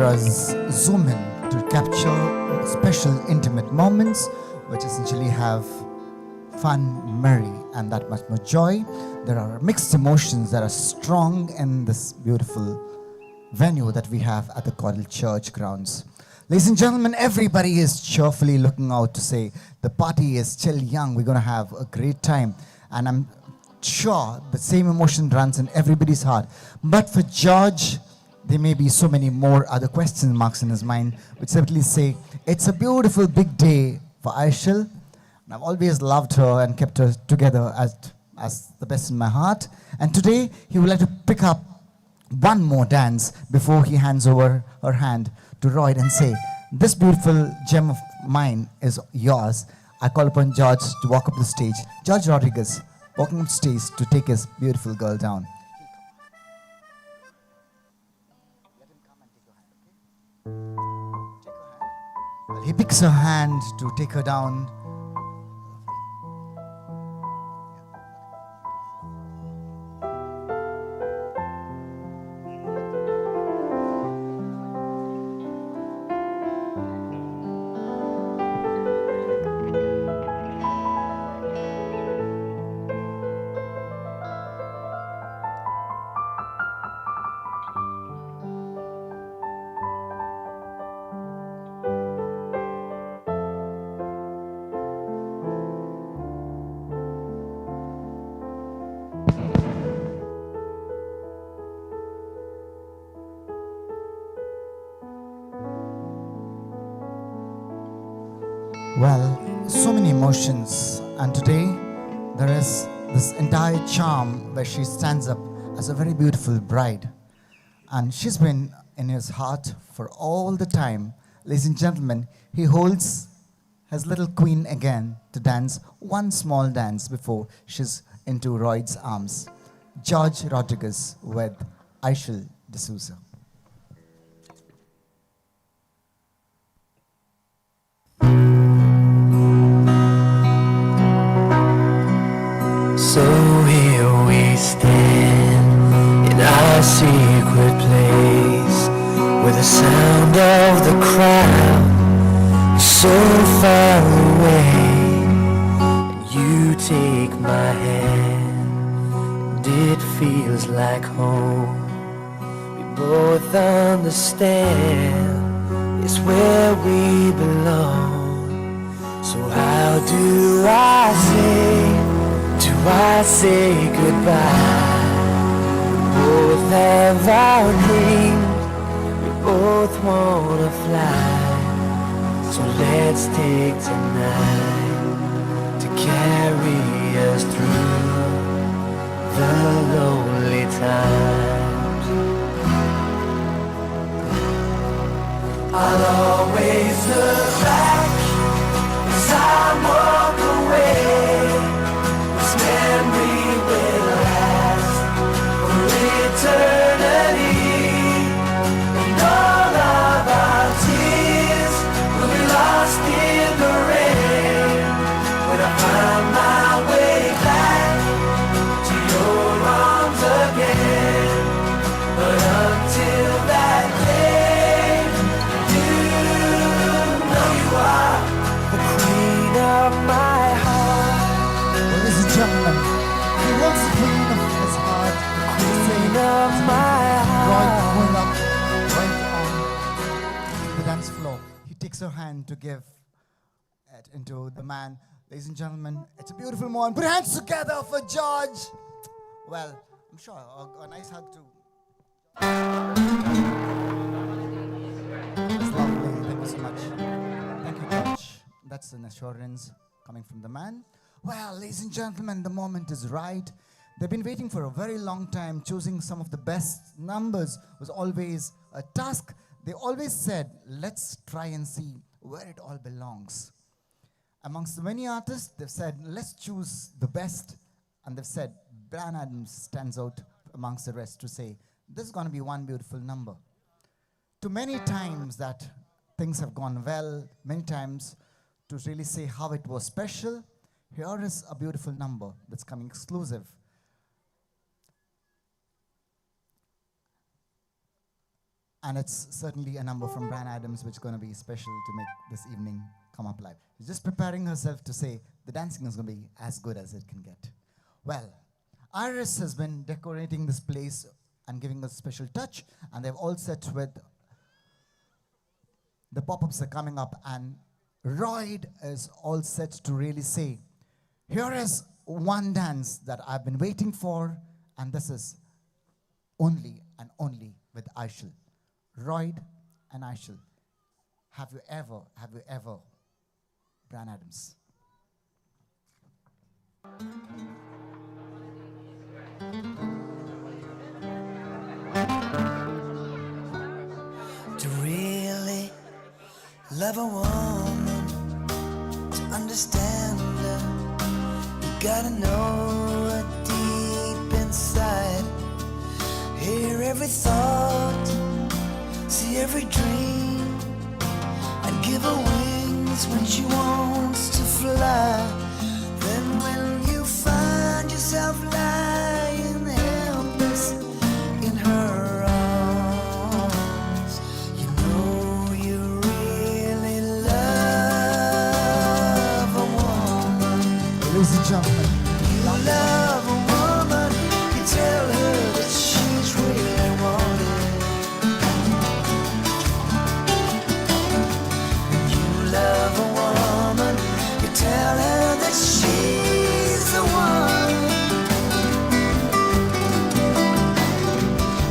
cameras zoom in to capture special intimate moments which essentially have fun, merry, and that much more joy. There are mixed emotions that are strong in this beautiful venue that we have at the Caudle Church grounds. Ladies and gentlemen, everybody is cheerfully looking out to say the party is still young, we're going to have a great time. And I'm sure the same emotion runs in everybody's heart. But for George, there may be so many more other question marks in his mind, which simply say, it's a beautiful big day for Aishel. And I've always loved her and kept her together as the best in my heart. And today, he would like to pick up one more dance before he hands over her hand to Royd and say, this beautiful gem of mine is yours. I call upon George to walk up the stage. George Rodriguez, walking up the stage to take his beautiful girl down. Well, he picks her hand to take her down. Well, so many emotions, and today there is this entire charm where she stands up as a very beautiful bride. And she's been in his heart for all the time. Ladies and gentlemen, he holds his little queen again to dance one small dance before she's into Royd's arms. George Rodriguez with Aishel D'Souza. So here we stand in our secret place, where the sound of the crowd is so far away. And you take my hand, and it feels like home. We both understand it's where we belong. So how do I say? Do I say goodbye? We both have our dreams, we both wanna fly. So let's take tonight to carry us through the lonely times. I'll always look back as I walk away. This memory will last for eternity, and all of our tears will be lost in the rain when I find my way back to your arms again. But until that day, you know you are the queen of my heart. Ladies and gentlemen, he wants the queen of his heart, the queen of my heart. Royd going up right on the dance floor. He takes her hand to give it into the man. Ladies and gentlemen, it's a beautiful moment. Put your hands together for George. Well, I'm sure a nice hug too. That's lovely. Thank you so much. Thank you, George. That's an assurance coming from the man. Well, ladies and gentlemen, the moment is right. They've been waiting for a very long time. Choosing some of the best numbers was always a task. They always said, let's try and see where it all belongs. Amongst the many artists, they've said, let's choose the best. And they've said, Brian Adams stands out amongst the rest to say, this is going to be one beautiful number. To many times that things have gone well, many times to really say how it was special, here is a beautiful number that's coming exclusive. And it's certainly a number from Brian Adams, which is going to be special to make this evening come up live. She's just preparing herself to say the dancing is going to be as good as it can get. Well, Iris has been decorating this place and giving us a special touch, and they've all set with the pop-ups are coming up, and Royd is all set to really say, here is one dance that I've been waiting for, and this is only and only with Aishel. Royd and Aishel, have you ever, Brian Adams? To really love a woman, to understand her, you gotta know her deep inside. Hear every thought, see every dream, and give her wings when she wants to fly. Then when you find yourself lying helpless in her arms, you know you really love a woman. Ladies and gentlemen, you love a woman, you tell her that she's really wanted. You love a woman, you tell her that she's the one.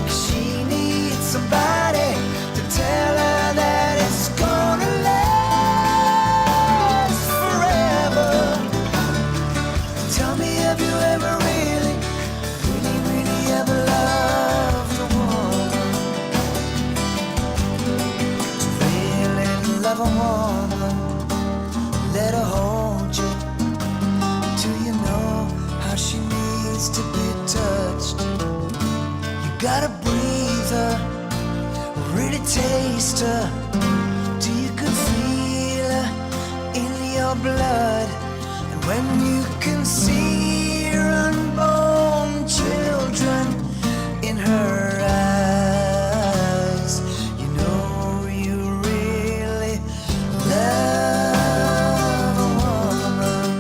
She needs somebody to tell her that it's gonna last forever. Tell me, have you ever really, really, really ever loved a woman? To really love a woman, let her hold you till you know how she needs to be touched. You gotta breathe her, really taste her, till you can feel her in your blood. And when you can see your unborn children in her eyes, you know you really love a woman.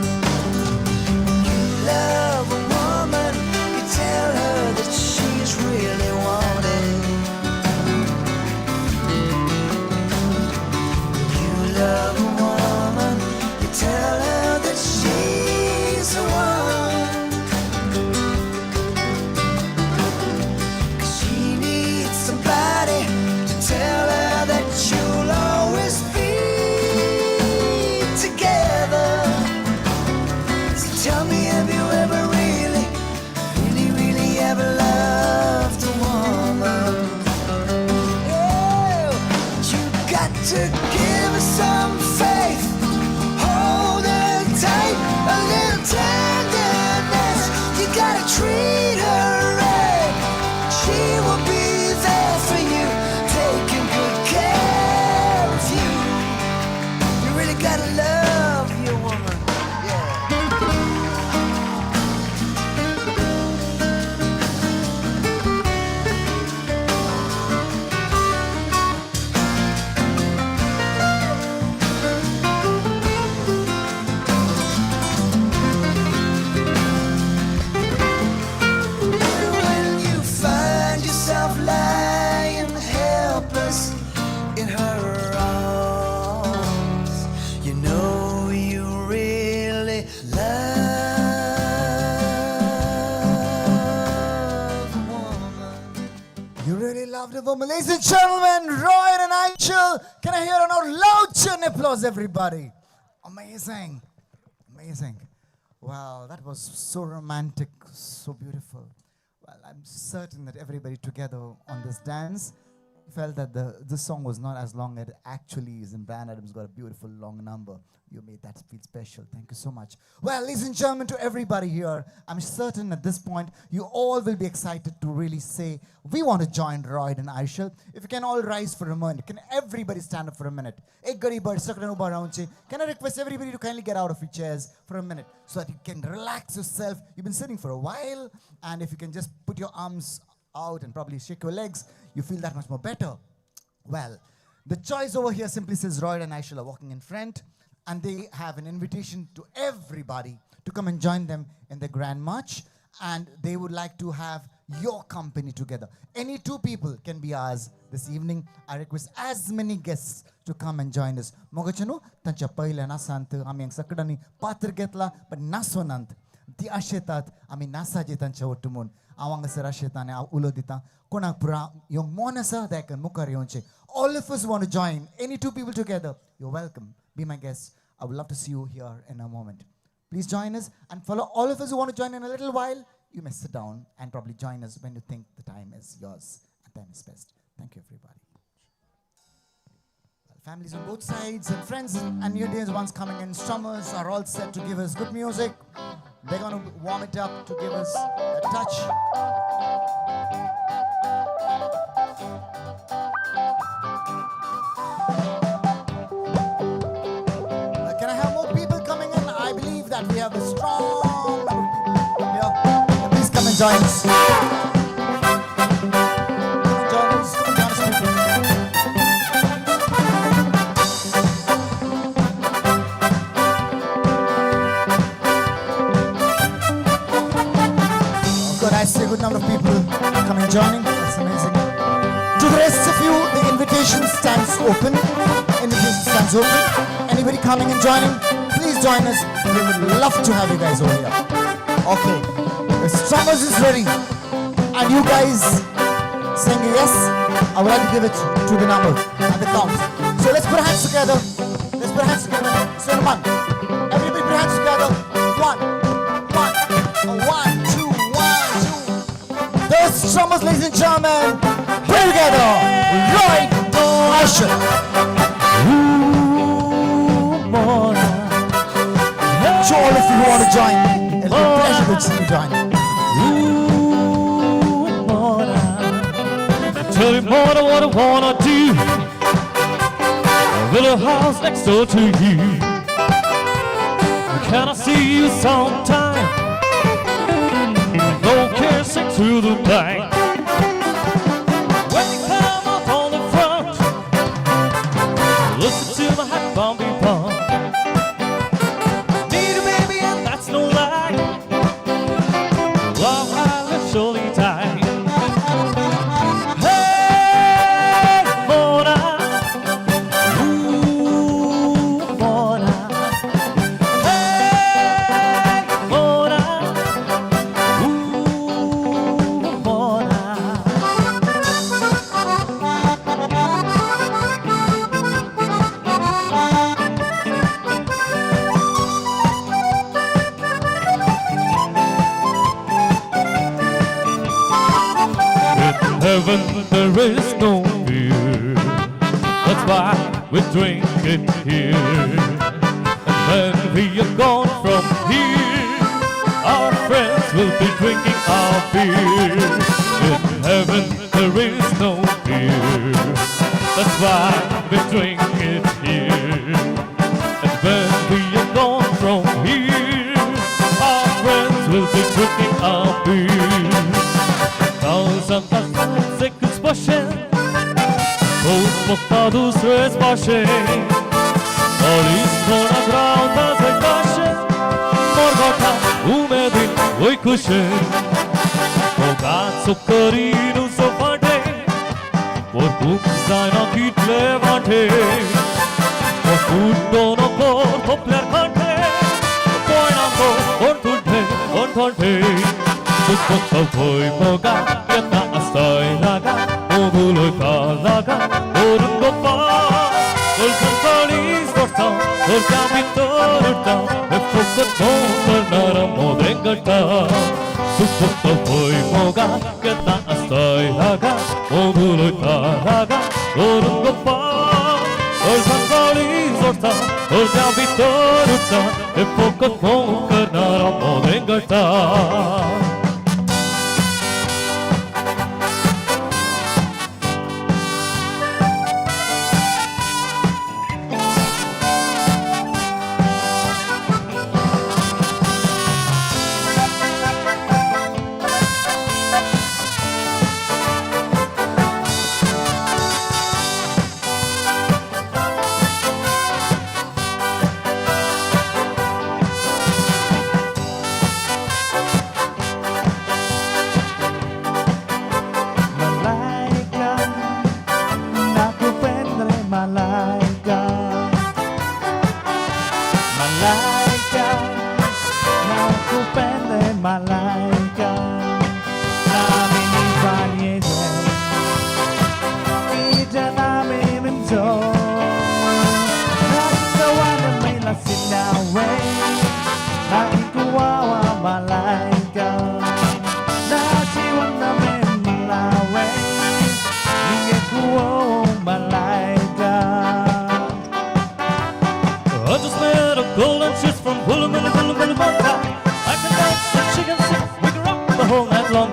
You love a woman, you tell her that she's really wanted. You love a woman, you tell her that she's the one. 'Cause she needs somebody to tell her that you'll always be together. So tell me, have you ever really, really, really ever loved a woman? Yeah, you got to give her some faith, hold her tight, a little tenderness. You gotta treat her right. She will be there for you, taking good care of you. You really gotta love your woman. Yeah. When you find yourself lying helpless in her arms, you know you really love a woman. You really loved a woman. Ladies and gentlemen, Royd and Aishel, can I hear an out loud cheer and applause, everybody? Amazing. Amazing. Wow, that was so romantic, so beautiful. Well, I'm certain that everybody together on this dance felt that this song was not as long as it actually is, and Brian Adams got a beautiful long number. You made that feel special. Thank you so much. Well, ladies and gentlemen, to everybody here, I'm certain at this point, you all will be excited to really say, we want to join Royd and Aishel. If you can all rise for a moment, can everybody stand up for a minute? Can I request everybody to kindly get out of your chairs for a minute so that you can relax yourself? You've been sitting for a while, and if you can just put your arms out and probably shake your legs, you feel that much more better. Well, the choice over here simply says Royd and Aishel are walking in front, and they have an invitation to everybody to come and join them in the Grand March, and they would like to have your company together. Any two people can be ours this evening. I request as many guests to come and join us. मोगाचेनो तांच्या पयल्या नासांत आमी सगळ्यांनी पात्र घेतला, पण नासोनांत ती आशेतात आमी नासाचे तांच्या वट्टू म्हूण हांव हांगासर आशेता आनी हांव उलो दिता कोणाक पुरा येवंक मन आसा त्या मुखार येवचें. All of us want to join, any two people together, you're welcome. Be my guest. I would love to see you here in a moment. Please join us and follow all of us who want to join in a little while. You may sit down and probably join us when you think the time is yours and time is best. Thank you, everybody. Well, families on both sides and friends and new dear ones coming in. Strummers are all set to give us good music. They're going to warm it up to give us a touch. Can I have more people coming in? I believe that we have a strong number of people here. Please come and join us. Come and join us. Come and join us, people. Oh God, I see a good number of people coming and joining. That's amazing. To the rest of you, the invitation stands open. Invitation stands open. Anybody coming and joining, please join us. We would love to have you guys over here. Okay. The strummers is ready. And you guys saying yes, I would like to give it to the number and the count. So let's put hands together. Let's put hands together. So one. Everybody put hands together. 1, 1, 1, 2, 1, 2. The strummers, ladies and gentlemen, put together. Royd, Aishel. To all of you who want to join, it'll be a pleasure to see you join. Tell you more than what I wanna do. A little house next door to you. Can I see you sometime? No kissing to the bank. When you come up on the front, listen to my heart bumpy pump. Need a baby and that's no lie. Love I will surely die. Hey, Mona, ooh, Mona. Hey, Mona, ooh, Mona. In heaven there is no beer. That's why we drink it here. And when we are gone from here, our friends will be drinking our beer. In heaven there is no beer. That's why we drink it here. And when we are gone from here, our friends will be drinking our beer. दुसरेच भाशे अळीस रावता जगाशे मोरगोठा उमेदीन वय खुशे मोगाचो करीन उसो फांटे वरकूंक जायना कितले वांटे कुड्डो नको थोपल्यार कांटे कोणाको कोण कोण थोंठे तुका मोगा येता आसतय लागा मोगुलयता लागा धरून गोपा वळखण सोडटा घरच्या भितर उरता हे फकत करणार मोदें घडटा तुका भंय मोगा येता आसतय लागा मोगुलयता लागा धरून गोपा वळखण सोडटा घरच्या भितर उरता हे फकत करणार मोदें घडटा.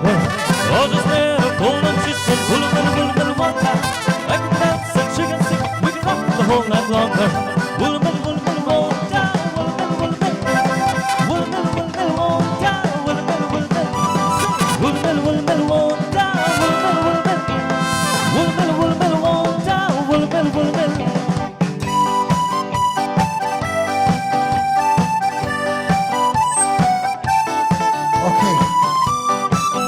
longer. Oh, just let her pull and she's from Wooloo, Wooloo, Wooloo, one time. I can dance and she can sing, we can rock the whole night longer. Wooloo, Wooloo, Wooloo, one time. Wooloo, Wooloo, Wooloo, Wooloo, one time. Wooloo, Wooloo, Wooloo, Wooloo, Wooloo, one time. Wooloo, Wooloo, Wooloo, one time. Wooloo, Wooloo, Wooloo, Wooloo. Okay.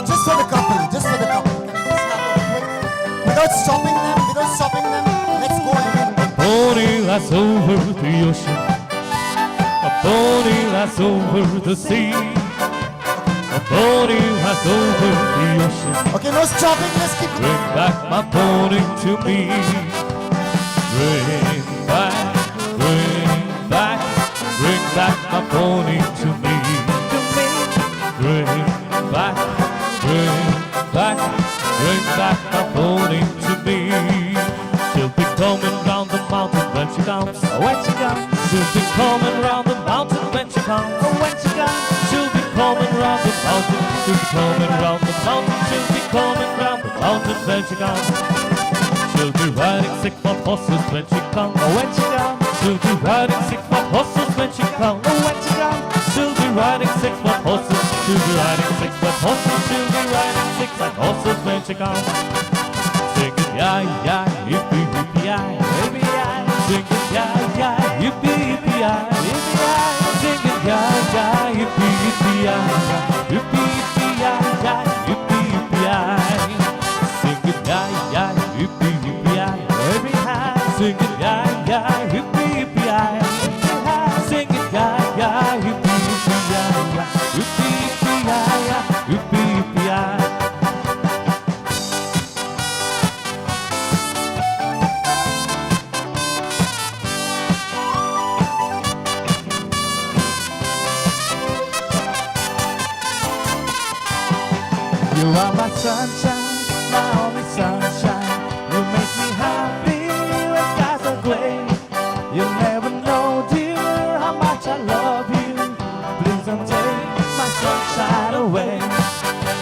Just for the couple, just for the couple. Can we just have a quick, without stopping them, let's go ahead. A pony that's over the ocean, a pony that's over the sea, a pony that's over the ocean. Okay, no stopping, let's keep going. Bring back my pony to me. Bring back, bring back, bring back my pony to me. Bring back, bring back, bring back my pony to me. She'll be coming round the mountain when she comes. When she comes, she'll be coming round the mountain when she comes. When she comes, she'll be coming round the mountain. She'll be coming round the mountain. She'll be coming round the mountain when she comes. She'll be riding 6-foot horses when she comes. When she comes, she'll be riding 6-foot horses when she comes. When she comes, she'll be riding 6-foot horses. She'll be riding 6-foot horses. She'll be riding 6-foot horses when she comes. Singing yeah yeah yippee yippee yi yippee yi. Singing yeah yeah yippee yippee yi yippee yi. Singing yeah yeah yippee yippee yi yippee yippee yi yippee yippee yi. Singing yeah yeah yippee yippee yi yippee yi. Singing yeah yeah yippee yippee yi. Singing yeah yeah yippee yippee yi yippee yippee yi yippee yippee yi. You are my sunshine, my only sunshine. You make me happy when skies are gray. You never know, dear, how much I love you. Please don't take my sunshine away.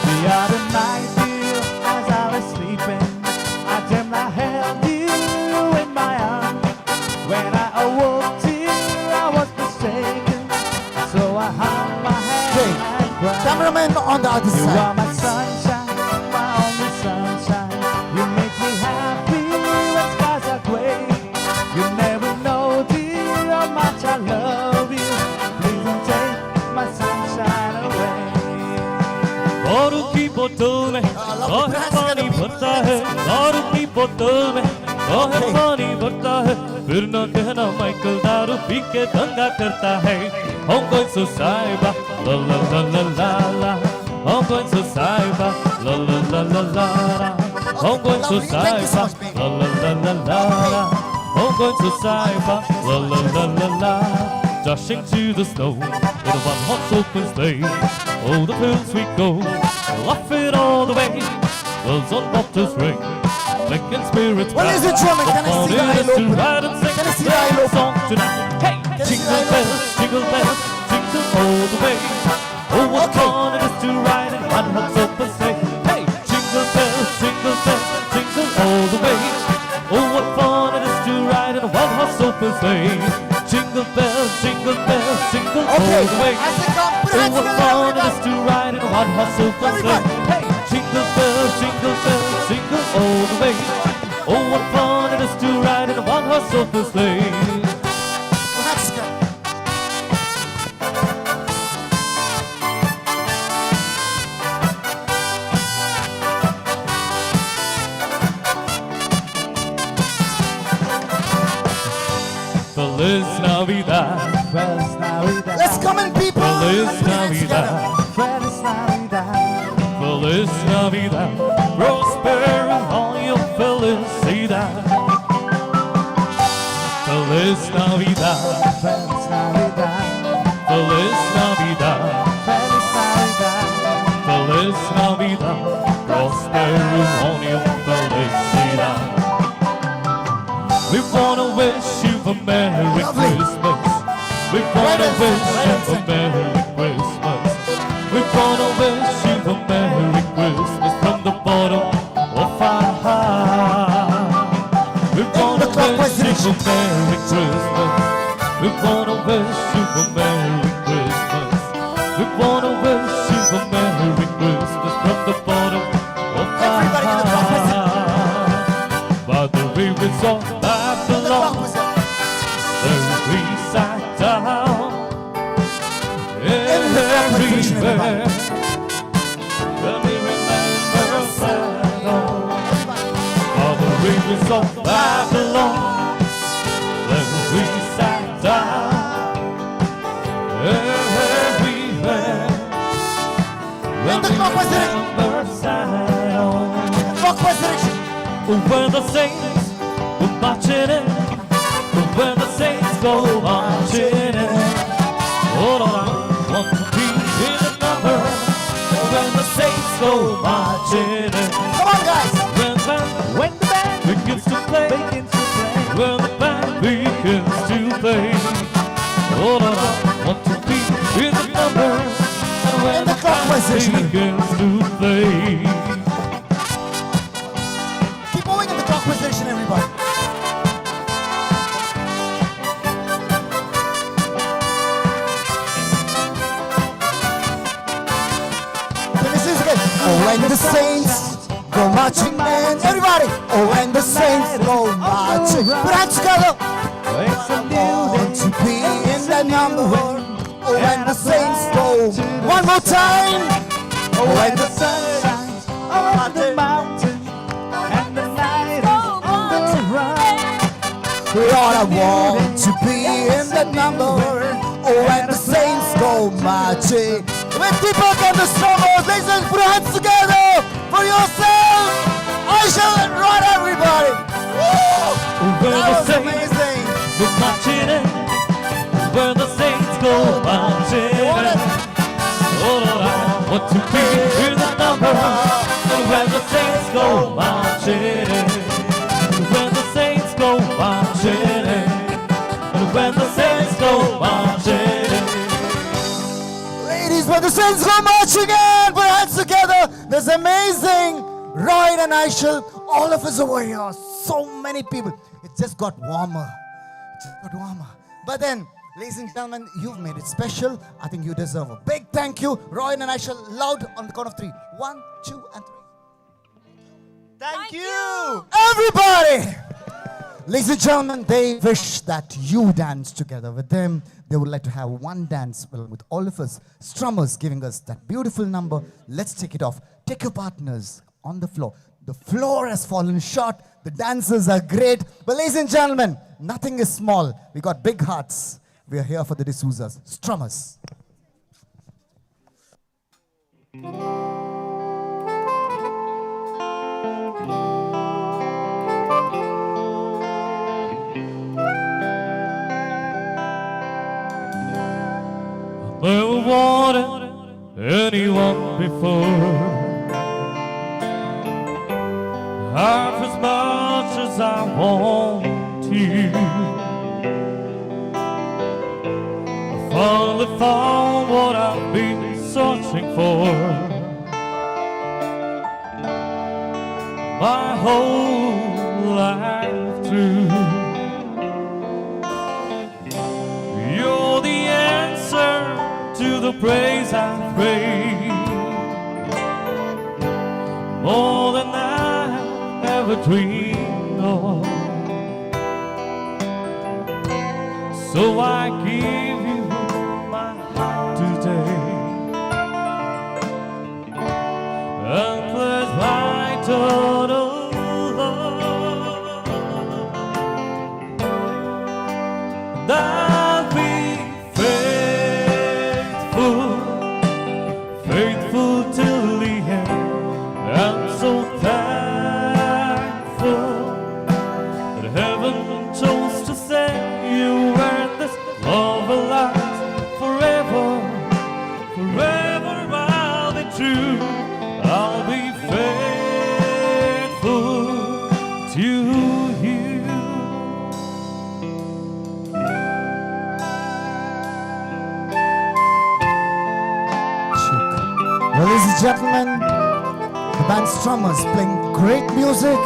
The other night, dear, as I was sleeping, I dreamt I held you in my arms. When I awoke, dear, I was mistaken. So I hung my head and cried. Cameraman on the other You side. are my sunshine, my only sunshine. You make me happy when skies are gray. You never know, dear, how much I love you. Please don't take my sunshine away. दारू की बोतल में काहे पानी भरता है, दारू की बोतल में काहे पानी भरता है, फिर न कहना माइकल दारू पी के दंगा करता है। I'm going so cyber, la la la la la la. I'm going so cyber, la la la la la la. I'm going so cyber, la la la la la la. I'm going so cyber, la la la la la. Dashing to the snow in a one-horse open sleigh. Oh, the fields we go, laughing all the way. Bells on bobtails ring, making spirits Well, ladies and bright. gentlemen, can I What see the fun it aisle is to open? ride and sing Can I a see the aisle sleigh open? song tonight. Hey, Can I see the jingle aisle bells, jingle bells, jingle all the way. Oh, what fun it is to ride in one horse open sleigh. Hey, jingle bells, jingle bells, jingle all the way. Oh, what fun it is to ride in a one horse open sleigh. Jingle bells, jingle Okay, all the way. as they come, put your Oh, hands what together, fun it everybody. is to ride in a one horse open sleigh. Hey, jingle bells, jingle all the way. Oh, what fun it is to ride in a one horse open sleigh. Hands together. Feliz Navidad. Feliz Navidad. Let's come in, people. Feliz and put your hands together. Navidad. Feliz Navidad. Feliz Navidad. Prospero año felicidad. Feliz Navidad. Feliz Navidad. Feliz Navidad. Feliz Navidad. Feliz Navidad. Prospero año felicidad. We wanna wish you a Merry Lovely. Christmas. We wanna wish you a Merry Christmas. We wanna wish you a Merry Christmas from the bottom of our heart. We wanna wish you a Merry Christmas. We wanna wish you a Merry Christmas. We wanna wish you a Merry Christmas from the bottom of our heart. By the rivers of Babylon, there we sat down. Everywhere, when we remember Zion, by the rivers of Babylon, there we sat down. Everywhere, when we remember Zion, where the saints go marching in, where the saints go marching in. Oh, Lord, I want to be in the number when the saints go marching in. Come on, guys. When the band begins to play, when the band begins to play. Oh, Lord, I want to be in the number when the band begins to play. Keep moving in the clockwise direction, everybody. Finish this again. Oh, when the saints go marching in. Everybody. Oh, when the saints go marching. Put hands together. I want to be in that number. Oh, when the saints go. One more time. Oh, when the sun shines on the mountain and the night is on the rise. Lord, I want to be in that number. Oh, when the saints go marching. With Deepak and the Strummers, ladies and gentlemen, put your hands together for yourself. I shall run, everybody. Woo! Where That the was saints amazing. go marching in, where the saints go marching in. Oh Lord, I want to be in the number where the saints go marching in, where the saints go marching in, when the saints go marching in. Ladies, when the saints go marching in, put your hands together. There's amazing Roy and Aishel, all of us over here. So many people. It just got warmer. It just got warmer. But then, ladies and gentlemen, you've made it special. I think you deserve a big thank you. Roy and Aishel, loud on the count of three. 1, 2, and 3. Thank you. Everybody! Ladies and gentlemen, they wish that you dance together with them. They would like to have one dance with all of us strummers giving us that beautiful number. Let's take it off. Take your partners on the floor. The floor has fallen short. The dancers are great. But ladies and gentlemen, nothing is small. We got big hearts. We are here for the D'Souzas. Strummers. Never wanted anyone before. Half as much as I want you. I finally found what I've been searching for. My whole life through. You're the answer to the praise I pray, more than I ever dreamed of. So I give you my heart today and pledge my total love. And I'll be faithful, faithful till the end. I'm so thankful that heaven chose to send you and this love will last forever. Forever I'll be true. I'll be faithful, gentlemen, the band Strummers playing great music.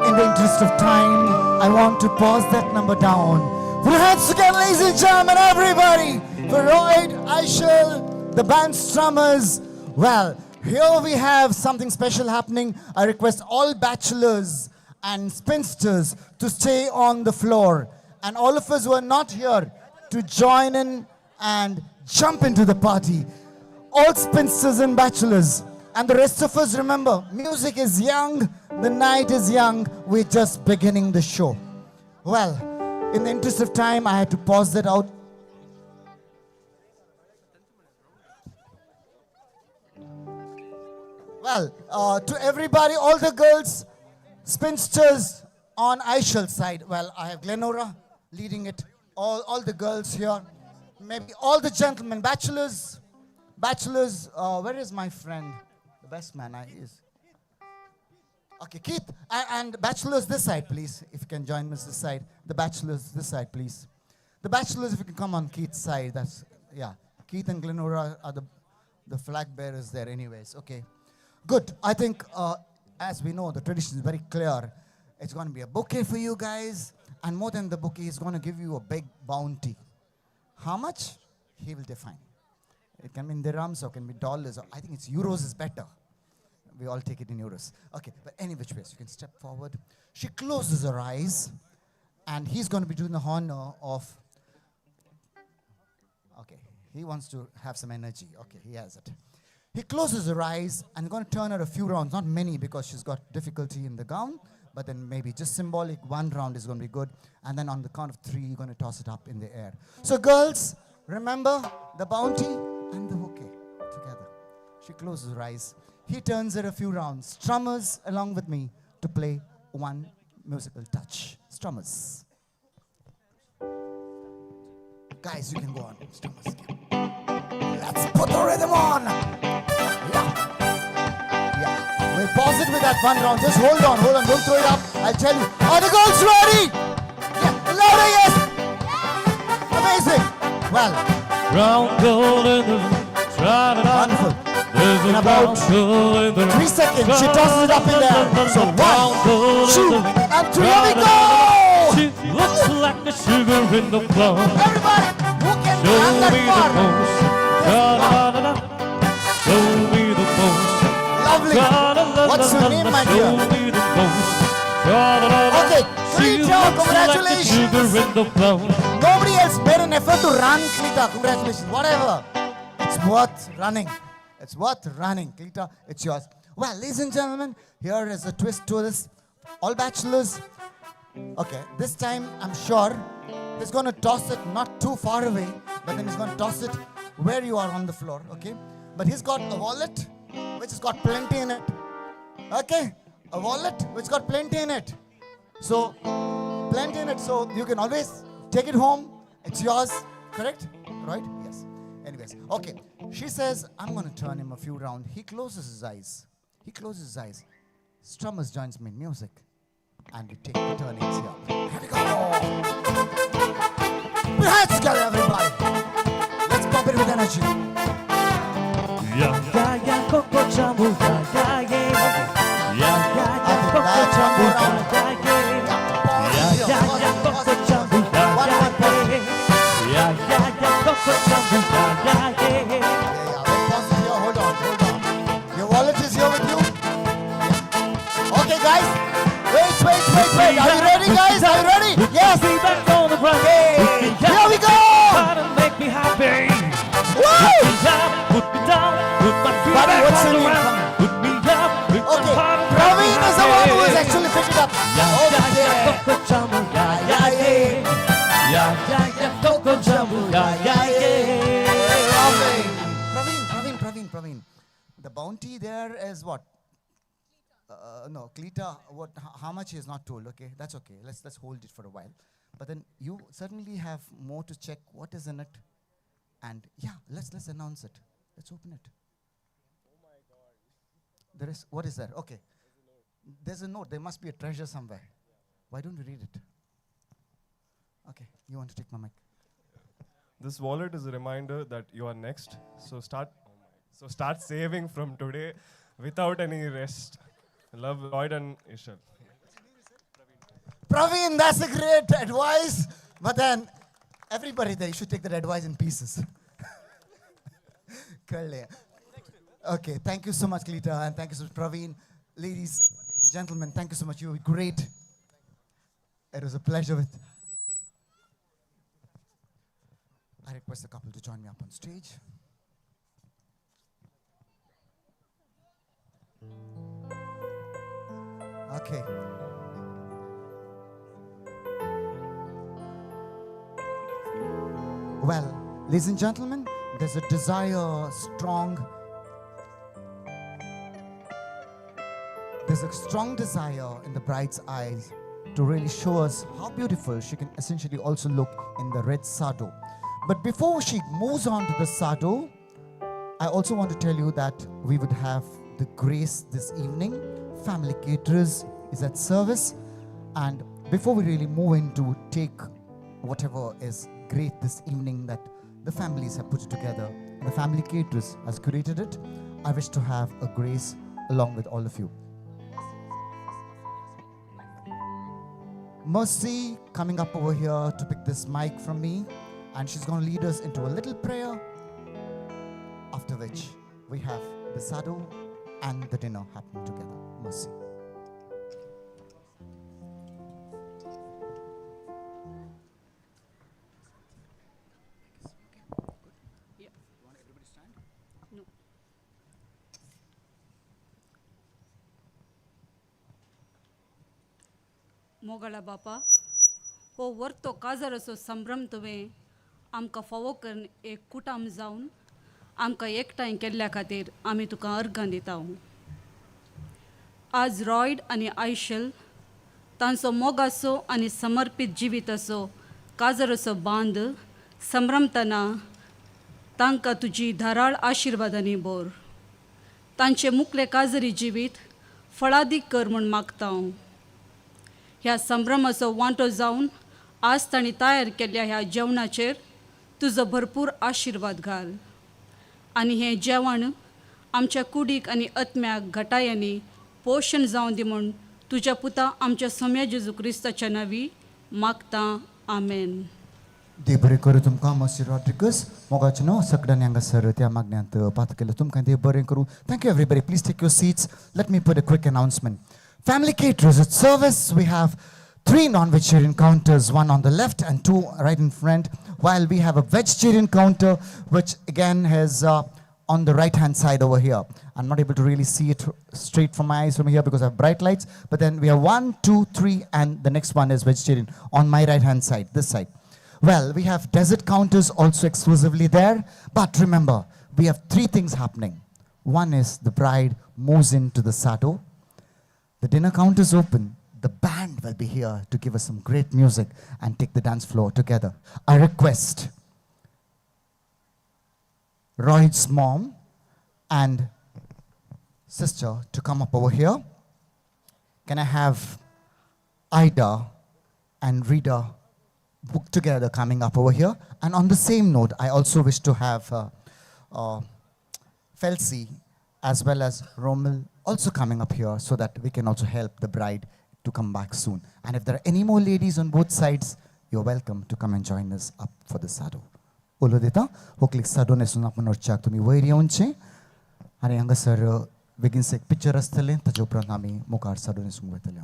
In the interest of time, I want to pause that number down. Put your hands together, ladies and gentlemen, everybody, for Royd, Aishel, the band Strummers. Well, here we have something special happening. I request all bachelors and spinsters to stay on the floor. And all of us who are not here to join in and jump into the party. All spinsters and bachelors. And the rest of us, remember, music is young, the night is young, we're just beginning the show. Well, in the interest of time, I had to pause that out. Well, to everybody, all the girls, spinsters on Aishel's side. Well, I have Glenora leading it. All the girls here, maybe all the gentlemen, bachelors, where is my friend? The best man I is. Okay, Keith, and bachelors this side, please. If you can join us this side. The bachelors this side, please. The bachelors, if you can come on Keith's side. That's, yeah. Keith and Glenora are the flag bearers there anyways. Okay. Good. I think, as we know, the tradition is very clear. It's going to be a bouquet for you guys. And more than the bouquet, he's going to give you a big bounty. How much? He will define. It can be in dirhams or can be dollars. Or I think it's euros is better. We all take it in euros. Okay, but any which ways, you can step forward. She closes her eyes, and he's going to be doing the honor of... Okay, he wants to have some energy. Okay, he has it. He closes her eyes and going to turn her a few rounds, not many because she's got difficulty in the gown, but then maybe just symbolic, one round is going to be good. And then on the count of three, you're going to toss it up in the air. So girls, remember the bounty and the bouquet together. She closes her eyes. He turns her a few rounds. Strummers along with me to play one musical touch. Strummers. Guys, you can go on. Strummers. Let's put the rhythm on. Yeah. Yeah. We'll pause it with that one round. Just hold on, hold on. Don't throw it up. I'll tell you. Are the girls ready? Yeah. Louder, yes. Amazing. Well. Round gold in the wonderful. In about 3 seconds, she tosses it up in there. So 1, 2, and 3. Here we go! She looks like the sugar in the plum. Everybody, who can run that far? Show me the motion. Lovely. What's your name, my dear? Okay, Cleta, congratulations. Nobody else made an effort to run, Cleta. Congratulations. Whatever. It's worth running. It's worth running. Cleta, it's yours. Well, ladies and gentlemen, here is a twist to this. All bachelors. Okay, this time I'm sure he's going to toss it not too far away, but then he's going to toss it where you are on the floor, okay? But he's got a wallet which has got plenty in it. Okay, a wallet which got plenty in it. So, plenty in it. So, you can always take it home. It's yours, correct? Right? Yes. Anyways, okay. She says, I'm going to turn him a few rounds. He closes his eyes. He closes his eyes. Strummers joins me in music. And we take the turnings here. Here we go. Put your hands together, everybody. Let's pump it with energy. Yeah, yeah, yeah, Coco Jumbo, yeah, yeah, yeah. Yeah, yeah, yeah, Coco Jumbo, yeah, yeah, yeah. Yeah, yeah, yeah, Coco Jumbo, yeah, yeah, yeah. Yeah, yeah, yeah, Coco Jumbo, yeah, yeah, yeah. Yeah, yeah, pause it here. Hold on, hold on. Your wallet is here with you? Yeah. Okay, guys. Wait, wait, wait, wait. Are you ready, guys? Are you ready? Yes. Be back on the ground. Okay. Here we go. Make me happy. Woo! Put me down. Put my feet Buddy, back what's on your the name? ground. Put me up. Put Okay. my heart Praveen is the one who has actually picked it up. Yeah, Okay. yeah, yeah, Coco Jumbo, yeah, yeah, yeah. Yeah, yeah, yeah, Coco Jumbo, yeah, yeah, yeah. Lovely. Praveen, Praveen, Praveen, Praveen. The bounty there is what? No, Cleta, what? How much is not told, okay? That's okay. Let's hold it for a while. But then you certainly have more to check what is in it. And yeah, let's announce it. Let's open it. Oh my God. There is, what is there? Okay. There's a note. There must be a treasure somewhere. Why don't we read it? Okay, you want to take my mic? This wallet is a reminder that you are next. So start So start saving from today without any rest. Love, Lloyd and Ishal. Praveen, that's a great advice. But then, everybody there, you should take that advice in pieces. कळ्ळें. Okay, thank you so much, Cleta, and thank you so much, Praveen. Ladies, gentlemen, thank you so much. You were great. It was a pleasure with. I request the couple to join me up on stage. Okay. Well, ladies and gentlemen, there's a desire strong. There's a strong desire in the bride's eyes to really show us how beautiful she can essentially also look in the red sado. But before she moves on to the sado, I also want to tell you that we would have the grace this evening. Family Caterers is at service. And before we really move in to take whatever is great this evening that the families have put together, and the Family Caterers has curated it, I wish to have a grace along with all of you. Mercy coming up over here to pick this mic from me, and she's going to lead us into a little prayer, after which we have the sado and the dinner happening together. Mercy. No. मोगाळा बापा, हो वर्तो काजाराचो संभ्रम तुवें आमकां फावो करून एक कुटाम जावन आमकां एकठांय केल्ल्या खातीर आमी तुका अर्गां दिता. आज रॉयड आनी आयशल तांचो मोगाचो आनी समर्पीत जिविताचो काजाराचो बांद संभ्रमतना तांकां तुजी धाराळ आशिर्वादांनी भर. तांचें मुखलें काजरी जिवीत फळादीक कर म्हूण मागता हांव. ह्या संभ्रमाचो वांटो जावन आज तांणी तयार केल्ल्या ह्या जेवणाचेर तुजो भरपूर आशिर्वाद घाल आनी हें जेवण आमच्या कुडीक आनी आत्म्याक घटायांनी पोशण जावं दी म्हूण तुज्या पुता आमच्या सोम्या जेजू क्रिस्ताच्या नांवी मागता. आमेन. देव बरें करूं तुमकां मसी रॉड्रिगस. मोगाचें न्हू सगळ्यांनी हांगासर त्या मागण्यांत पात केलें. तुमकां देव बरें करूं. Thank you everybody. Please take your seats. Let me put a quick announcement. Family Caterers at service. We have 3 non-vegetarian counters, one on the left and 2 right in front, while we have a vegetarian counter, which again has on the right-hand side over here. I'm not able to really see it straight from my eyes from here because I have bright lights, but then we have 1, 2, 3, and the next one is vegetarian on my right-hand side, this side. Well, we have dessert counters also exclusively there, but remember, we have 3 things happening. One is the bride moves into the sado. The dinner counter is open. The band will be here to give us some great music and take the dance floor together. I request Royd's mom and sister to come up over here. Can I have Ida and Rita book together coming up over here? And on the same note, I also wish to have Felsi as well as Romel also coming up here so that we can also help the bride to come back soon. And if there are any more ladies on both sides, you're welcome to come and join us up for the sado. उलो दिता होकलीक साडो न्हेसून आपण वचच्याक तुमी वयर येवचें आनी हांगासर बेगीन एक पिक्चर आसतलें, ताचे उपरांत आमी मुखार साडो न्हेसूंक वयतले.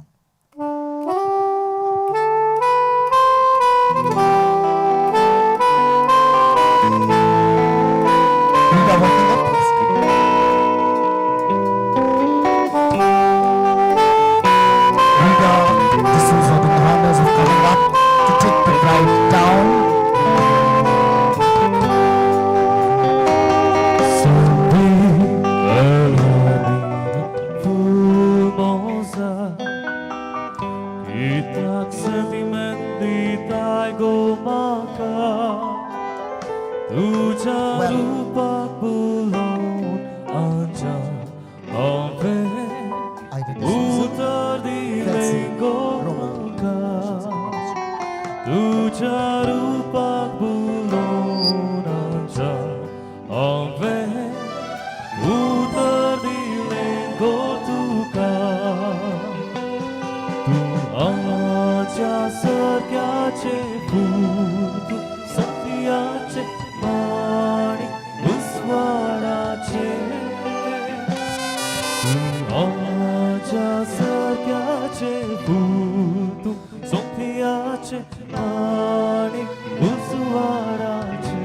आजा सारक्याचे फूल तूं सोफियाचे आनी उजवाडाचे.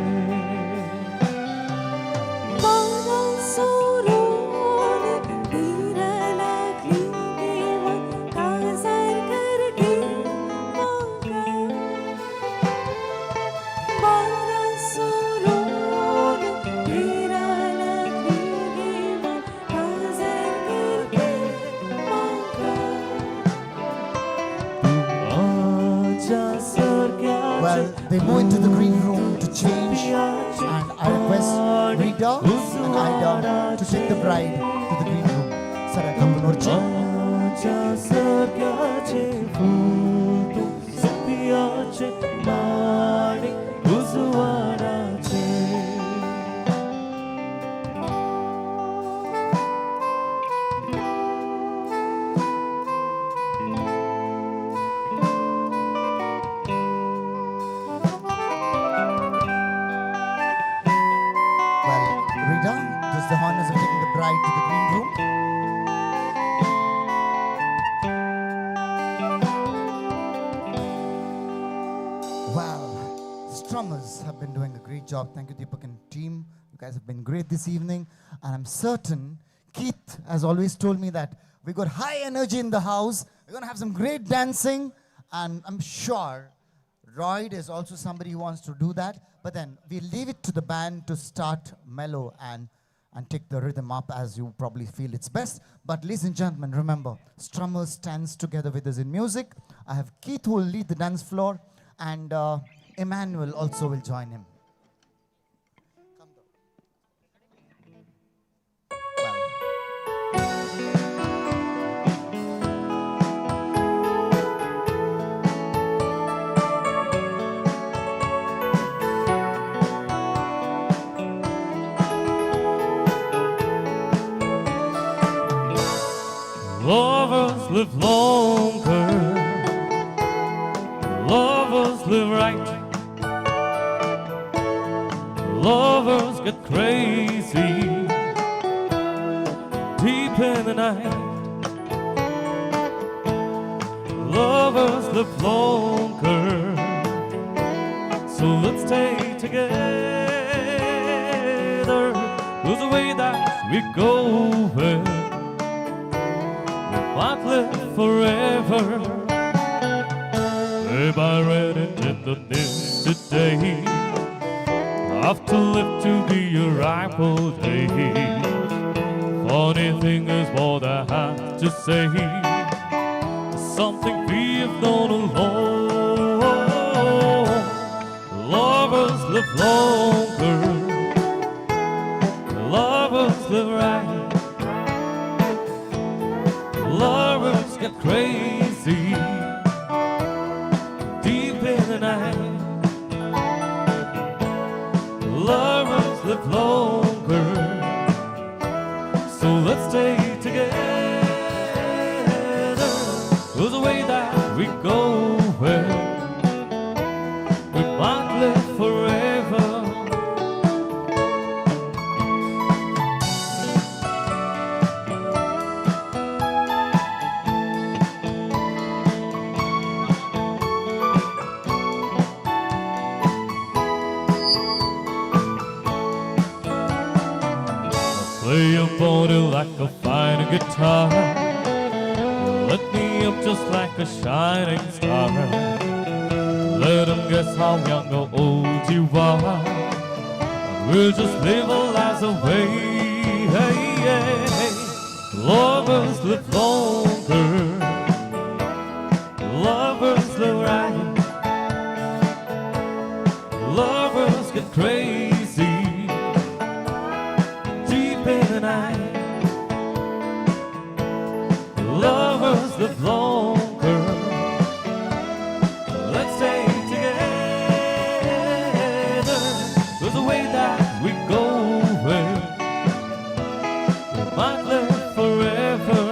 Well, they move into the green room to change, and I request Rita and Ida to take the bride to the green room. Sir, come on. आजा सारक्याचे फूल तूं सोफियाचे आनी उजवाडाचे. Well, Rita does the honors of taking the bride to the green room. Well, strummers have been doing a great job. Thank you, Deepak and team. You guys have been great this evening. And I'm certain Keith has always told me that we got high energy in the house. We're going to have some great dancing. And I'm sure Royd is also somebody who wants to do that. But then we leave it to the band to start mellow and take the rhythm up as you probably feel it's best. But ladies and gentlemen, remember, Strummers stands together with us in music. I have Keith who will lead the dance floor, and Emmanuel also will join him. Lovers live longer, lovers live right, lovers get crazy deep in the night. Lovers live longer, so let's stay together. Lose the way that we go. Might live forever. Babe, I read it in the news today. I've to live to be a ripe old age. Funny thing is what I have to say. Something we have known alone. Lovers live longer. Lovers live right. Lovers get crazy deep in the night. Lovers live longer, so let's stay together. Goes the way that we go, well, we might live forever. Play your body like a fine guitar. Let me up just like a shining star. Let 'em guess how young or old you are. We'll just live our lives away. Hey, hey, hey. Lovers live longer. Lovers live right. Lovers get crazy deep in the night. Lovers live longer. Let's stay together. There's a way that we go. Well, we might live forever.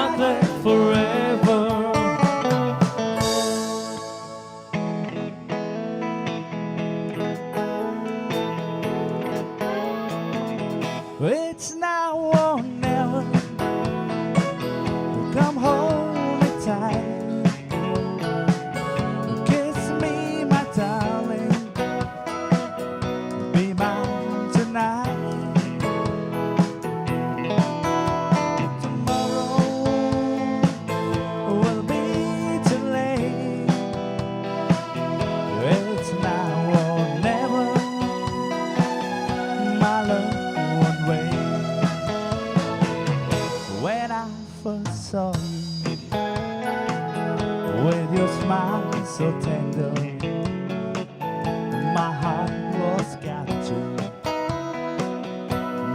not wait forever. It's now or never. Come hold me tight. Kiss me, my darling. Be mine tonight. Tomorrow will be too late. It's now or never. My love won't wait. When I first saw you, with your smile so tender, my heart was captured,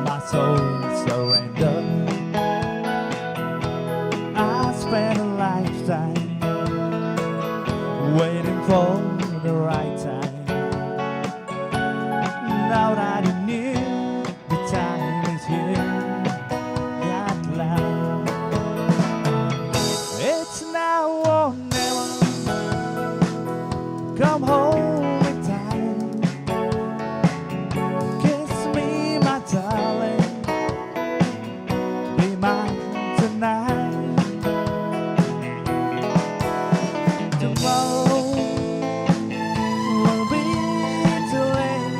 my soul surrendered. I spent a lifetime waiting for the right time. Now that you knew the time is here at last. It's now or never. Come hold me tight. Kiss me, my darling. Be mine tonight. Tomorrow will be too late.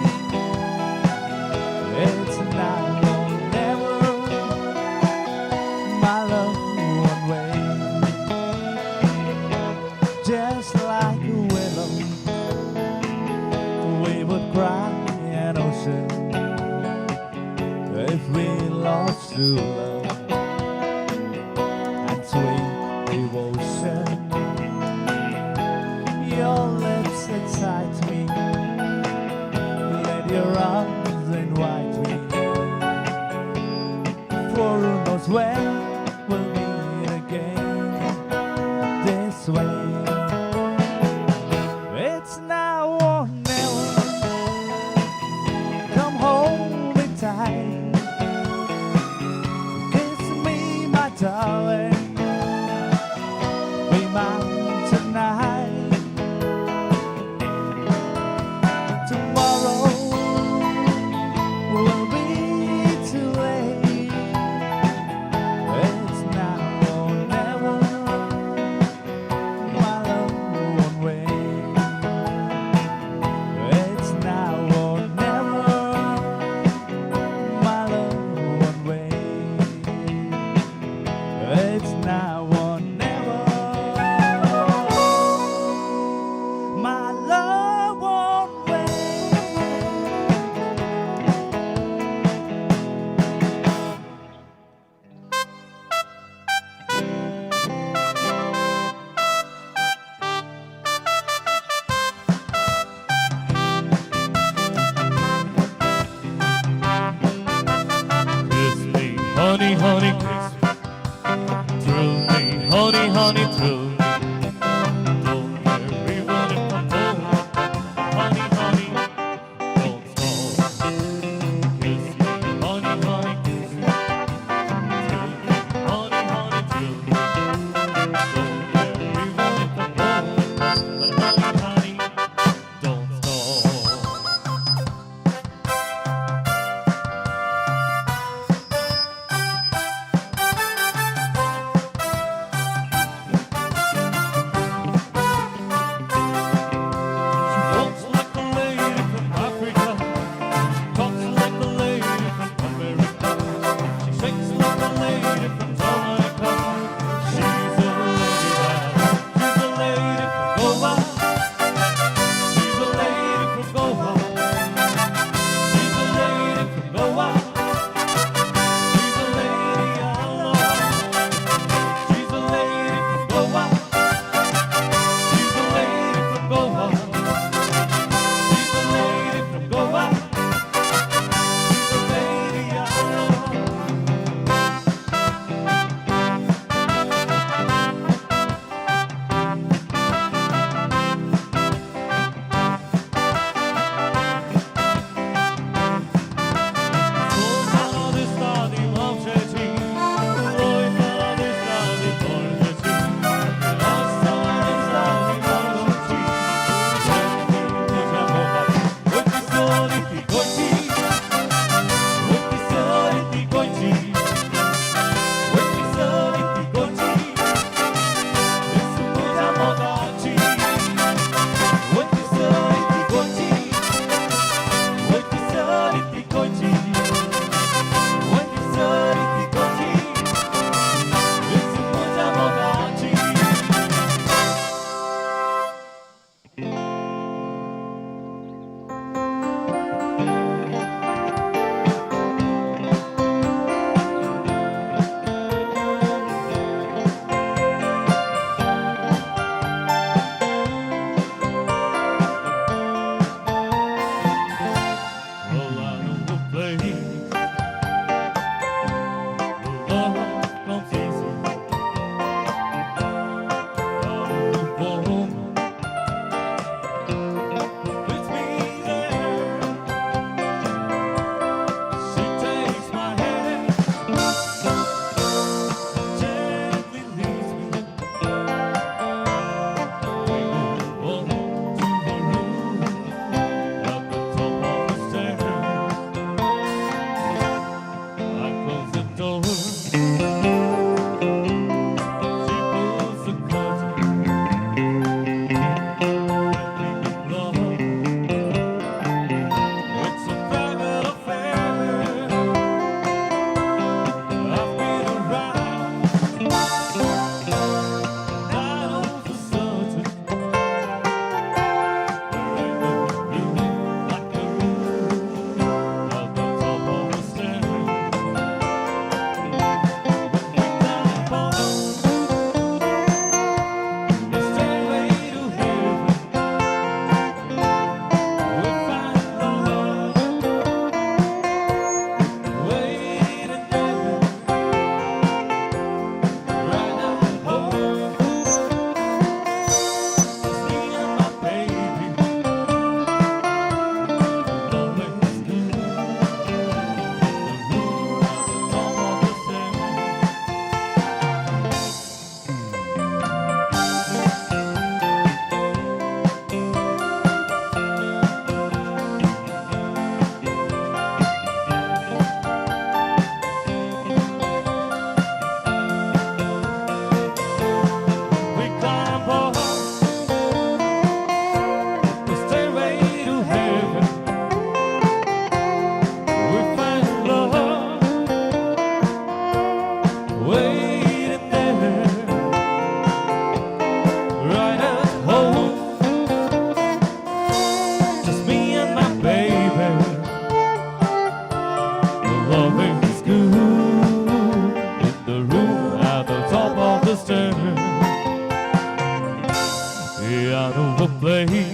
It's now or never. My love won't wait. Just like a willow, we would cry an ocean if we lost true love and sweet devotion. Your lips excite me. Let your arms invite me. For who knows when we'll meet again this way. It's now or never. Come hold me tight. Kiss me, my darling. Be mine tonight. Tomorrow will be too late. It's now or never. My love won't wait. It's now or never. My love won't wait. It's now or never. My love won't wait. Kiss me, honey, honey, kiss me. Thrill me, honey, honey, thrill me. Don't care even if I'm lonely. Honey, honey, don't stop. Kiss me, honey, honey, kiss me. Thrill me, honey, honey, thrill me. Don't care even if I'm lonely. But honey, honey, don't stop. Thank stairs. Yeah, I know a place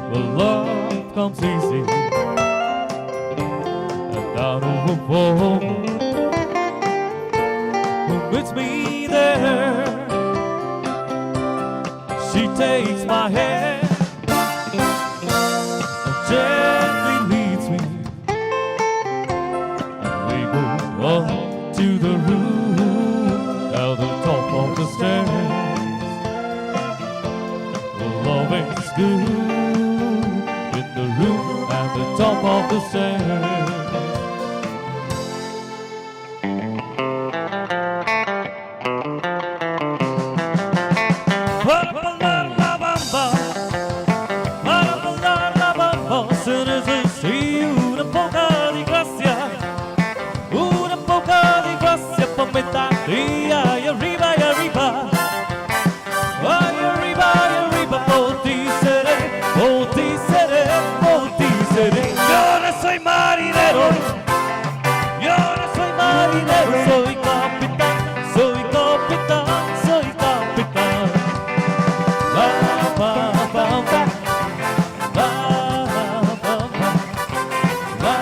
where love comes easy, and I know a woman who meets me there. She takes my hand and gently leads me, and we go up to the room at the top of the stairs. The love is good in the room at the top of the stairs. Una poca di grazia, una poca di grazia per metà via, y arriba, y arriba, ay, arriba, y arriba, por ti seré, por ti seré, por ti seré. Yo no soy marinero, yo no soy marinero, soy capitán, soy capitán, soy capitán. Ba, ba, ba, ba. Ba, ba, ba. Ba,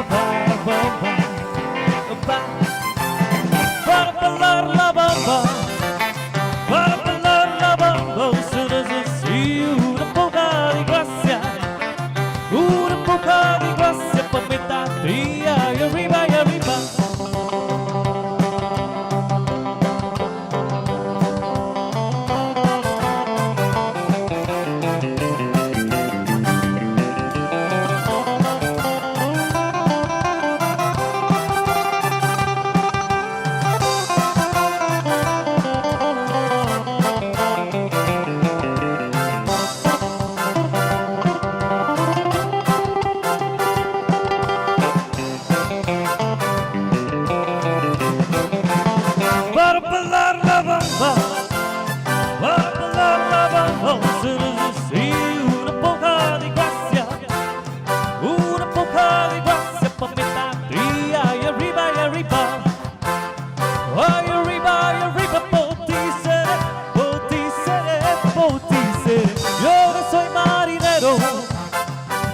ba, ba, ba. Ba. Para bailar la bamba, para bailar la bamba, se necesita una poca de gracia, una poca de gracia pa' mitad día y arriba y arriba. Para bailar la bamba, para bailar la bamba, se necesita una poca de gracia, una poca de gracia pa' mitad día y arriba y arriba, ay, arriba y arriba, por ti seré, por ti seré, por ti seré. Yo no soy marinero,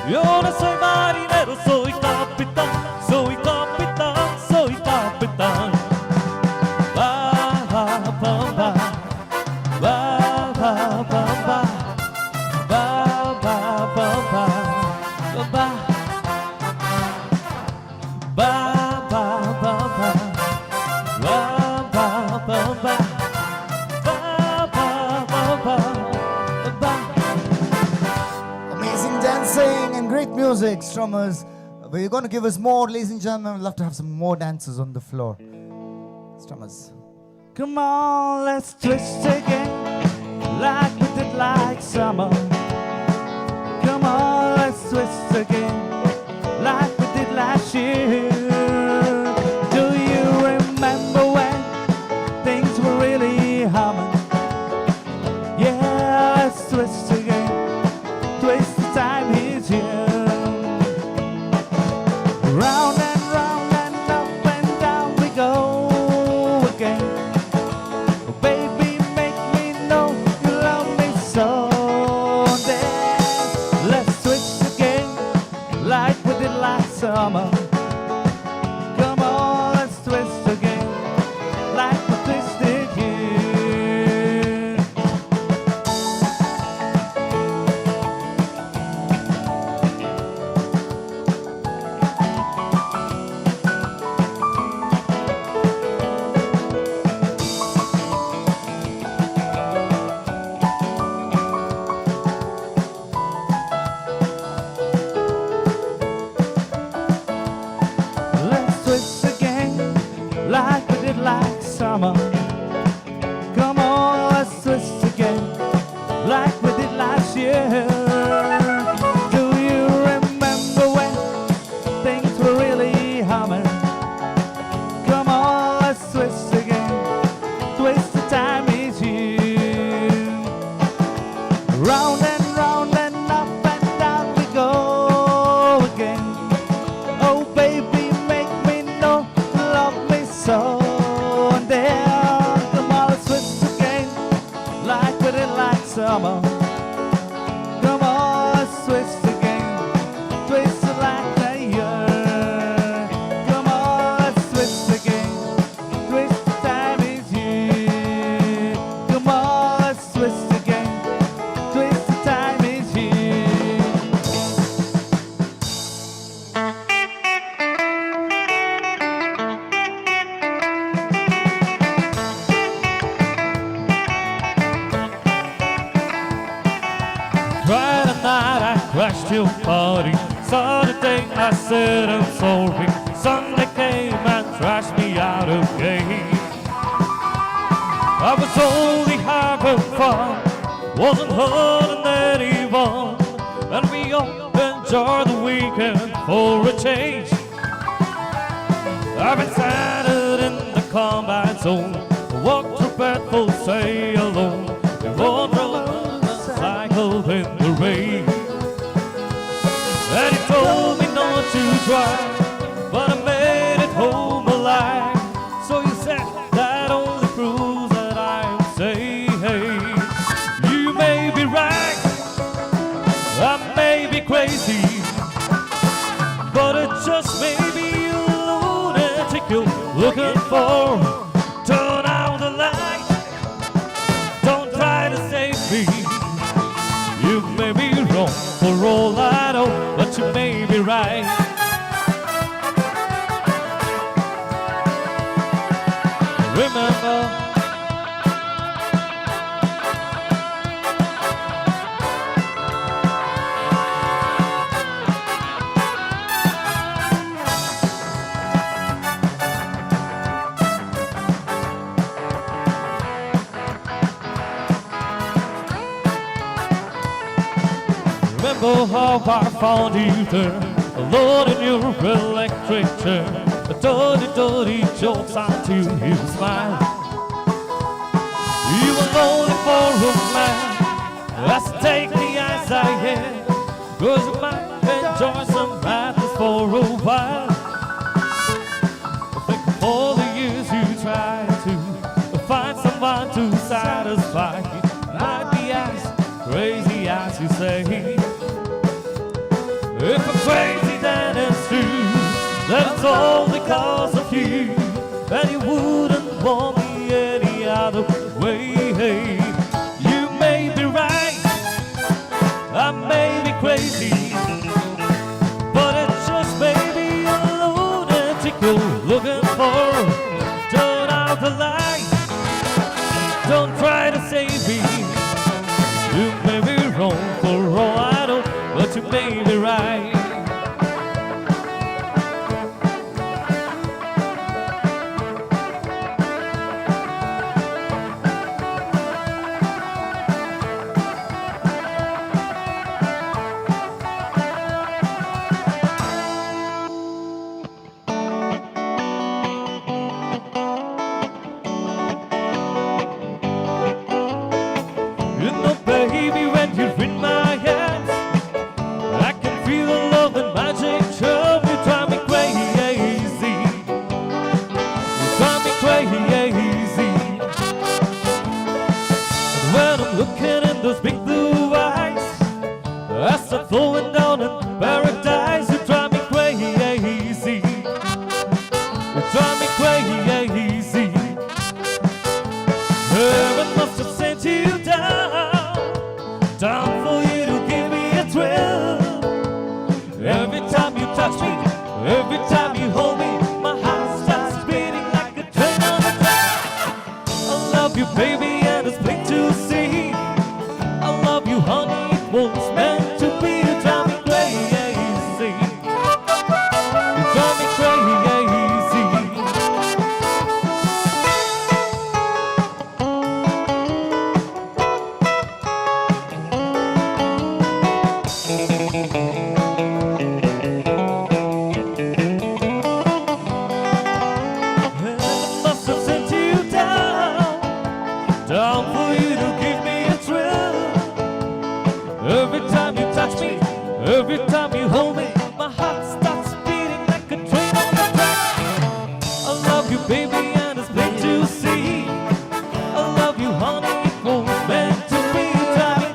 yo no soy marinero, soy capitán, soy capitán, soy capitán. Ba, ba, ba, ba. Ba, ba, ba, ba. Ba, ba, ba, ba. Ba. Ba, ba, ba, ba. Ba, ba, ba, ba. Ba, ba, ba, ba. Ba. Amazing dancing and great music, Strummers. We're going to give us more, ladies and gentlemen. We'd love to have some more dancers on the floor. Strummers. Come on, let's twist again, like we did like summer. Come on, let's twist again, like we did last year. Do you remember when things were really humming? Yeah, let's twist again, twist the time is here. Round and round and up and down we go again. Oh, baby, make me know you love me so. Then let's twist again, like we did last summer. Come on, come on, let's twist again. Twist like the year. Come on, let's twist again. Twist the time is here. Come on, let's twist again. Twist the time is here. Friday night I crashed your party. Saturday I said I'm sorry. Sunday came and trashed me out again. I was only having fun, wasn't hurting anyone, and we all enjoyed the weekend for a change. I've been standing in the combat zone, walked through Bedford, say alone. We won't roll cycled in the rain. And he told me not to drive, but I made it home alive. So you said that only proves that I'm safe. You may be right, I may be crazy, but it just may be a lunatic you're looking for. Turn out the light, don't try to save me. You may be wrong for all I know, but you may be right. Remember, remember how I found you there, alone in your electric chair. The dirty, dirty jokes until you smile. You were lonely for a man. Let's take me as I am, 'cause you might enjoy some madness for a while. Think of all the years you tried to find someone to satisfy you. Might be as crazy as you say. If I'm crazy, then it's true. That's all because of you. And you wouldn't want me any other way. You may be right, I may be crazy, but it just may be a lunatic you're looking for. Turn out the light, don't try to save me. You may be wrong for all I know, but you may be right. You know, baby, when you're in my hands, I can feel the love and magic charm. You drive me crazy. You drive me crazy. And when I'm looking in those big blue eyes, I start flowing down in paradise. You drive me crazy. You drive me crazy. Heaven must have sent you down, down for you to give me a thrill. Every time you touch me, every time you hold me, my heart starts beating like a train on the track. I love you, baby, and it's plain to see. I love you, honey, it was meant to be. You drive me crazy. You drive me crazy. Heaven must have sent you down, down for you to give me a thrill. Every time you touch me, every time you hold me, my heart starts beating like a train on the track. I love you, baby, and it's plain to see. I love you, honey, it was meant to be. You drive me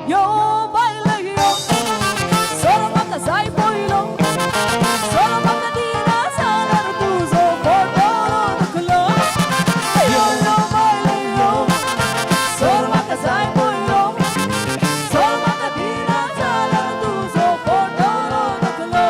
यो बायल यो सोरो म्हाका जाय पयलो सोरो म्हाका दिना जाल्यार तुजो फोटो दुखलो यो यो बायल यो सोरो म्हाका जाय पयलो सोरो म्हाका दिना जाल्यार तुजो फोटो दुखलो.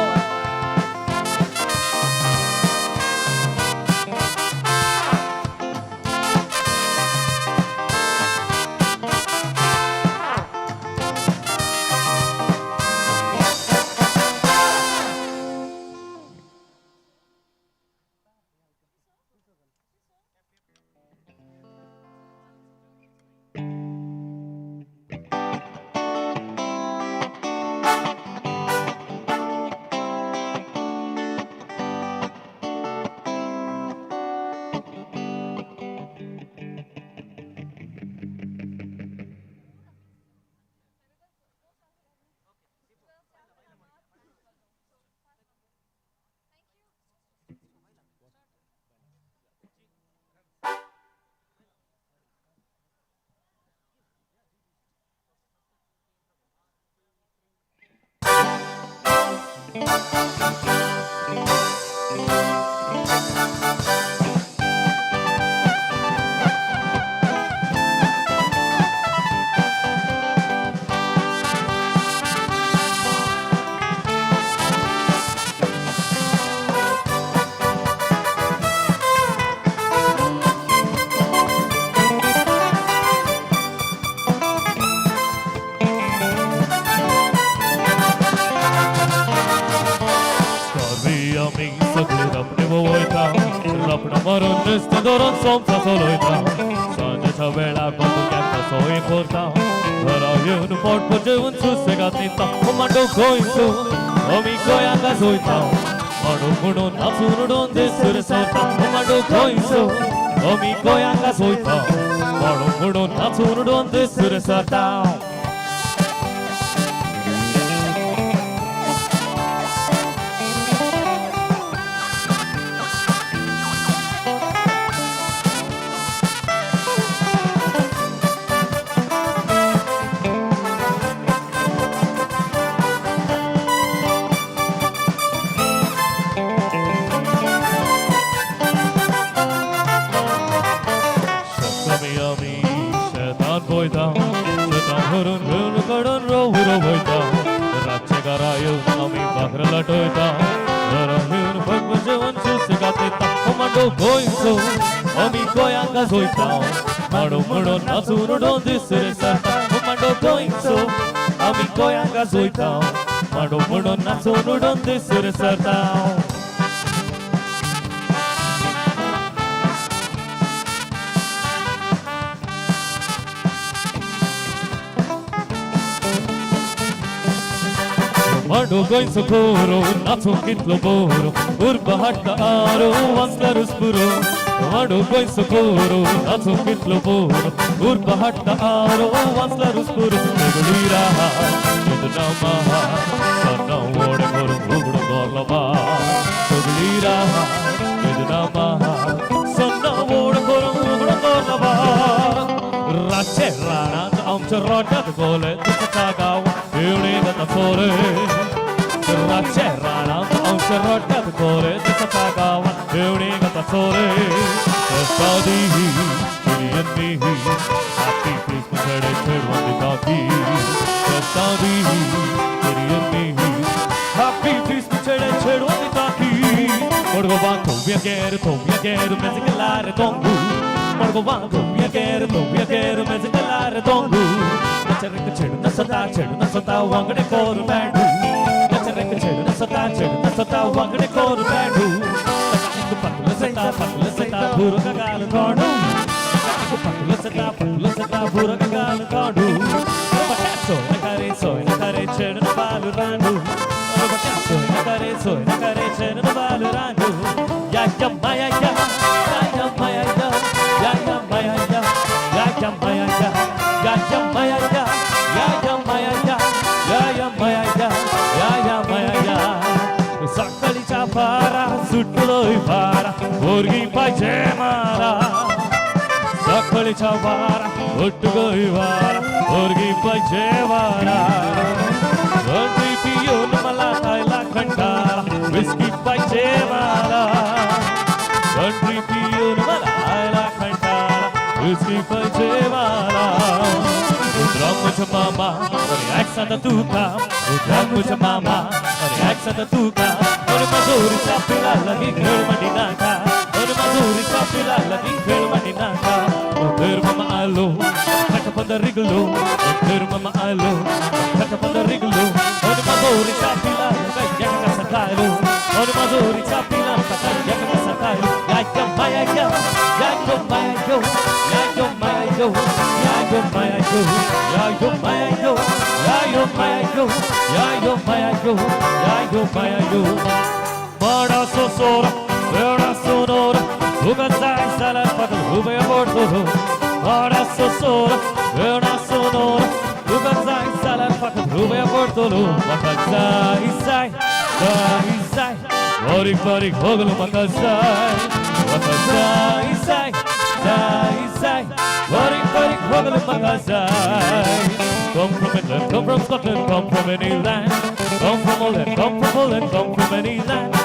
धरून सोमचा चलयता सांजेच्या वेळार भुरग्यांक सोय करता घरा येवन पोटभर जेवन सुसेगाद न्हिदता. मांडो गोंयचो आमी गोंयांक गाजयता मांडो म्हणून नाचून उडोवन दीस सरता. मांडो गोंयचो आमी गोंयांक गाजयता मांडो म्हणून नाचून उडोवन दीस सरता. मांडो म्हणून नाचून उडोवन दीस सरता. मांडो गोंयचो आमी गोंयांक गाजयता मांडो म्हणून नाचून उडोवन दीस सरता. मांडो गोंयचो कोरो नाचूंक कितलो बोरो उर्बा हाडटा आरो वाचल्यारूच पुरो. मांडो गोंयचो कोरो नाचूंक कितलो बोरो उर्बा हाडटा आरो वाचल्यारूच पुरो. सगळी रात नामा सन्ना ओड करून उगडो गोरलो सगळी रात नामा सन्ना ओड करून उगडो गोरलो. रातचे रानांत आमच्या रोट्यात गोले तुका गांव येवणे जाता चोरे. रातचे रानांत आमच्या रोट्यात गोले तुका गांवात येवणे जाता चोरे. Happy Christmas Happy Christmas सकाळीच्या पारा सुटलोय फारा भुरगीं पाहिजे मारा. बंदखळीच्या वारा ಒಟ್ಟುಗೋಯ್ ವಾರ ಹೊರಗಿ ಪೈಜೆ ವಾರ कंट्री पियोन मला आयला कंटाळा विस्की पाहिजे मला कंट्री पियोन मला आयला कंटाळा विस्की पाहिजे मला उतरा मामा अरे ऐक तू का उतरा मामा अरे ऐक तू का अरे मजूरीच्या पिला लगी खेळ मंडी नाका अरे मजूरीच्या पिला लगी खेळ मंडी नाका उधर मामा आलो खटपद रिगलो उधर मामा आलो खटपद रिगलो अरे मजूरीच्या पिला लगी यक सकालो अरे मजूरीच्या पिला लगी यक सकालो या या माया या या यो माया यो या यो माया यो या यो माया यो या यो माया यो या यो माया यो या यो माया यो या यो माया यो बडा सोसोरा बडा सोनोरा उगा जाय जाल्यार फकत उबे पडटलो बडा सोसोरा बडा सोनोरा तुका जाय जाल्यार फकत उबे पडटलो म्हाका जाय जाय जाय जाय बारीक बारीक होगलो म्हाका जाय म्हाका जाय जाय जाय जाय बारीक बारीक होगलो म्हाका जाय. Come from England, come from Scotland, come from any land. Come from Holland, come from Poland, come from any land.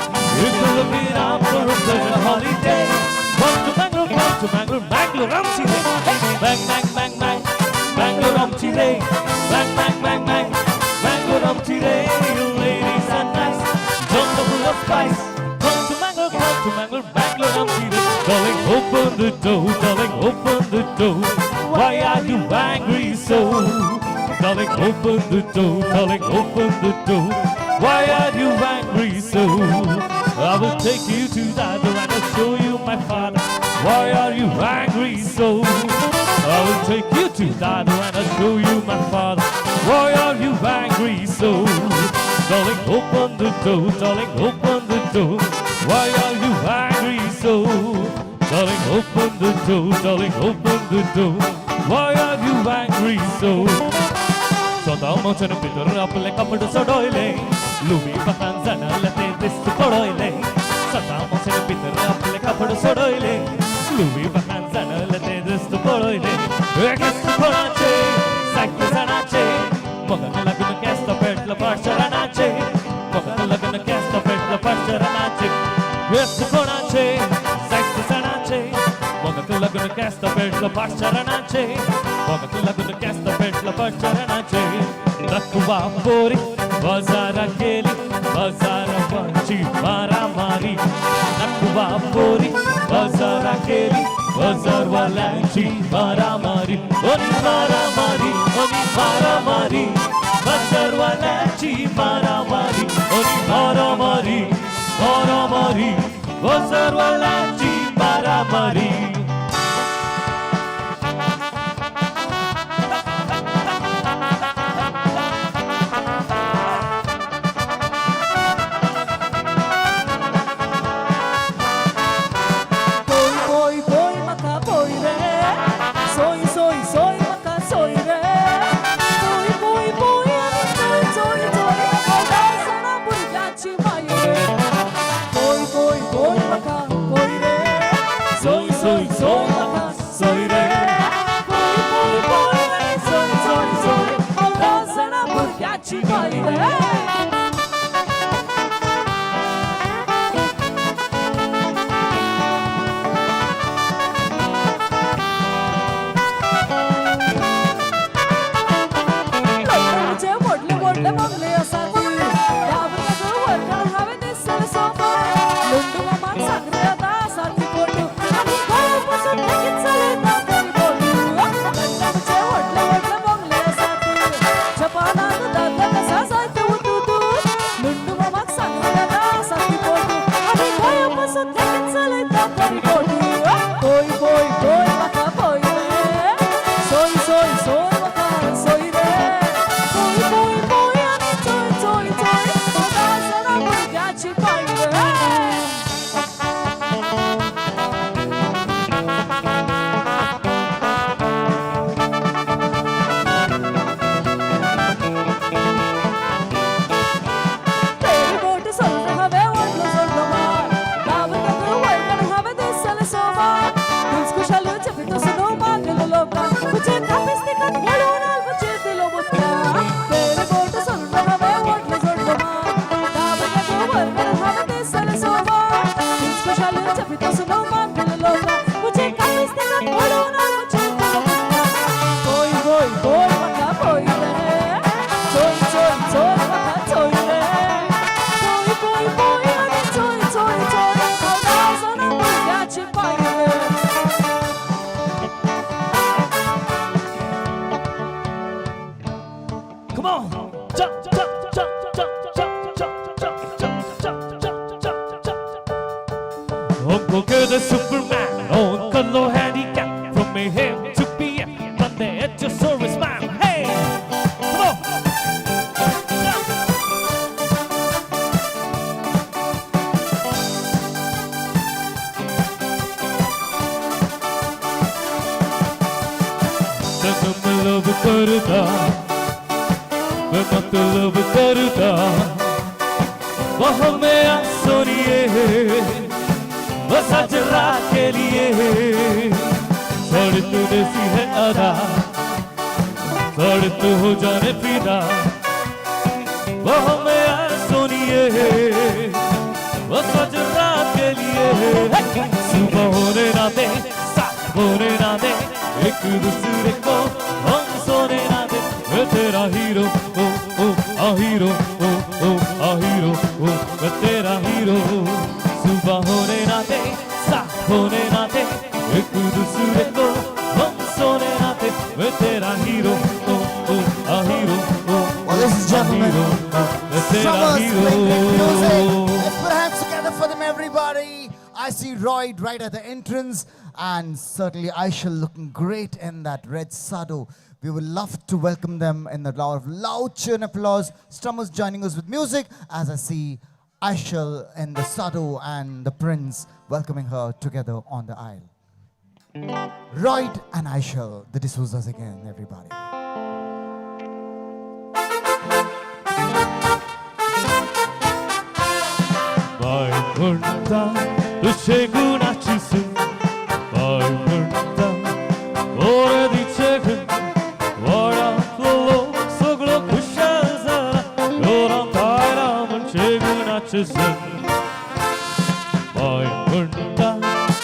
If you're looking out for a pleasant holiday, come to Mangalore, come to Mangalore, Mangalore, Amchile. Hey, bang, bang, bang, bang, Mangalore, Amchile. Bang, bang, bang, bang, Mangalore, Amchile. You ladies are nice, don't full of spice. Come to Mangalore, come to Mangalore, Mangalore, Amchile. Darling, open the door, darling, open the door. Why are you angry so? Darling, open the door, darling, open the door. Why are you angry so? I will take you to that door and I'll show you my father. Why are you angry so? I will take you to that door and I'll show you my father. Why are you angry so? Darling, open the door, darling, open the door. Why are you angry so? Darling, open the door, darling, open the door. Why are you angry so? सदा मोचन भितर आपले कपडे सोडयले Lumii पाकान जाणले ते दिस्त पळयले सदा मोचन भितर आपले कपडे सोडयले लुमी पाकान जाणले ते दिस्त पळयले केस्त कोणाचे सायकल जाणाचे मगन लग्न केस्त पेटलं पाटचरणाचे मगन लग्न केस्त पेटलं पाटचरणाचे केस्त कोणाचे सायकल जाणाचे मगन लग्न केस्त पेटलं पाटचरणाचे मगन लग्न केस्त पेटलं पाटचरणाचे. तत्वा पोरी बाजारा केली बाजाराची मारामारी नकवा पोरी बाजारा केली बाजारवाल्यांची मारामारी ओनी मारामारी ओनी मारामारी बाजारवाल्यांची मारामारी ओनी मारामारी मारामारी बाजारवाल्यांची मारामारी. Japan. Come on. Jump, jump, jump, jump, jump, jump, jump, jump, jump, jump, jump, jump. हमको कहते Superman, on कलो handicap from AM to PM, बंदे at your service man. Hey, come on. Jump. तनु मैं love करदा, मैं मतलब करदा, वह मैं सोनिए, बस आज रात के लिए। थोड़ी तू देसी है अदा, थोड़ी तू हो जाने फिदा, वह मैं सोनिए, बस आज रात के लिए। सुबह होने ना दे, साथ होने ना दे, एक दूसरे को हम सोने ना दे। मैं तेरा हीरो, ओ ओ आ हीरो, ओ ओ आ हीरो, ओ मैं तेरा हीरो। सुबह होने ना दे, साथ होने ना दे, एक दूसरे को हम सोने ना दे। मैं तेरा हीरो, ओ ओ आ हीरो, ओ Well, ladies and gentlemen, मैं तेरा Drummers hero. playing great music. Let's put hands together for them, everybody. I see Royd right at the entrance, and certainly Aishal looking great in that red sado. We would love to welcome them in the loud, loud cheer and applause. Strummers joining us with music as I see Aishal in the sado and the prince welcoming her together on the aisle. Royd and Aishal, the D'Souzas again, everybody. बाय म्हणता तुझे गुणाची सून, बाय म्हणता ओरदीचे गुण, वाडांतलो लोक सगळो खुशाल जाला, घरांत आयला म्हणजे गुणाची सून. बाय म्हणता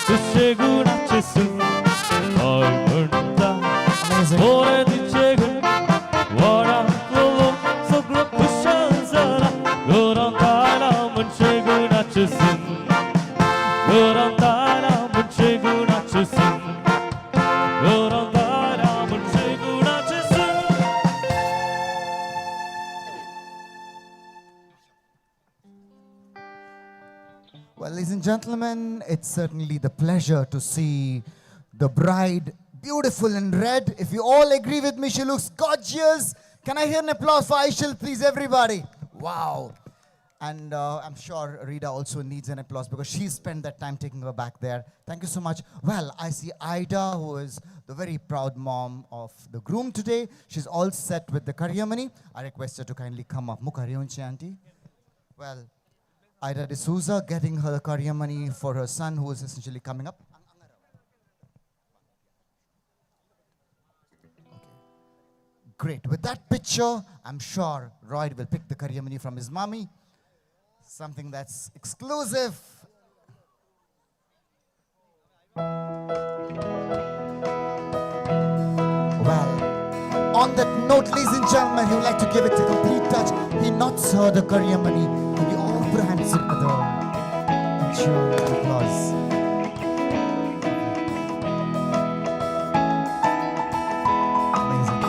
तुझे गुणाची सून, बाय म्हणता ओरदीचे गुण, वाडांतलो लोक सगळो खुशाल जाला, घरांत आयला म्हणजे गुणाची सून, घरांत आयला म्हणजे गुणाची सून, घरांत आयला म्हणजे गुणाची सून. Well, ladies and gentlemen, it's certainly the pleasure to see the bride beautiful in red. If you all agree with me, she looks gorgeous. Can I hear an applause for Aishal, please, everybody? Wow. And I'm sure Rita also needs an applause because she spent that time taking her back there. Thank you so much. Well, I see Ida, who is the very proud mom of the groom today. She's all set with the karyamani. I request her to kindly come up. Mukharionche, auntie. Well, Ida D'Souza getting her karyamani for her son, who is essentially coming up. Great. With that picture, I'm sure Royd will pick the karyamani from his mommy. Something that's exclusive. Well, on that note, ladies and gentlemen, he would like to give it a complete touch. He nods her the karyamani, and we all put our hands together and cheer and applause. Amazing.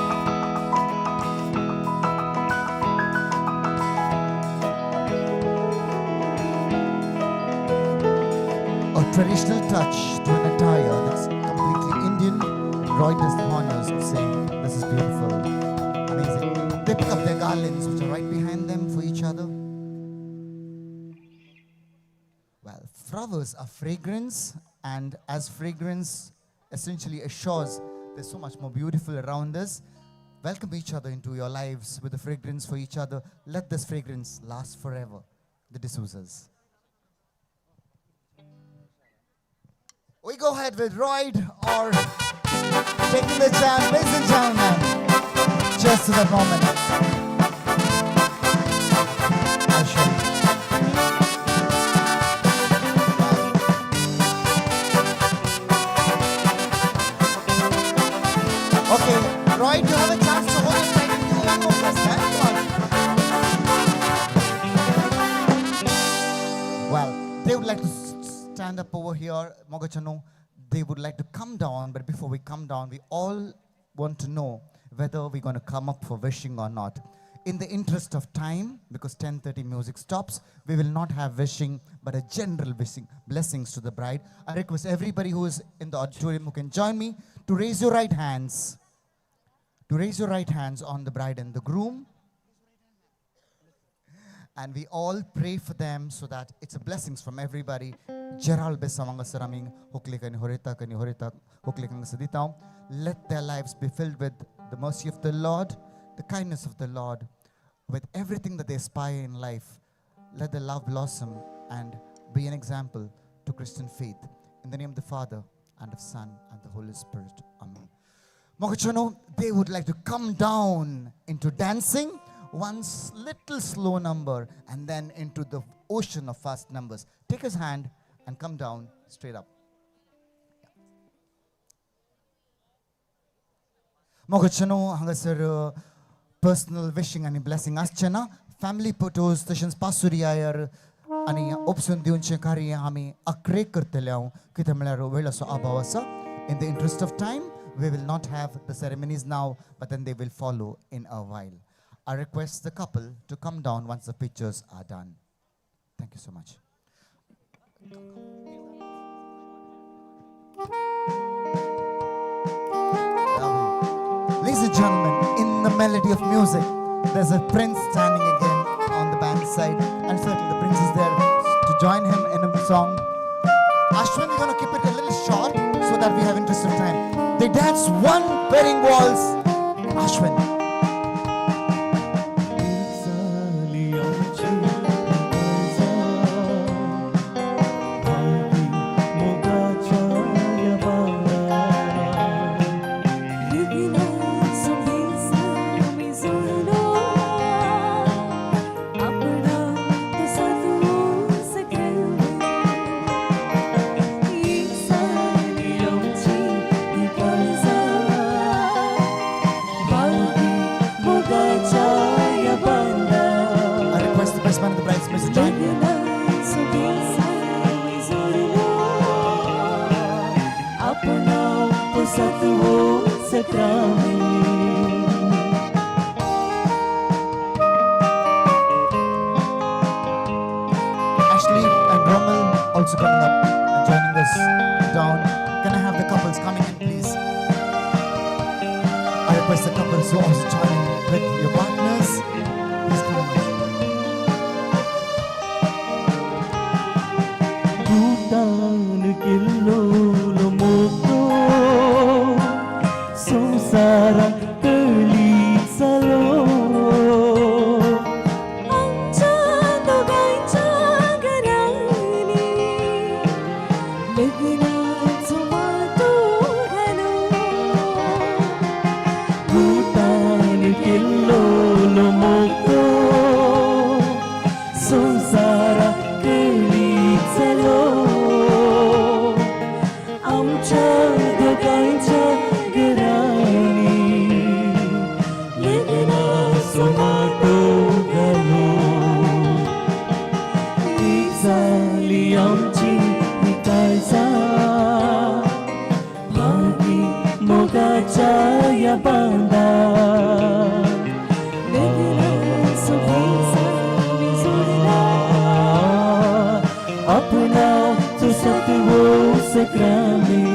A traditional touch to an attire that's completely Indian. Royd does the honors of saying, this is beautiful, amazing. They pick up their garlands, which are right behind them for each other. Well, flowers are fragrance, and as fragrance essentially assures there's so much more beautiful around us. Welcome each other into your lives with the fragrance for each other. Let this fragrance last forever. The D'Souzas. We go ahead with Royd or taking the chance, ladies and gentlemen, just to that moment. Aishal. Okay, Royd, you have a chance to hold it tight and give one more press. Come on. Well, they would like to stand up over here, Mogachano. They would like to come down, but before we come down, we all want to know whether we're going to come up for wishing or not. In the interest of time, because 10:30 music stops, we will not have wishing, but a general wishing, blessings to the bride. I request everybody who is in the auditorium who can join me to raise your right hands. To raise your right hands on the bride and the groom. And we all pray for them so that it's a blessings from everybody. Gerald Besawangasaraming, Hoklekani Horeta Kani Horeta, Hoklekang. Let their lives be filled with the mercy of the Lord, the kindness of the Lord, with everything that they aspire in life. Let their love blossom and be an example to Christian faith. In the name of the Father, and of Son, and the Holy Spirit. Amen. Mokachono, they would like to come down into dancing, one little slow number, and then into the ocean of fast numbers. Take his hand and come down straight up. Mokachono, hangasar personal wishing and blessing आसचें ना, family photos तशेंच Pasoori Eyre आनी option दिवचें कार्य आमी अक्रेक करतले हांव, कितें म्हळ्यार वेळ असो अभाव आसा. In the interest of time, we will not have the ceremonies now, but then they will follow in a while. I request the couple to come down once the pictures are done. Thank you so much. Lovely. Ladies and gentlemen, in the melody of music, there's a prince standing again on the band side, and certainly the prince is there to join him in a song. Ashwin, we're going to keep it a little short so that we have interest of time. They dance one wedding waltz. Ashwin. I request the best man and the bridesmaids to join me. Ashley and Rommel also coming up and joining us down. Can I have the couples coming in, please? I request the couples who are also joining with your partners, please come on. Bhutan किल्लोलो मोको संसारा कळी चलो आमच्या दोगांच्या घरांनी लग्नाचो माटो घालो. भूतान किल्लोलो मोको संसारा कळी चलो आमच्या दोगांच्या घरांनी लग्नाचो माटो घालो. एक जाली आमची ही काळजां भागी मोगाच्या या बांदा. लग्नाचो भेस आमी जोडला अपना तो सतवो सक्रामी.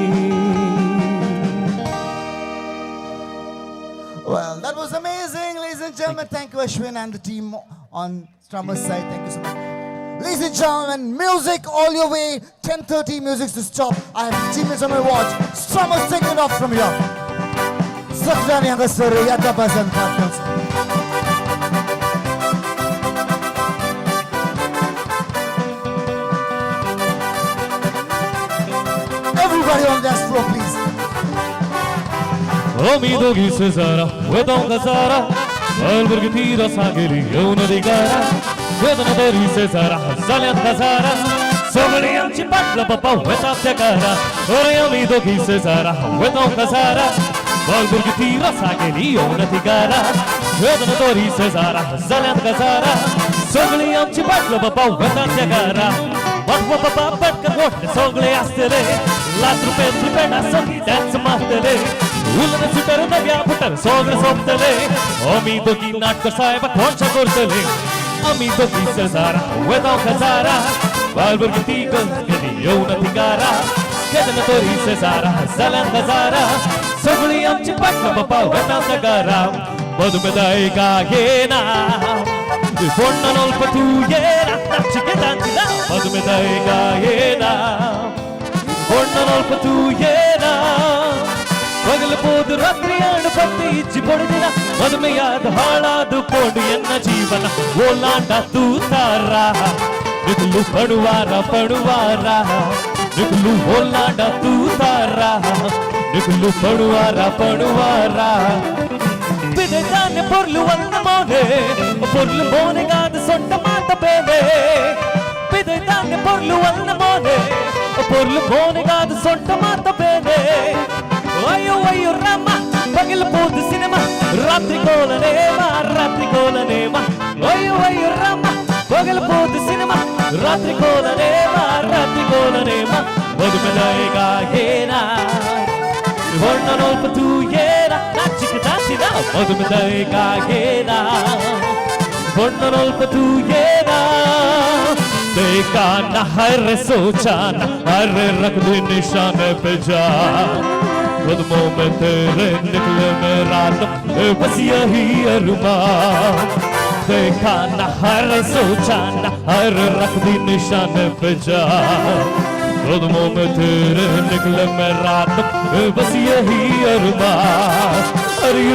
Well, that was amazing, ladies and gentlemen. Thank you, Ashwin and the team on Strummer's side. Thank you so much. Ladies and gentlemen, music all your way. 10:30, music's to stop. I have 15 minutes on my watch. Strummer's taking it off from here. Sakrani Hangasare, Yata Bazan Partners. Everybody on the dance floor, please. आमी दोगी शेजारा वेतों कसारा अलबर्ग तीरा सागेली येवन अधिकारा वेदन दोरी शेजारा जाल्यात कसारा सगळी आमची पाटला बाप्पा वेतात त्या कारा. अरे आमी दोगी शेजारा वेतों कसारा अलबर्ग तीरा सागेली येवन अधिकारा वेदन दोरी शेजारा जाल्यात कसारा सगळी आमची पाटला बाप्पा वेतात त्या कारा. वाटवा बाबा पटकर मोठे सगळे आसतले लाख रुपये रुपये सगळी त्याच मारतले उलन सुटर नव्या फुटर सगळे सोंपतले आमी दोगी नाटक साहेब कोणच्या करतले आमी दोगी सजारा वेदाव खजारा बालभुरगीं ती कधी येवन थिकारा केदन तरी सेजारा जाल्यान खजारा सगळी आमची पाटला बापा वेता नगारा मधुमेदाय गायेना फोंडन अल्प तू येना नाचिकेतांचिना मधुमेदाय गायेना फोंडन अल्प तू येना பகல் போது ராத்திரியாடு பத்து இச்சி பொழுதினா மதுமையாது ಹಾಳಾದು ಪೋಡು ಎನ್ನ ಜೀವನ ಓಲಾಂಡ ತೂತಾರ ನಿಗುಲು ಪಡುವಾರ ಪಡುವಾರ ನಿಗುಲು ಓಲಾಂಡ ತೂತಾರ ನಿಗುಲು ಪಡುವಾರ ಪಡುವಾರ ಬಿದೆದಾನೆ ಪೊರ್ಲು ಒಂದ ಮೋನೆ ಪೊರ್ಲು ಮೋನೆಗಾದ ಸೊಟ್ಟ ಮಾತ ಬೇನೆ ಬಿದೆದಾನೆ ಪೊರ್ಲು ಒಂದ ಮೋನೆ ಪೊರ್ಲು ಮೋನೆಗಾದ ಸೊಟ್ಟ ಮಾತ ಬೇನೆ ಅಯ್ಯೋ ಅಯ್ಯೋ ರಾಮ ಪಗಲು ಪೋದು ಸಿನಿಮಾ ರಾತ್ರಿ ಕೋಲನೇಮ ರಾತ್ರಿ ಕೋಲನೇಮ ಅಯ್ಯೋ ಅಯ್ಯೋ ರಾಮ ಪಗಲು ಪೋದು ಸಿನಿಮಾ ರಾತ್ರಿ ಕೋಲನೇಮ ರಾತ್ರಿ ಕೋಲನೇಮ ಮಧುಮೆದಾಯ ಏನ ವರ್ಣನೋಲ್ಪ ತೂ ಏನ ನಾಚಿಕೆ ನಾಚಿನ ಮಧುಮೆದಾಯ ಏನ ವರ್ಣನೋಲ್ಪ ತೂ ಏನ देखा न हर सोचा न हर रख दे निशाने पे जा कदमों में तेरे निकले मेरा दम बस यही अरमान देखा न हर सोचा न हर रख दी निशाने पे जा कदमों में तेरे निकले मेरा दम बस यही अरमान अरे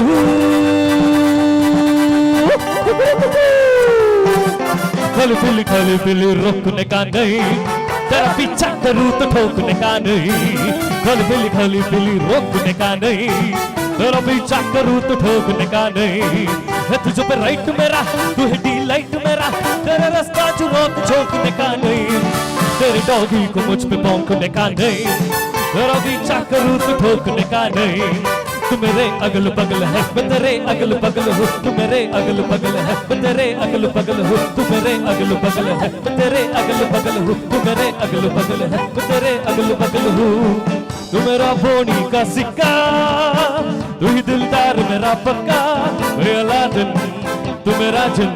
खली पिली खली पिली रोकने का नहीं तेरा पीछा करूँ तो ठोकने का नहीं खली पिली रोकने का नहीं तेरा पीछा करूँ तो ठोकने का नहीं है तुझे पे राइट मेरा तू है डी लाइट मेरा तेरा रास्ता जो रोक झोंकने का नहीं तेरे डॉगी को मुझ पे भौंकने का नहीं तेरा पीछा करूँ तो ठोकने का नहीं तू मेरे अगल बगल है मैं तेरे अगल बगल हूँ तू मेरे अगल बगल है मैं तेरे अगल बगल हूँ तू मेरे अगल बगल है मैं तेरे अगल बगल हूँ तू मेरे अगल बगल है मैं तेरे अगल बगल हूँ तू मेरा बोनी का सिक्का तू ही दिलदार मेरा पक्का मैं अलादीन तू मेरा जिन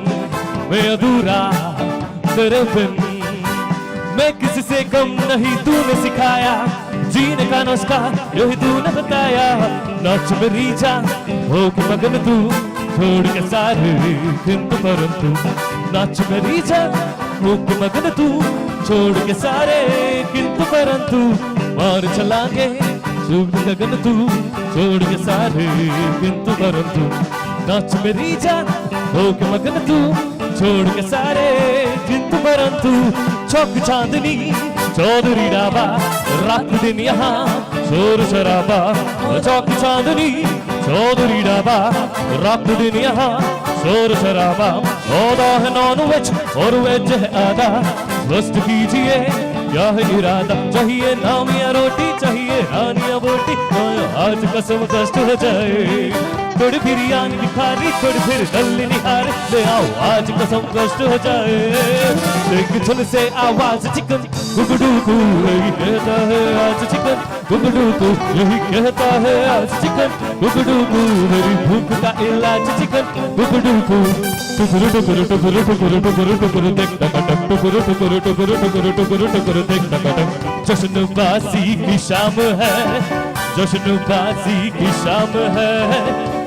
मैं अधूरा तेरे बिन मैं किसी से कम नहीं तूने सिखाया जीने का नुस्खा यही तूने बताया नाच मेरी जा हो के मगन तू छोड़ के सारे किंतु परंतु नाच मेरी जा हो के मगन तू छोड़ के सारे किंतु परंतु मार चलांगे सूख गगन तू छोड़ के सारे किंतु परंतु नाच मेरी जा हो के मगन तू छोड़ के सारे किंतु परंतु चौक चांदनी चौधरी ढाबा रात दिन यहाँ शोर शराबा चौक चांदनी चौधरी ढाबा रात दिन यहाँ शोर शराबा आधा है नॉन वेज और वेज है आधा स्वस्थ कीजिए क्या है इरादा चाहिए नाम या रोटी चाहिए नान या बोटी आज कसम कष्ट हो जाए थोड़ी बिरयानी निखारी थोड़ी फिर गली निहार ले आओ आज कसम कष्ट हो जाए एक छल से आवाज चिकन गुगडू को यही कहता है आज चिकन गुगडू को यही कहता है आज चिकन गुगडू को मेरी भूख का इलाज चिकन गुगडू को टुकड़े टुकड़े टुकड़े टुकड़े टुकड़े टुकड़े देख टक टुकड़े टुकड़े टुकड़े टुकड़े टुकड़े टुकड़े देख टक जश्नबाजी की शाम है जश्नबाजी की शाम है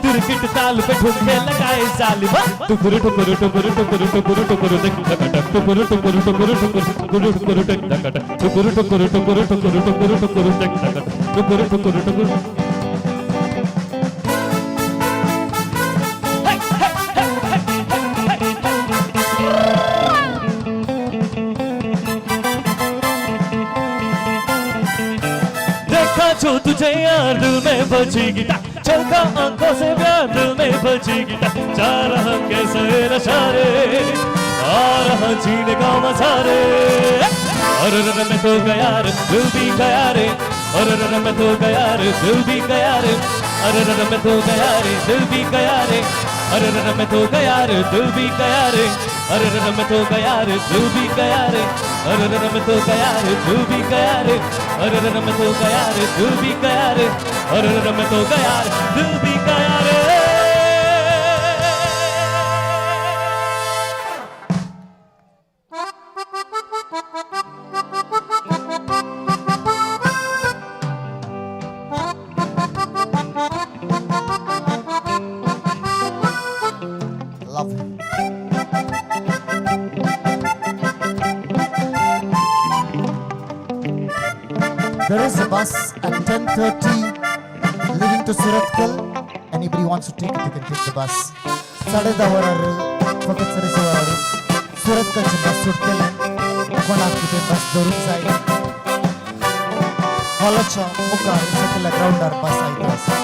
तिरकिट ताल पे ठुमके लगाए जालिमा टुकुर टुकुर टुकुर टुकुर टुकुर टुकुर देख टक टक टुकुर टुकुर टुकुर टुकुर टुकुर टुकुर देख टक टक टुकुर टुकुर टुकुर टुकुर टुकुर टुकुर देख टक टक टुकुर टुकुर टुकुर। देखा जो तुझे यार दिल में बजेगी चलता आंखों से प्यार दिल में बजेगी जा रहा कैसे नशारे आ रहा जीने का मजा रे अरे रे मैं तो गया रे दिल भी गया रे अरे रे मैं तो गया रे दिल भी गया रे अरे रे मैं तो गया रे दिल भी गया रे अरे रे मैं तो गया रे दिल भी गया रे। अरे रे मैं तो गया रे तू भी गया रे, अरे रे मैं तो गया रे तू भी गया रे, अरे रे मैं तो गया रे तू भी गया रे, अरे रे मैं तो गया रे तू भी गया रे। Lovely. There is a bus at 10:30 leaving to Surathkal. Anybody wants to take it, you can take the bus. 10:30 वरार फकत 10:30 वरार सुरतकलचे बस सुटतले. कोणाक कितें बस धरूंक जाय हॉलाच्या मुखार सकयल्या ग्रावंडार बस आयते आसा.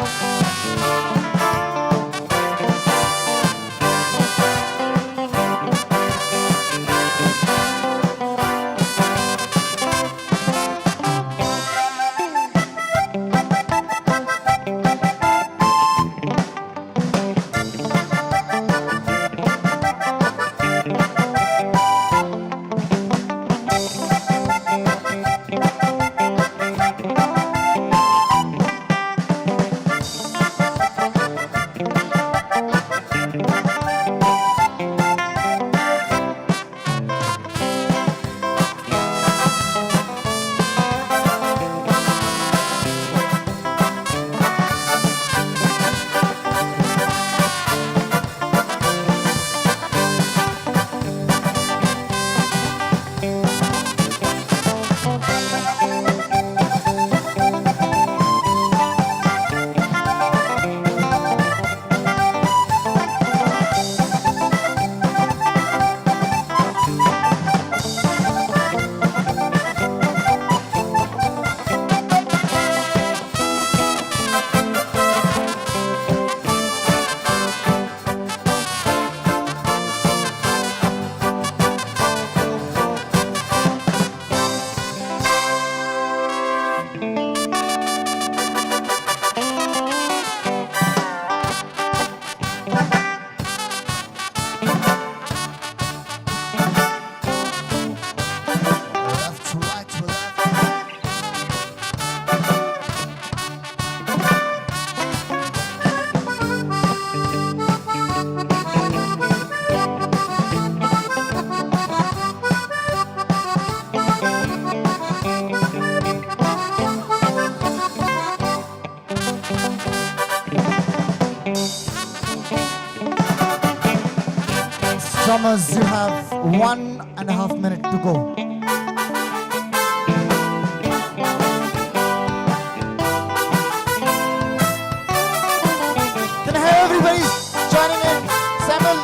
Drummers, you have 1.5 minutes to go. Can I have everybody joining in? Samuel.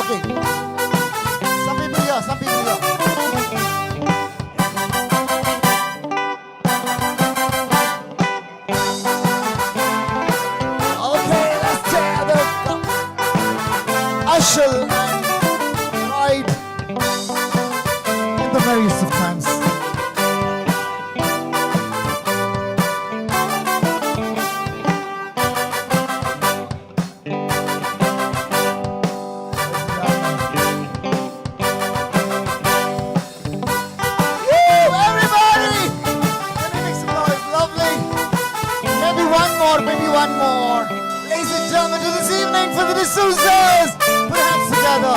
Okay. Some people here, some people here. Okay, let's tear the Aishel and Lloyd in the merriest of times. Woo, everybody! Can we make some noise? Lovely. Maybe one more, maybe one more. Ladies and gentlemen, to this evening for the D'Souzas. Put your hands together.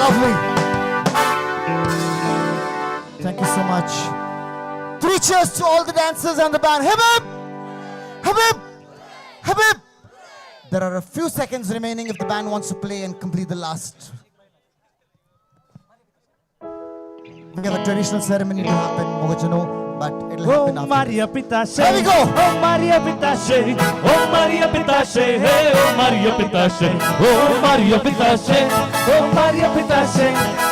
Lovely. Thank you so much. 3 cheers to all the dancers and the band. Hip hip! Hip hip! Hip hip! There are a few seconds remaining if the band wants to play and complete the last. We have a traditional ceremony to happen, Mogajano, but it'll happen after. Maria Pitashe. There we go. Oh Maria Pitashe. Oh Maria Pitashe. Hey, oh Maria Pitashe. Oh Maria Pitashe. Oh Maria Pitashe.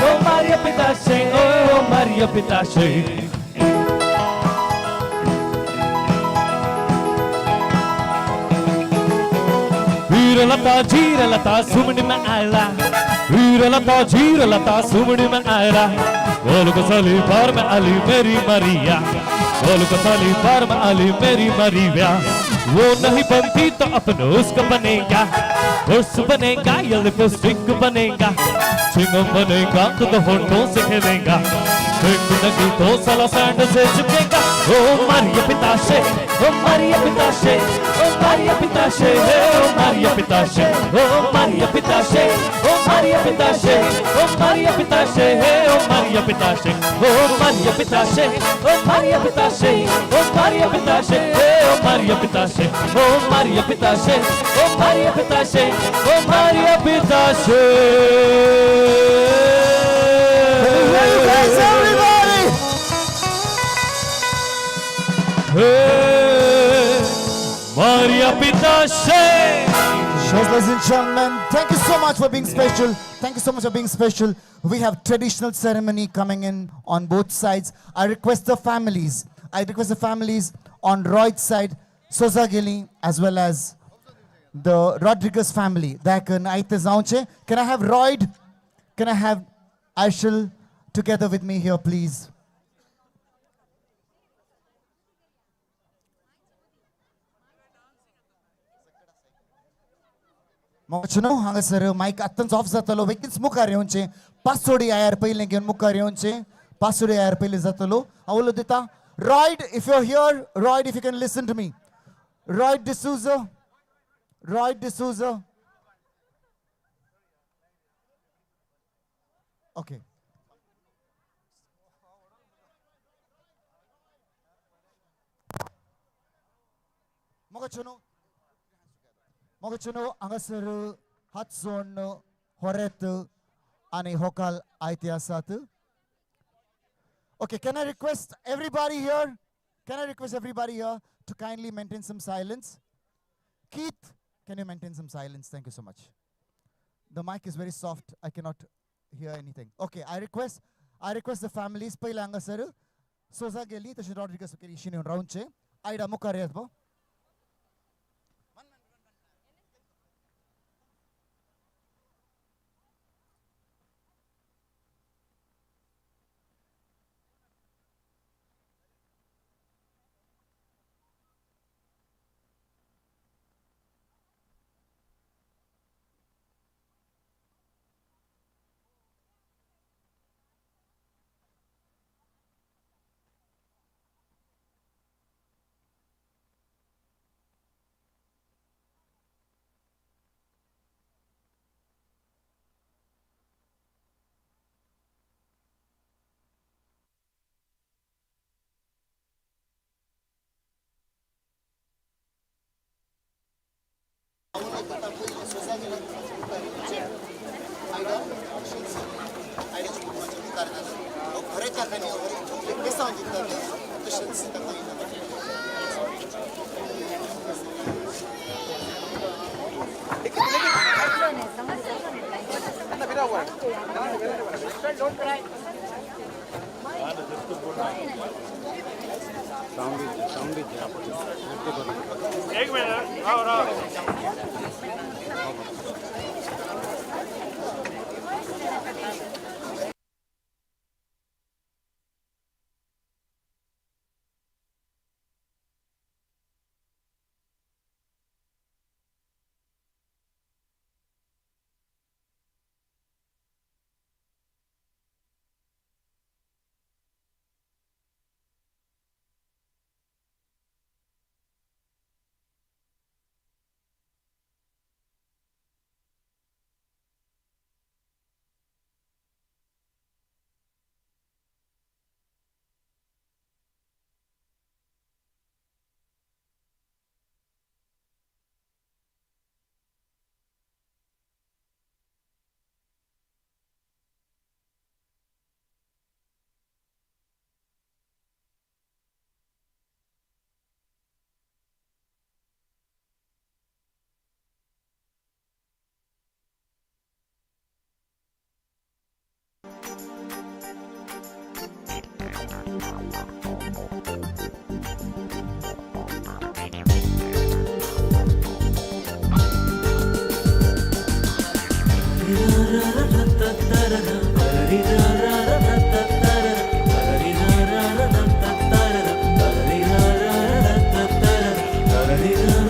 Oh Maria Pitashe. Oh Maria Pitashe. Veerlata Jeerlata सुमड़ी में आयला, वीरलता जीरलता सुमड़ी में आयला, गोल कसली पार में आली Mary मरिया, गोल कसली पार में आली मेरी मरिया, वो नहीं बनती तो अपन उसका बनेगा, उस बनेगा या लिपस्टिक बनेगा, चिंगम बनेगा तो होठों से खेलेगा, एक लगी तो साला sand Se चिपकेगा। O Maria पिताशे, O Maria पिताशे, O Maria पिताशे, O Maria पिताशे, O Maria पिताशे, O Maria पिताशे, O Maria पिताशे, O Maria पिताशे, O Maria पिताशे, O Maria पिताशे, O Maria पिताशे, O Maria पिताशे, O Maria पिताशे, O Maria पिताशे, O Maria पिताशे। Everybody! Hey, Maria Pitashe. Yes, ladies and gentlemen, thank you so much for being special. Thank you so much for being special. We have traditional ceremony coming in on both sides. I request the families. I request the families on Royd's side, Sosa Gili, as well as the Rodriguez family. Can I have Royd? Can I have Aishel together with me here, please? मोचनो हांगासर मायक आत्तांच of जातलो, बेगीनच मुखार येवचें. पासोडी आयार पयलें घेवन मुखार येवचें, पासोडी आयार पयलें जातलो. हांव उलो दिता Royd, if you are here, Royd, if you can listen to me. Royd D'Souza, Royd D'Souza. Okay. मोगचनो मोगचनो हांगासर हात जोडून होरेत आनी होकाल आयते आसात. Okay, can I request everybody here? Can I request everybody here to kindly maintain some silence? Keith, can you maintain some silence? Thank you so much. The mic is very soft. I cannot hear anything. Okay, I request the families पयले हांगासर सोजा गेली तशें रॉड्रिगस इशीन येवन रावचे. Ida मुखार येत बो. एक मिनट, आओ आओ. Ra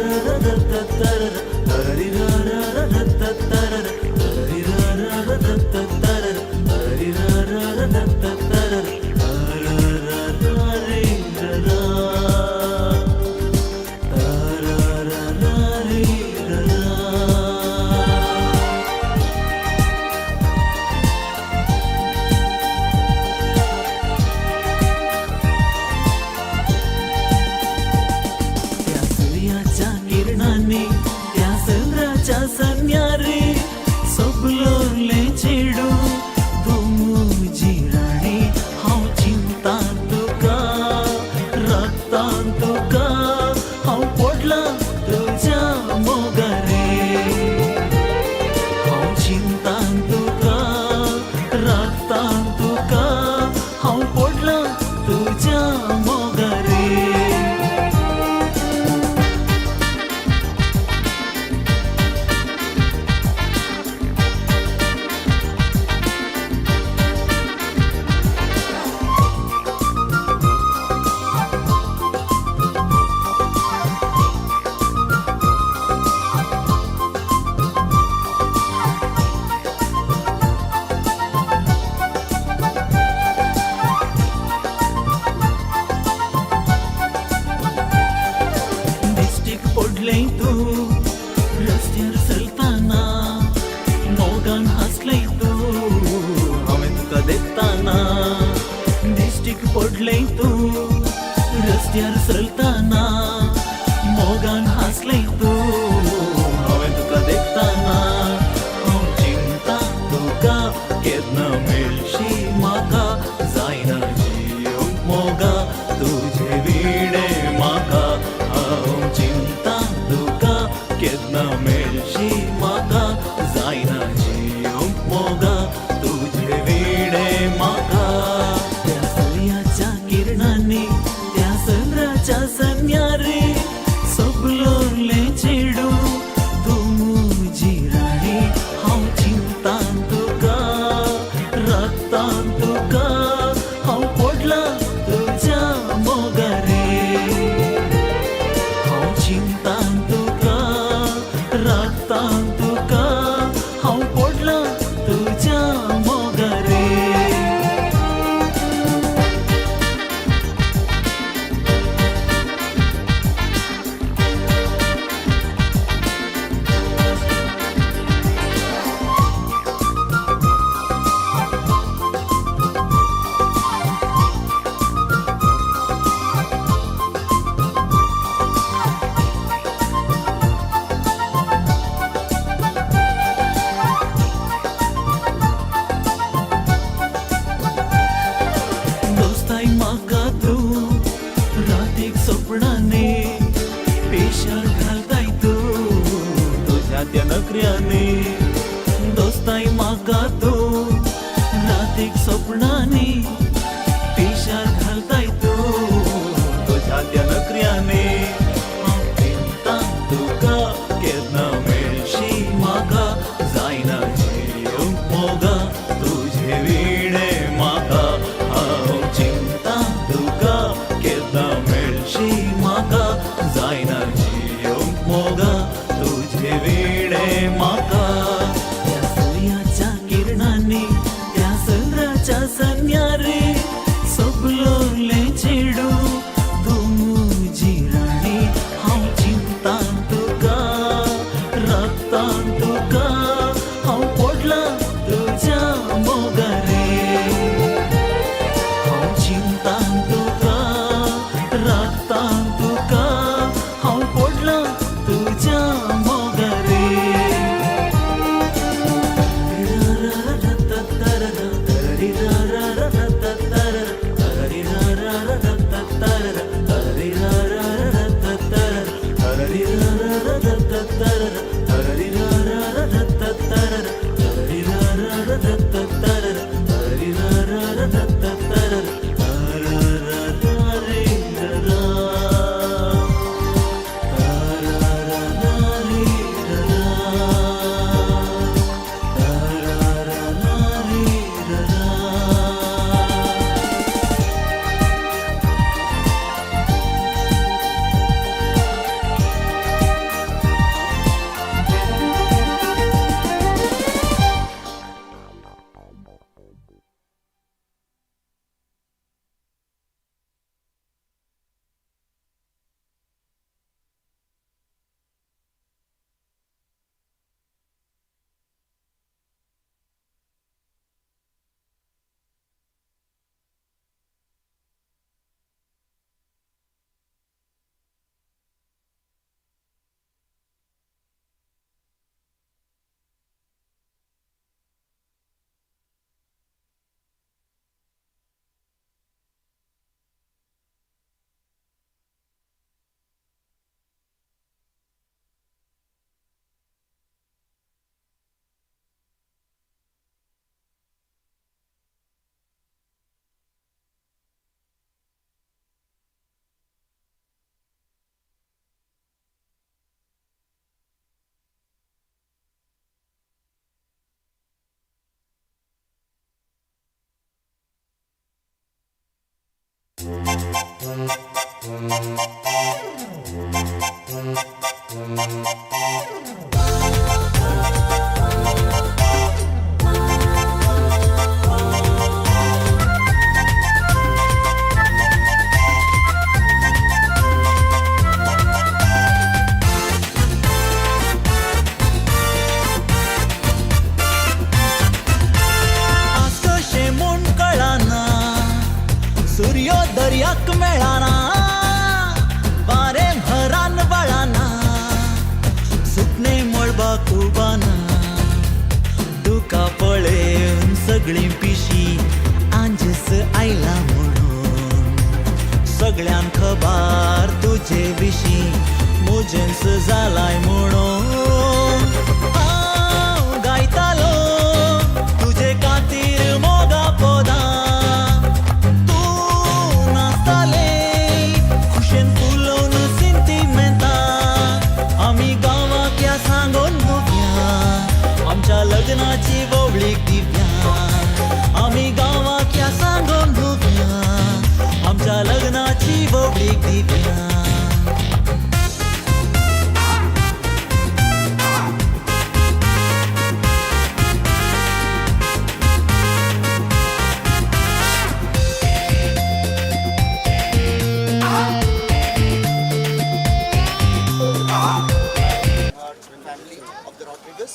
मोगान हांसलें तूं हांवें तुका देखताना दिश्टीक पडलें तूं रस्त्यार चलताना मोगान हांसलें तूं हांवें तुका देखताना हांव चिंता तुका केन्ना मेळशी म्हाका जायना जियोंक मोगा तुजे विणे म्हाका हांव चिंता तुका केन्ना मेळशी म्हाका जायना जियोंक मोगा तुजे विणे म्हाका त्या सुर्याच्या किरणांनी त्या चंद्राच्या संज्ञारे सपलोलें चेडूं तूं म्हजी राणी हांव चिंता तुका राखता तुका हांव पडलां तुज्या मोगारे हांव चिंता तुका राखता तुका हांव पडलां तुज्या मोगारे. दोस्ताय म्हाका तूं रातीक सपनांनी पेशार घालताय तूं तुज्या त्या नखऱ्यांनी दोस्ताय म्हाका तूं रातीक सपनांनी पेशार घालताय तूं तुज्या त्या नखऱ्यांनी हांव चिंता तुका केन्ना मेळशी म्हाका जायना जियोंक मोगा तुजे विणे म्हाका हांव चिंता तुका केन्ना मेळशी म्हाका जायना जियोंक मोगा तुजे विणे म्हाका. त्या सुर्याच्या किरणांनी त्या चंद्राच्या संज्ञारे सपलोलें चेडूं तूं म्हजी राणी हांव चिंता तुका राखता तुका हांव पडलां तुज्या मोगारे हांव चिंता तुका राखता तुका हांव पडलां तुज्या मोगारे. तुका पळेवन सगळीं पिशी आंजस आयला म्हणून सगळ्यांक खबर तुजे विशीं म्हजेंच जालाय म्हणून हांव गायतालो तुजे खातीर मोगा पदां तूं नाचतालें खुशेन फुलोवन सिंतिमेंतां आमी गांवाक ह्या सांगोन भोवया आमच्या लग्नाची वोवळीक दिव्या आमी गांवाक ह्या सांगोन भोवया आमच्या लग्नाची वोवळीक Divya. Her family of the Rodriguez,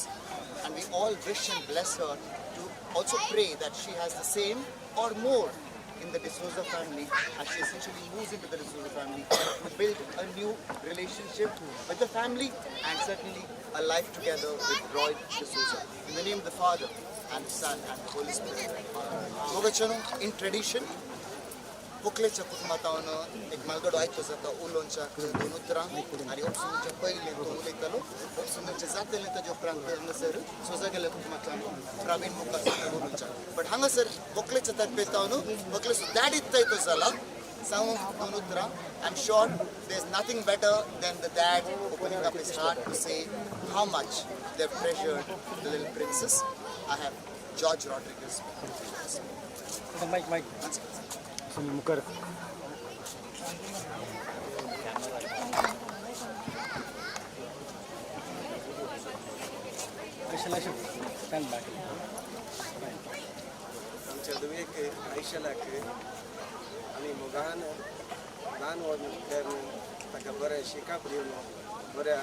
and we all wish and bless her to also pray that she has the same or more in the D'Souza family as she essentially moves into the D'Souza family to build a new relationship with the family and certainly a life together with Roy D'Souza. In the name of the Father and the Son and the Holy Spirit. Mogachano, in tradition, व्हंकलेच्या कुटुंबांत एक म्हालगडो आयको जाता उलोवच्याक दोन उतरां आनी उपसुंदरच्या पयलें तो उलयतालो. उपसुंदरचें जातलें ताजे उपरांत हांगासर सोजा गेल्ल्या कुटुंबांतल्यान प्रवीण मुखार सरता उलोवच्याक. बट हांगासर व्हंकलेच्या तर्फे न्हू व्हंकलेचो डॅडी तो जाला सांगूंक दोन उतरां. I am sure there is nothing better than the dad opening up his heart to say how much they have treasured the little princess. I have George Rodriguez. Mike, Mike. मुखार. Stand back. आमच्या धुवेक आयशलाक आमी मोगान ल्हान व्हड ताका बरें शिकप दिवन बऱ्या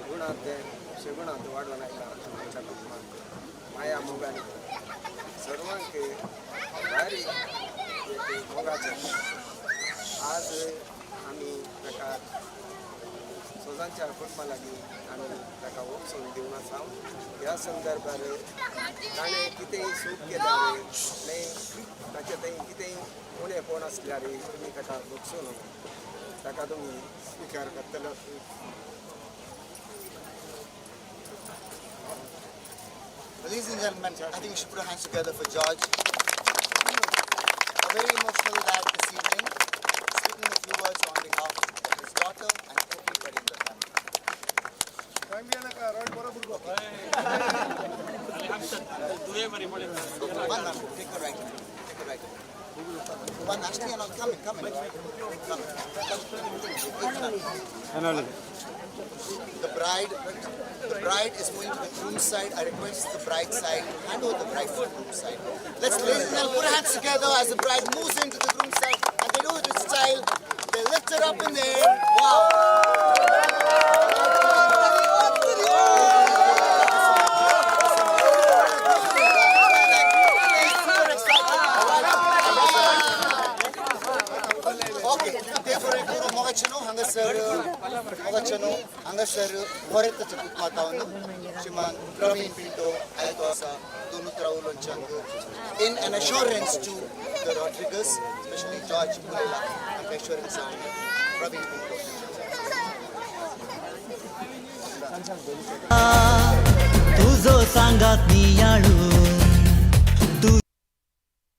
गुणांत तें सगुणांत वाडोवन आयला. आमच्या कुटुंबांत माया मोगान सर्वांक भारी एक मोगाचें. आज आमी ताका सोजांच्या कुटुंबा लागीं आमी ताका वचून दिवन आसा. ह्या संदर्भार ताणें कितेंय चूक केल्यार न्हय ताचें थंय कितेंय उणेपण आसल्यार तुमी ताका भोगसून ताका तुमी स्विकार करतले. Ladies and gentlemen, I think we should put our hands together for George. A very emotional dad this evening, speaking a few words on behalf of his daughter and everybody in the family. One, one, take a right. Take a right. One, Ashley and all, come in, come in. Come in. Come. The bride is moving to the groom's side. I request the bride side to hand over the bride to the groom's side. Let's, ladies and gentlemen, put our hands together as the bride moves into the groom's side, and they do it with style. They lift her up in the air. Wow! Okay, therefore, ಮೊಗಚನು ಹಂಗಸರ್ ಮೊಗಚನು ಹಂಗಸರ್ ಹೊರೆತ ಕುಟುಂಬದವನು Shriman Praveen Pinto ಐತೋಸ ದೊನುತ್ರ ಉಲೊಂಚಂಗ್ in an assurance to the Rodriguez, especially George Mulela, and assurance on Praveen Pinto. तुजो सांगात नियाळू तू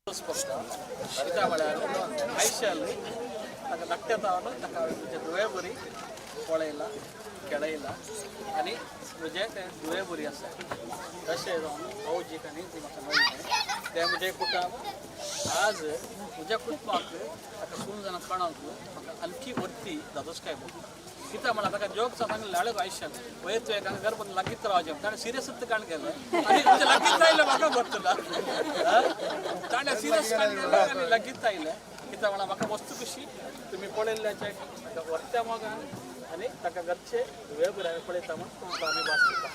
कित्याक म्हळ्यार आयशल ताका धाकट्या तावन ताका म्हजे धुवे बरी पळयला खेळयला आनी म्हजें तें धुवे बरी आसा. तशें जावन भाऊजीक आनी ती म्हाका मेळ्ळें तें म्हजें कुटुंब आज म्हज्या कुटुंबाक ताका सून जाणां कोणाक म्हाका आणखी वरती धादोसकाय भोगता. कित्याक म्हळ्यार ताका जोक सांगलें हाडूं आयुश्यान वयर तुवें हांगा घर बंद लागींच रावचें. ताणें सिरियसूच काण केलें आनी तुजें लागींच आयलें म्हाका भरतला. ताणें सिरियस काण केलें आनी लागींच आयलें. कित्याक म्हळ्यार म्हाका वस्तू कशी तुमी पळयल्ल्याचें ताका व्हरत्या मोगान आनी ताका घरचे धुवे बरें आमी पळयता म्हूण तुमकां आमी भास दिता.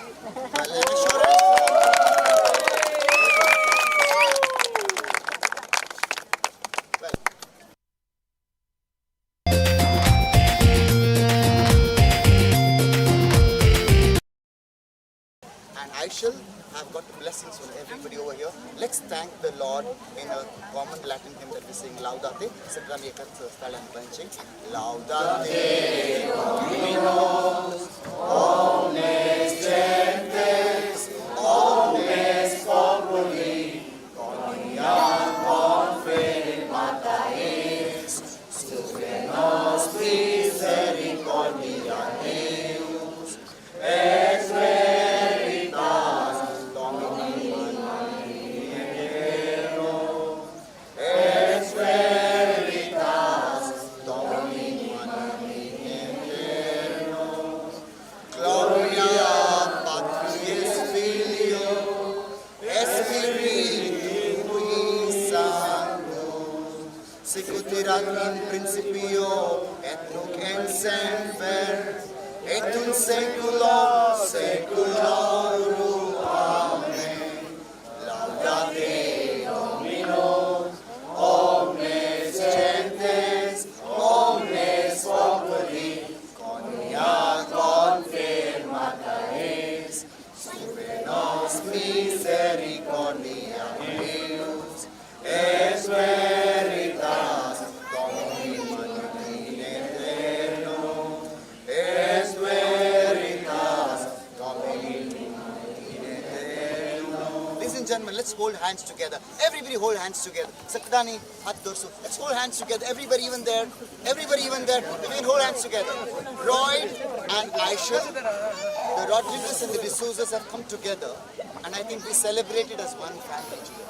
And I shall have got blessings on every everybody over here. Let's thank the Lord in a common Latin hymn that we sing, Laudate. सगळ्यांनी एकाच ताळ्यान म्हणचे Laudate Domino omnes gentes omnes populi quia confirmata est super nos misericordia Deus et veritas Domini aeterno et veritas Domini aeterno. Gloria Patri et Filio et Spiritui Sancto, sicut erat in principio et nunc et semper et in saeculo saeculorum. Amen. Laudate Domino omnes gentes omnes populi quia confirmata est super nos misericordia Deus et veritas Domini in aeterno et veritas Domini in aeterno. Ladies and gentlemen, let's hold hands together. Everybody hold hands together. Sakdani, Hat Dorsu. Let's hold hands together. Everybody even there. Everybody even there. We can hold hands together. Royd and Aisha, the Rodriguez and the D'Souzas have come together, and I think we celebrate it as one family today.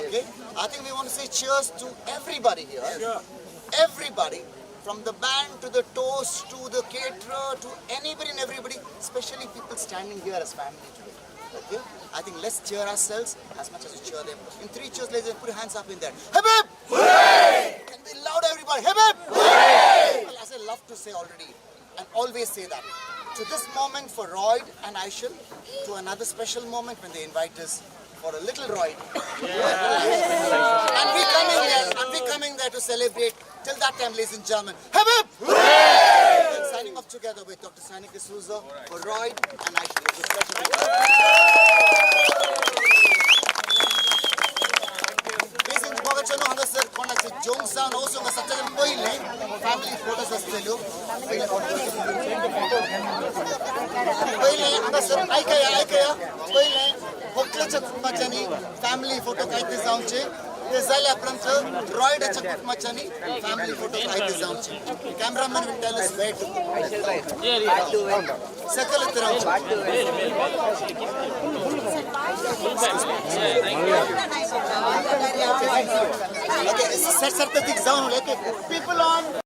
Okay? I think we want to say cheers to everybody here. Sure. Everybody, from the band to the toast to the caterer to anybody and everybody, especially people standing here as family today. Okay? I think let's cheer ourselves as much as we cheer them. In three cheers, ladies, and put your hands up in there. Hip hip! Hooray! Can we loud everybody? Hip hip! Hooray! Well, as I love to say already, and always say that, to this moment for Royd and Aishel, to another special moment when they invite us for a little Royd. And we coming there to celebrate. Till that time, ladies and gentlemen, hip hip! Hooray! And signing off together with Dr. Sanik D'Souza for Royd and Aishel. It's a pleasure. मोगाचेनो हांगासर कोणाचे Jong सावन वचूंक आसा ताच्या पयलें family photos आसतल्यो. पयलें हांगासर आयकया आयकया पयलें होकलेच्या कुटुंबाच्यांनी फॅमिली फोटो कांय जावचे ते जाल्या उपरांत रॉयडाच्या कुटुंबाच्यांनी फॅमिली फोटो कांय जावचे. Cameraman will tell us where to सकयल रावचे. Okay, set set the things down. Okay, people on.